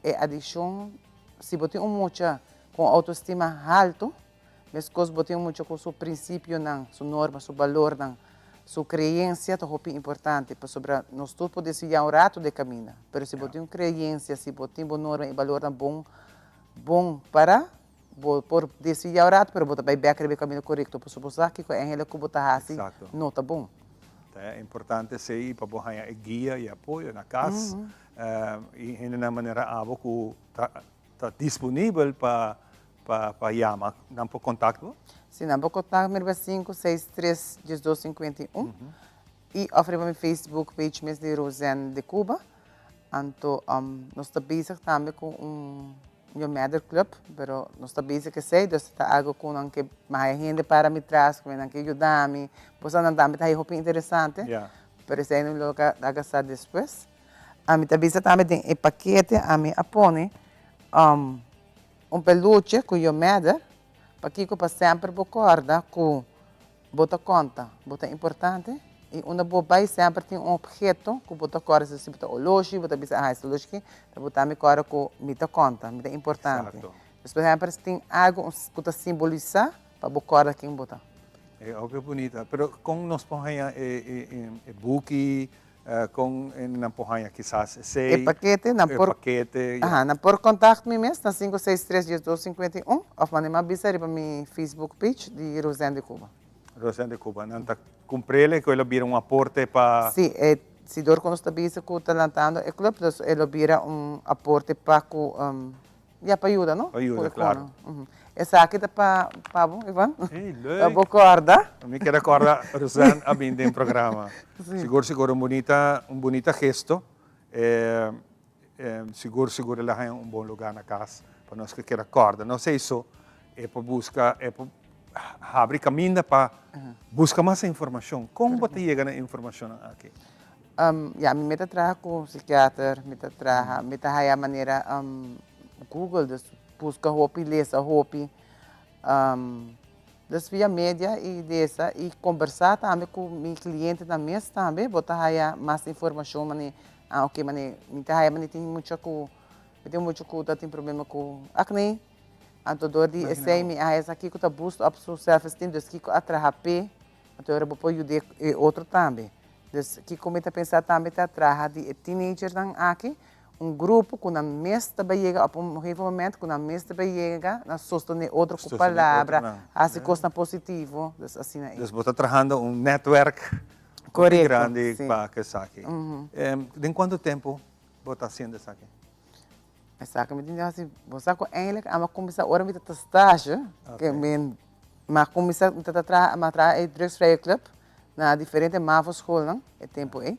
e adikshon si bo tin un mucha ku un autoestima haltu meskos bo tin un mucha ku su prinsipionan, su norma, su balornan, su kreensia ta hopi importante pasobra nos tur por desviá un ratu den kaminda pero si bo tin un kreensia si bo tin bo norma i balornan bon bon pará Bo por desviá un rato, pero bo ta bai bèk riba e kaminda korekto, pasobra bo sa kiko èngele ku bo ta hasi no ta bon. Ta importante esei pa bo haña e guia i apoyo na kas i hendenan manera abo ku ta disponibel pa. Pa pa yama nan por contact bo? Si, nan por contact mi riba 563 1251 y of riba mi Facebook page mes di Roseanne de Cuba. Anto nos ta bezig tambe cu un Your Mother Club, pero nos ta bezig esey, dus ta algo cu nan ke haya hende para mi tras, cu nan ke yuda mi. Boso nan tambe ta haya hopi interesante, pero esey nan lo laga sa despues. Ami ta bisa tambe den e pakete ami a pone Un peluche ku yo meder, pakiko pa semper bo kòrda ku bo ta konta, bo ta importante i unda bo bai semper tin un opheto ku bo ta kòrda, si bo ta oloshi bo ta bisa aha es oloshi aki ta bo mi kòrda ku mi ta konta, mi ta importante. Dus por ehèmpel tin algu ku ta simbolisá pa bo kòrda ken bo ta. E hopi bunita, pero kon nos por haña e buki Con nan por haña kisas esey? E pakete, nan por. E pakete, ya. Aha, nan por contact mi mes na 563 1251 of manda mi avisa riba mi Facebook page di Roseanne de Cuba. Roseanne de Cuba. Nan ta cumprele cu e lo bira un aporte pa. Si, e si dor cu nos ta bisa cu ta lantando e club, dus e lo bira un aporte pa cu. Ya, pa yuda, no? Pa yuda, claro. Esaki ta pa pa bo, Ivan. Hey, leuk. Pa bo corda. Mi kere corda Rosanne a bin den programa. Sí. Sigur, sigur un bunita, un bunita gesto. Eh, eh, sigur, sigur el a haña un bon lugar na cas pa nos ke kere corda. No esei so, e por busca, e por habri caminda pa busca mas informacion. Con bo ta yega na e informacionnan aki? Ya, mi ta traha ku psikiater, mi ta traha, mi ta haya manera Google, dus buska hopi, lesa hopi. Dus via media i lesa i kombersá tambe ku mi klientenan mes tambe, bo ta haya mas informashon mane, ah oke mane, mi ta haya mane tin mucha ku, mi tin mucha ku ta tin problema ku akne, anto dor di esei mi a haya sa kiko ta boost up su self esteem, dus kiko a traha p'e, anto ora bo por yuda e otro tambe. Dus kiko mi ta pensa tambe ta traha di e teenagernan aki un grupo ku nan mes ta bai yega op un gegeven moment ku nan mes ta bai yega na sostene otro ku palabra, hasi kosnan positivo, dus asina ei. Dus bo ta trahando un netwerk hopi grandi pa ku esaki. Den kuantu tempu bo ta hasiendo esaki? Esaki mi tin di hasi, bo sa ku eindelijk ami a kuminsá ora mi ta ta stage, ke mi a kuminsá mi ta traha mi a traha e drugsvrije club na diferente mavo skolnan e tempu ei.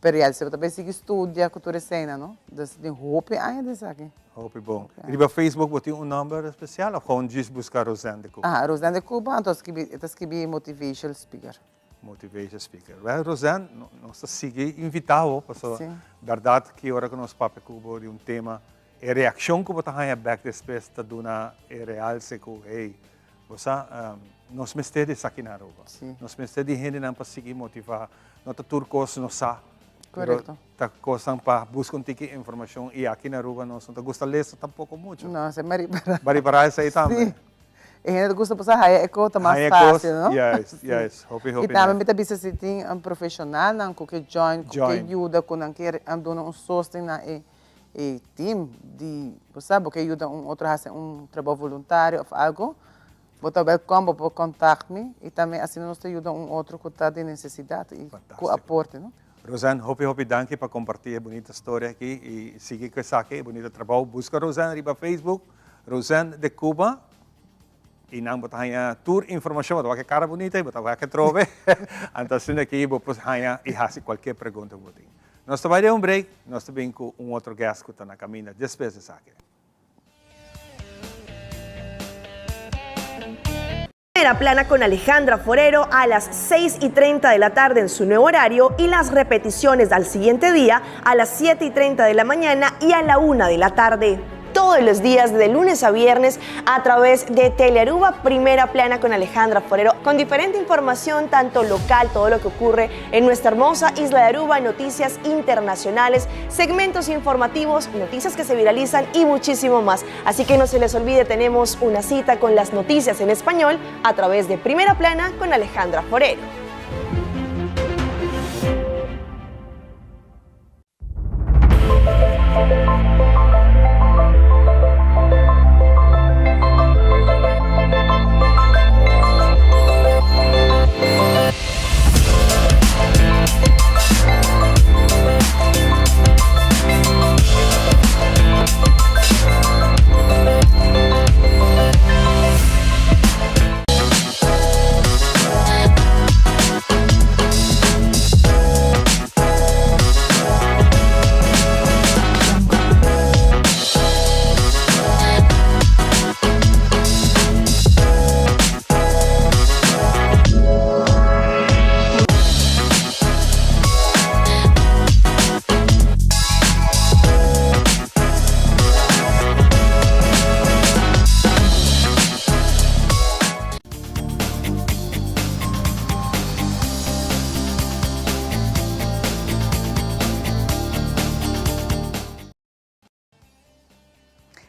Pero ya despues bo ta bay sigui studia ku tur eseinan no. Dus tin hopi aña di esaki. Hopi bon. Riba Facebook bo tin un nomber spesial of gewoon djis buska Roseanne de Cuba? Aha, Roseanne de Cuba, anto skibi e ta skibi motivational speaker. Motivational speaker. Well Roseanne, nos ta sigui invita bo pasobra berdad ki ora ku nos papia ku bo di un tema e reakshon ku bo ta haña bek despues ta duna e realse ku hey, Bo sa, nos mester di esaki na Aruba. Nos mester di hendenan pa sigui motivá. No ta tur kos nos sa. Korekto. Pero ta kosnan pa buska un tiki informashon i aki na Aruba nos no ta gusta lesa tampoko muchu. No, esei mi a ripará. Bo a ripará esei tambe? Si. E hende ta gusta pasá haya e kos ta mas fásil, no? Juist, juist. Hopi, hopi I tambe mi ta bisa si tin profeshonalnan ku ke join, ku ke yuda, ku nan ke duna un sosten na e E team di bo sa bo ke yuda un otro hasi un trabou voluntario of algo, bo ta welkom, bo por contact mi y tambe asina nos ta yuda un otro cu ta den necesidad y cu aporte no. Roseanne, hopi hopi danki pa comparti e bunita storia aki y sigui cu esaki, e bunita trabou. Busca Roseanne riba Facebook, Roseanne de Cuba, y nan bo ta haña tur informacion, bo ta wak e cara bunita y bo ta wak e trobe, anto asina aki bo por haña y haci cualkier pregunta cu bo tin. Nos ta bai den un break, nos ta bin ku un otro guest ku ta na kaminda despues di esaki. Primera Plana con Alejandra Forero a las 6 y 30 de la tarde en su nuevo horario y las repeticiones al siguiente día a las 7 y 30 de la mañana y a la 1 de la tarde. Todos los días de lunes a viernes a través de Telearuba Primera Plana con Alejandra Forero, con diferente información, tanto local, todo lo que ocurre en nuestra hermosa isla de Aruba, noticias internacionales, segmentos informativos, noticias que se viralizan y muchísimo más. Así que no se les olvide, tenemos una cita con las noticias en español a través de Primera Plana con Alejandra Forero.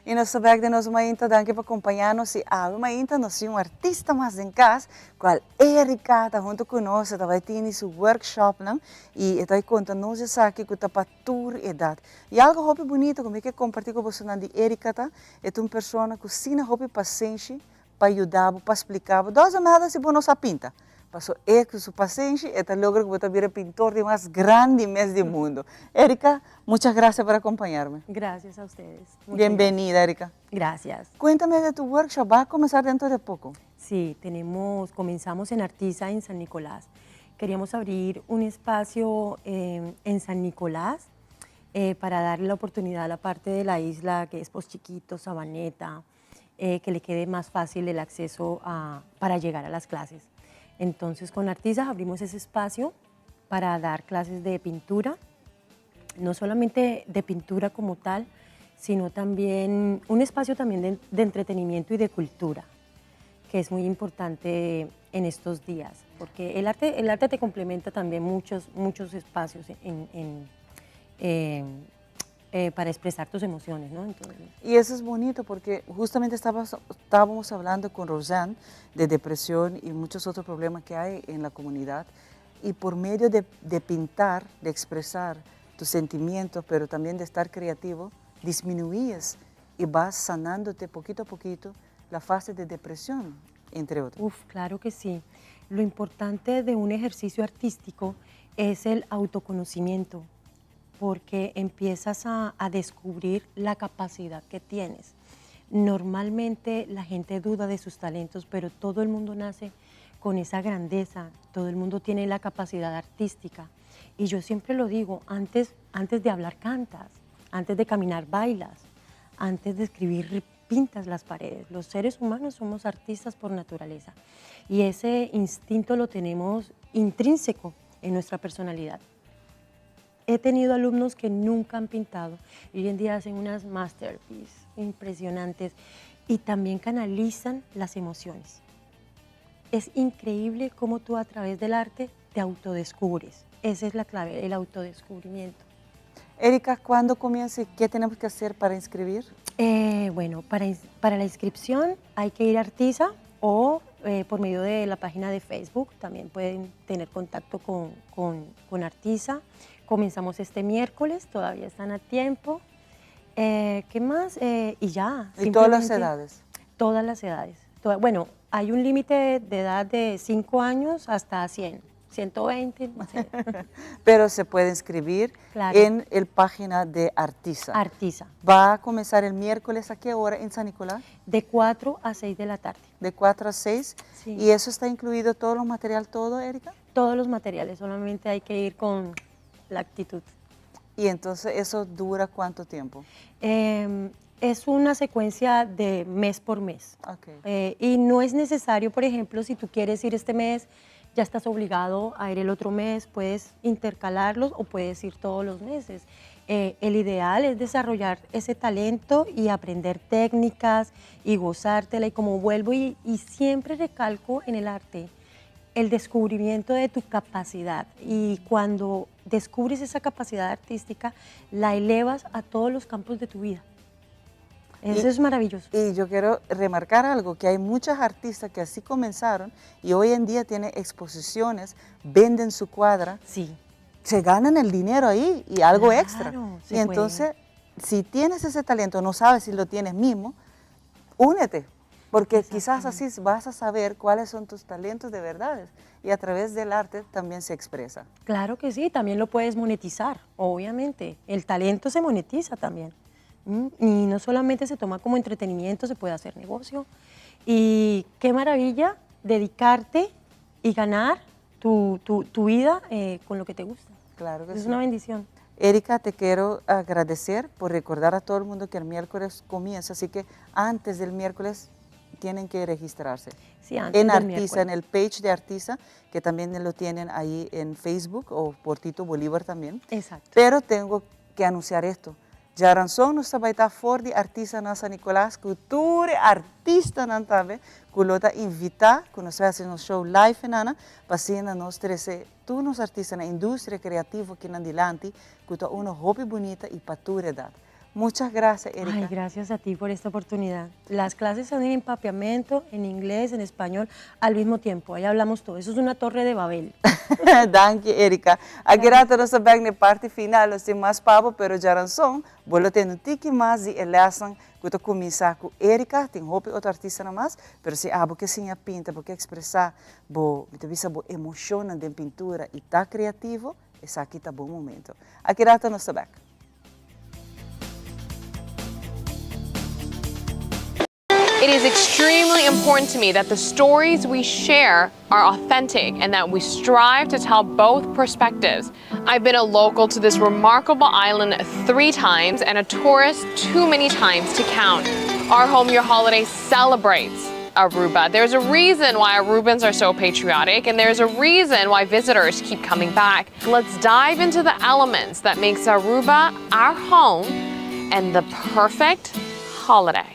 Y nos ta bek den nos mainta, danki pa compaña nos y awe mainta nos tin un artista mas den cas, cual Erika ta hunto cu nos, e ta bay tini su workshopnan y e ta bay conta nos esaki cu ta pa tur edad. Y algo hopi bunito cu mi ke comparti cu bosonan di Erika ta, e ta un persona cu sina hopi pasenshi pa yuda bo, pa splica bo, doesn't matter si bo no sa pinta, paso e cu su pasenshi e ta logra cu bo ta bira pintor di mas grandi mes di mundo. Erika, muchas gracias por acompañarme. Gracias a ustedes. Muchas Bienvenida, Erika. Gracias. Cuéntame de tu workshop, va a comenzar dentro de poco. Sí, tenemos, comenzamos en Artiza, en San Nicolás. Queríamos abrir un espacio eh, en San Nicolás eh, para darle la oportunidad a la parte de la isla que es Pos Chiquito, Sabaneta, eh, que le quede más fácil el acceso a, para llegar a las clases. Entonces con Artisas abrimos ese espacio para dar clases de pintura, no solamente de pintura como tal, sino también un espacio también de, de entretenimiento y de cultura, que es muy importante en estos días, porque el arte, el arte te complementa también muchos, muchos espacios en, en, eh, eh, para expresar tus emociones, ¿no? Entonces, y eso es bonito porque justamente estábamos, estábamos hablando con Roseanne de depresión y muchos otros problemas que hay en la comunidad y por medio de, de pintar, de expresar tus sentimientos, pero también de estar creativo, disminuyes y vas sanándote poquito a poquito la fase de depresión, entre otros. Uf, claro que sí. Lo importante de un ejercicio artístico es el autoconocimiento, porque empiezas a, a descubrir la capacidad que tienes. Normalmente la gente duda de sus talentos, pero todo el mundo nace con esa grandeza, todo el mundo tiene la capacidad artística. Y yo siempre lo digo, antes, antes de hablar cantas, antes de caminar bailas, antes de escribir pintas las paredes. Los seres humanos somos artistas por naturaleza y ese instinto lo tenemos intrínseco en nuestra personalidad. He tenido alumnos que nunca han pintado y hoy en día hacen unas masterpieces impresionantes y también canalizan las emociones. Es increíble cómo tú a través del arte te autodescubres. Esa es la clave, el autodescubrimiento. Erika, ¿cuándo comienza y qué tenemos que hacer para inscribir? Eh, bueno, para, para la inscripción hay que ir a Artiza o eh, por medio de la página de Facebook también pueden tener contacto con, con, con Artiza. Comenzamos este miércoles, todavía están a tiempo. Eh, ¿Qué más? Eh, y ya. ¿Y todas las edades? Todas las edades. Toda, bueno, hay un límite de edad de 5 años hasta 100. 120, no sé. Pero se puede inscribir claro. en el página de Artiza. Artiza. ¿Va a comenzar el miércoles a qué hora en San Nicolás? De 4 a 6 de la tarde. De 4 a 6. Sí. ¿Y eso está incluido todo los material, todo, Erika? Todos los materiales, solamente hay que ir con la actitud. ¿Y entonces eso dura cuánto tiempo? Eh, es una secuencia de mes por mes. Okay. Eh, y no es necesario, por ejemplo, si tú quieres ir este mes, ya estás obligado a ir el otro mes, puedes intercalarlos o puedes ir todos los meses. Eh, el ideal es desarrollar ese talento y aprender técnicas y gozártela. Y como vuelvo y, y siempre recalco en el arte, el descubrimiento de tu capacidad. Y cuando descubres esa capacidad artística, la elevas a todos los campos de tu vida. Eso y, es maravilloso. Y yo quiero remarcar algo, que hay muchas artistas que así comenzaron y hoy en día tienen exposiciones, venden su cuadra. Sí. Se ganan el dinero ahí y algo claro, extra. Se Y entonces, puede. si tienes ese talento, no sabes si lo tienes mismo, únete, porque quizás así vas a saber cuáles son tus talentos de verdad y a través del arte también se expresa. Claro que sí, también lo puedes monetizar, obviamente. El talento se monetiza también. Y no solamente se toma como entretenimiento, se puede hacer negocio. Y qué maravilla dedicarte y ganar tu, tu, tu vida eh, con lo que te gusta. Claro que es sí. una bendición. Erika, te quiero agradecer por recordar a todo el mundo que el miércoles comienza, así que antes del miércoles tienen que registrarse. Sí, antes en del Artiza, en miércoles. el page de Artiza, que también lo tienen ahí en Facebook o por Tito Bolívar también. Exacto. Pero tengo que anunciar esto. Djaranson nos ta bai ta for di artista na San Nicolas cu tur e artistanan tambe cu lo ta invita cu nos bai haci nos show live enana pa asina nos trece tur nos artistanan industria creativo aki nan dilanti cu ta uno hopi bunita y pa tur edad. Muchas gracias, Erika. Ay, gracias a ti por esta oportunidad. Las clases son en papiamento, en inglés, en español, al mismo tiempo. Ahí hablamos todo. Eso es una torre de Babel. Danki, Erika. Aki rato nos ta bek na e parti final. Nos tin mas pa bo, pero djaranson bo lo tende un tiki mas di e lesnan ku ta kuminsá ku Erika. Tin hopi otro artistanan mas, pero si abo ke siña pinta, bo ke ekspresá bo, mi ta bisa bo emoshonnan den pintura i ta kreativo, esaki ta bo momento. Aki rato nos ta bek. It is extremely important to me that the stories we share are authentic and that we strive to tell both perspectives. I've been a local to this remarkable island three times and a tourist too many times to count. Our Home Your Holiday celebrates Aruba. There's a reason why Arubans are so patriotic and there's a reason why visitors keep coming back. Let's dive into the elements that makes Aruba our home and the perfect holiday.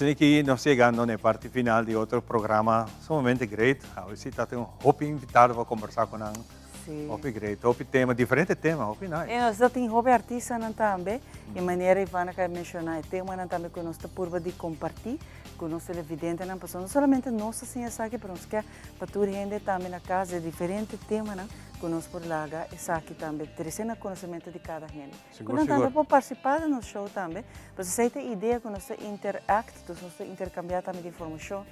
Asina ki nos yegando na e parti final di otro programa sumamente great. Awe si ta tin un hopi invitado pa combersa cu nan. Sí. Hopi great, hopi tema, diferente tema, hopi nice. E nos ta tin hopi artistanan tambe, y manera Ivana ka menciona e temanan tambe cu nos ta purba di comparti cu nos televidentenan, pasobra no solamente nos ta siña esaki, pero nos ke pa tur hende tambe na cas di diferente temanan cu nos por laga esaki tambe trece na conocemento di cada hende. Sigur, Cu nan tambe sigur. por participa den nos show tambe, pasobra esey ta e idea cu nos ta interact, dus nos ta intercambia tambe di informacion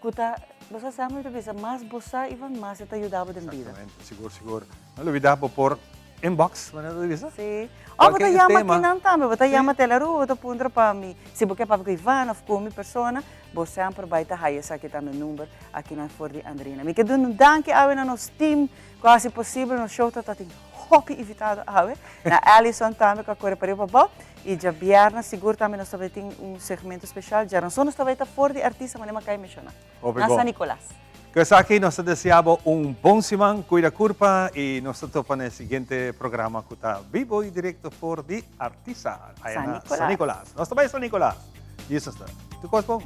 cu ta, bo sa semper mi ta bisa, mas bo sa Ivan, mas e ta yuda bo den bida. Exactamente, sigur, sigur. No lubida bo por inbox, manera ta bisa. Si. Of bo ta Cualkier yama tema. kinan tambe, bo ta Si. yama Telaru, bo ta puntra pa mi, si bo ke papia cu Ivan of cu mi persona, bo semper bay ta haya esaki tambe number akinan for di Andrina. Mi ke duna un danki awe na nos team cu a haci posibel nos show ta ta tin hopi invitado awe, na Allison tambe cu a core pariba pabao, y djabièrnè sigur tambe nos ta bay tin un segmento special, djaranson nos ta bay ta for di artista manera mi a cay menciona, Hopi na bon. San Nicolas. Cu esaki nos ta desea bo un bon siman, cuida curpa y nos ta topa na e siguiente programa cu ta bibo y directo for di Artisa, aya San na Nicolas. San Nicolas. Nos ta bay San Nicolas. Jesus ta. Tur cos bon.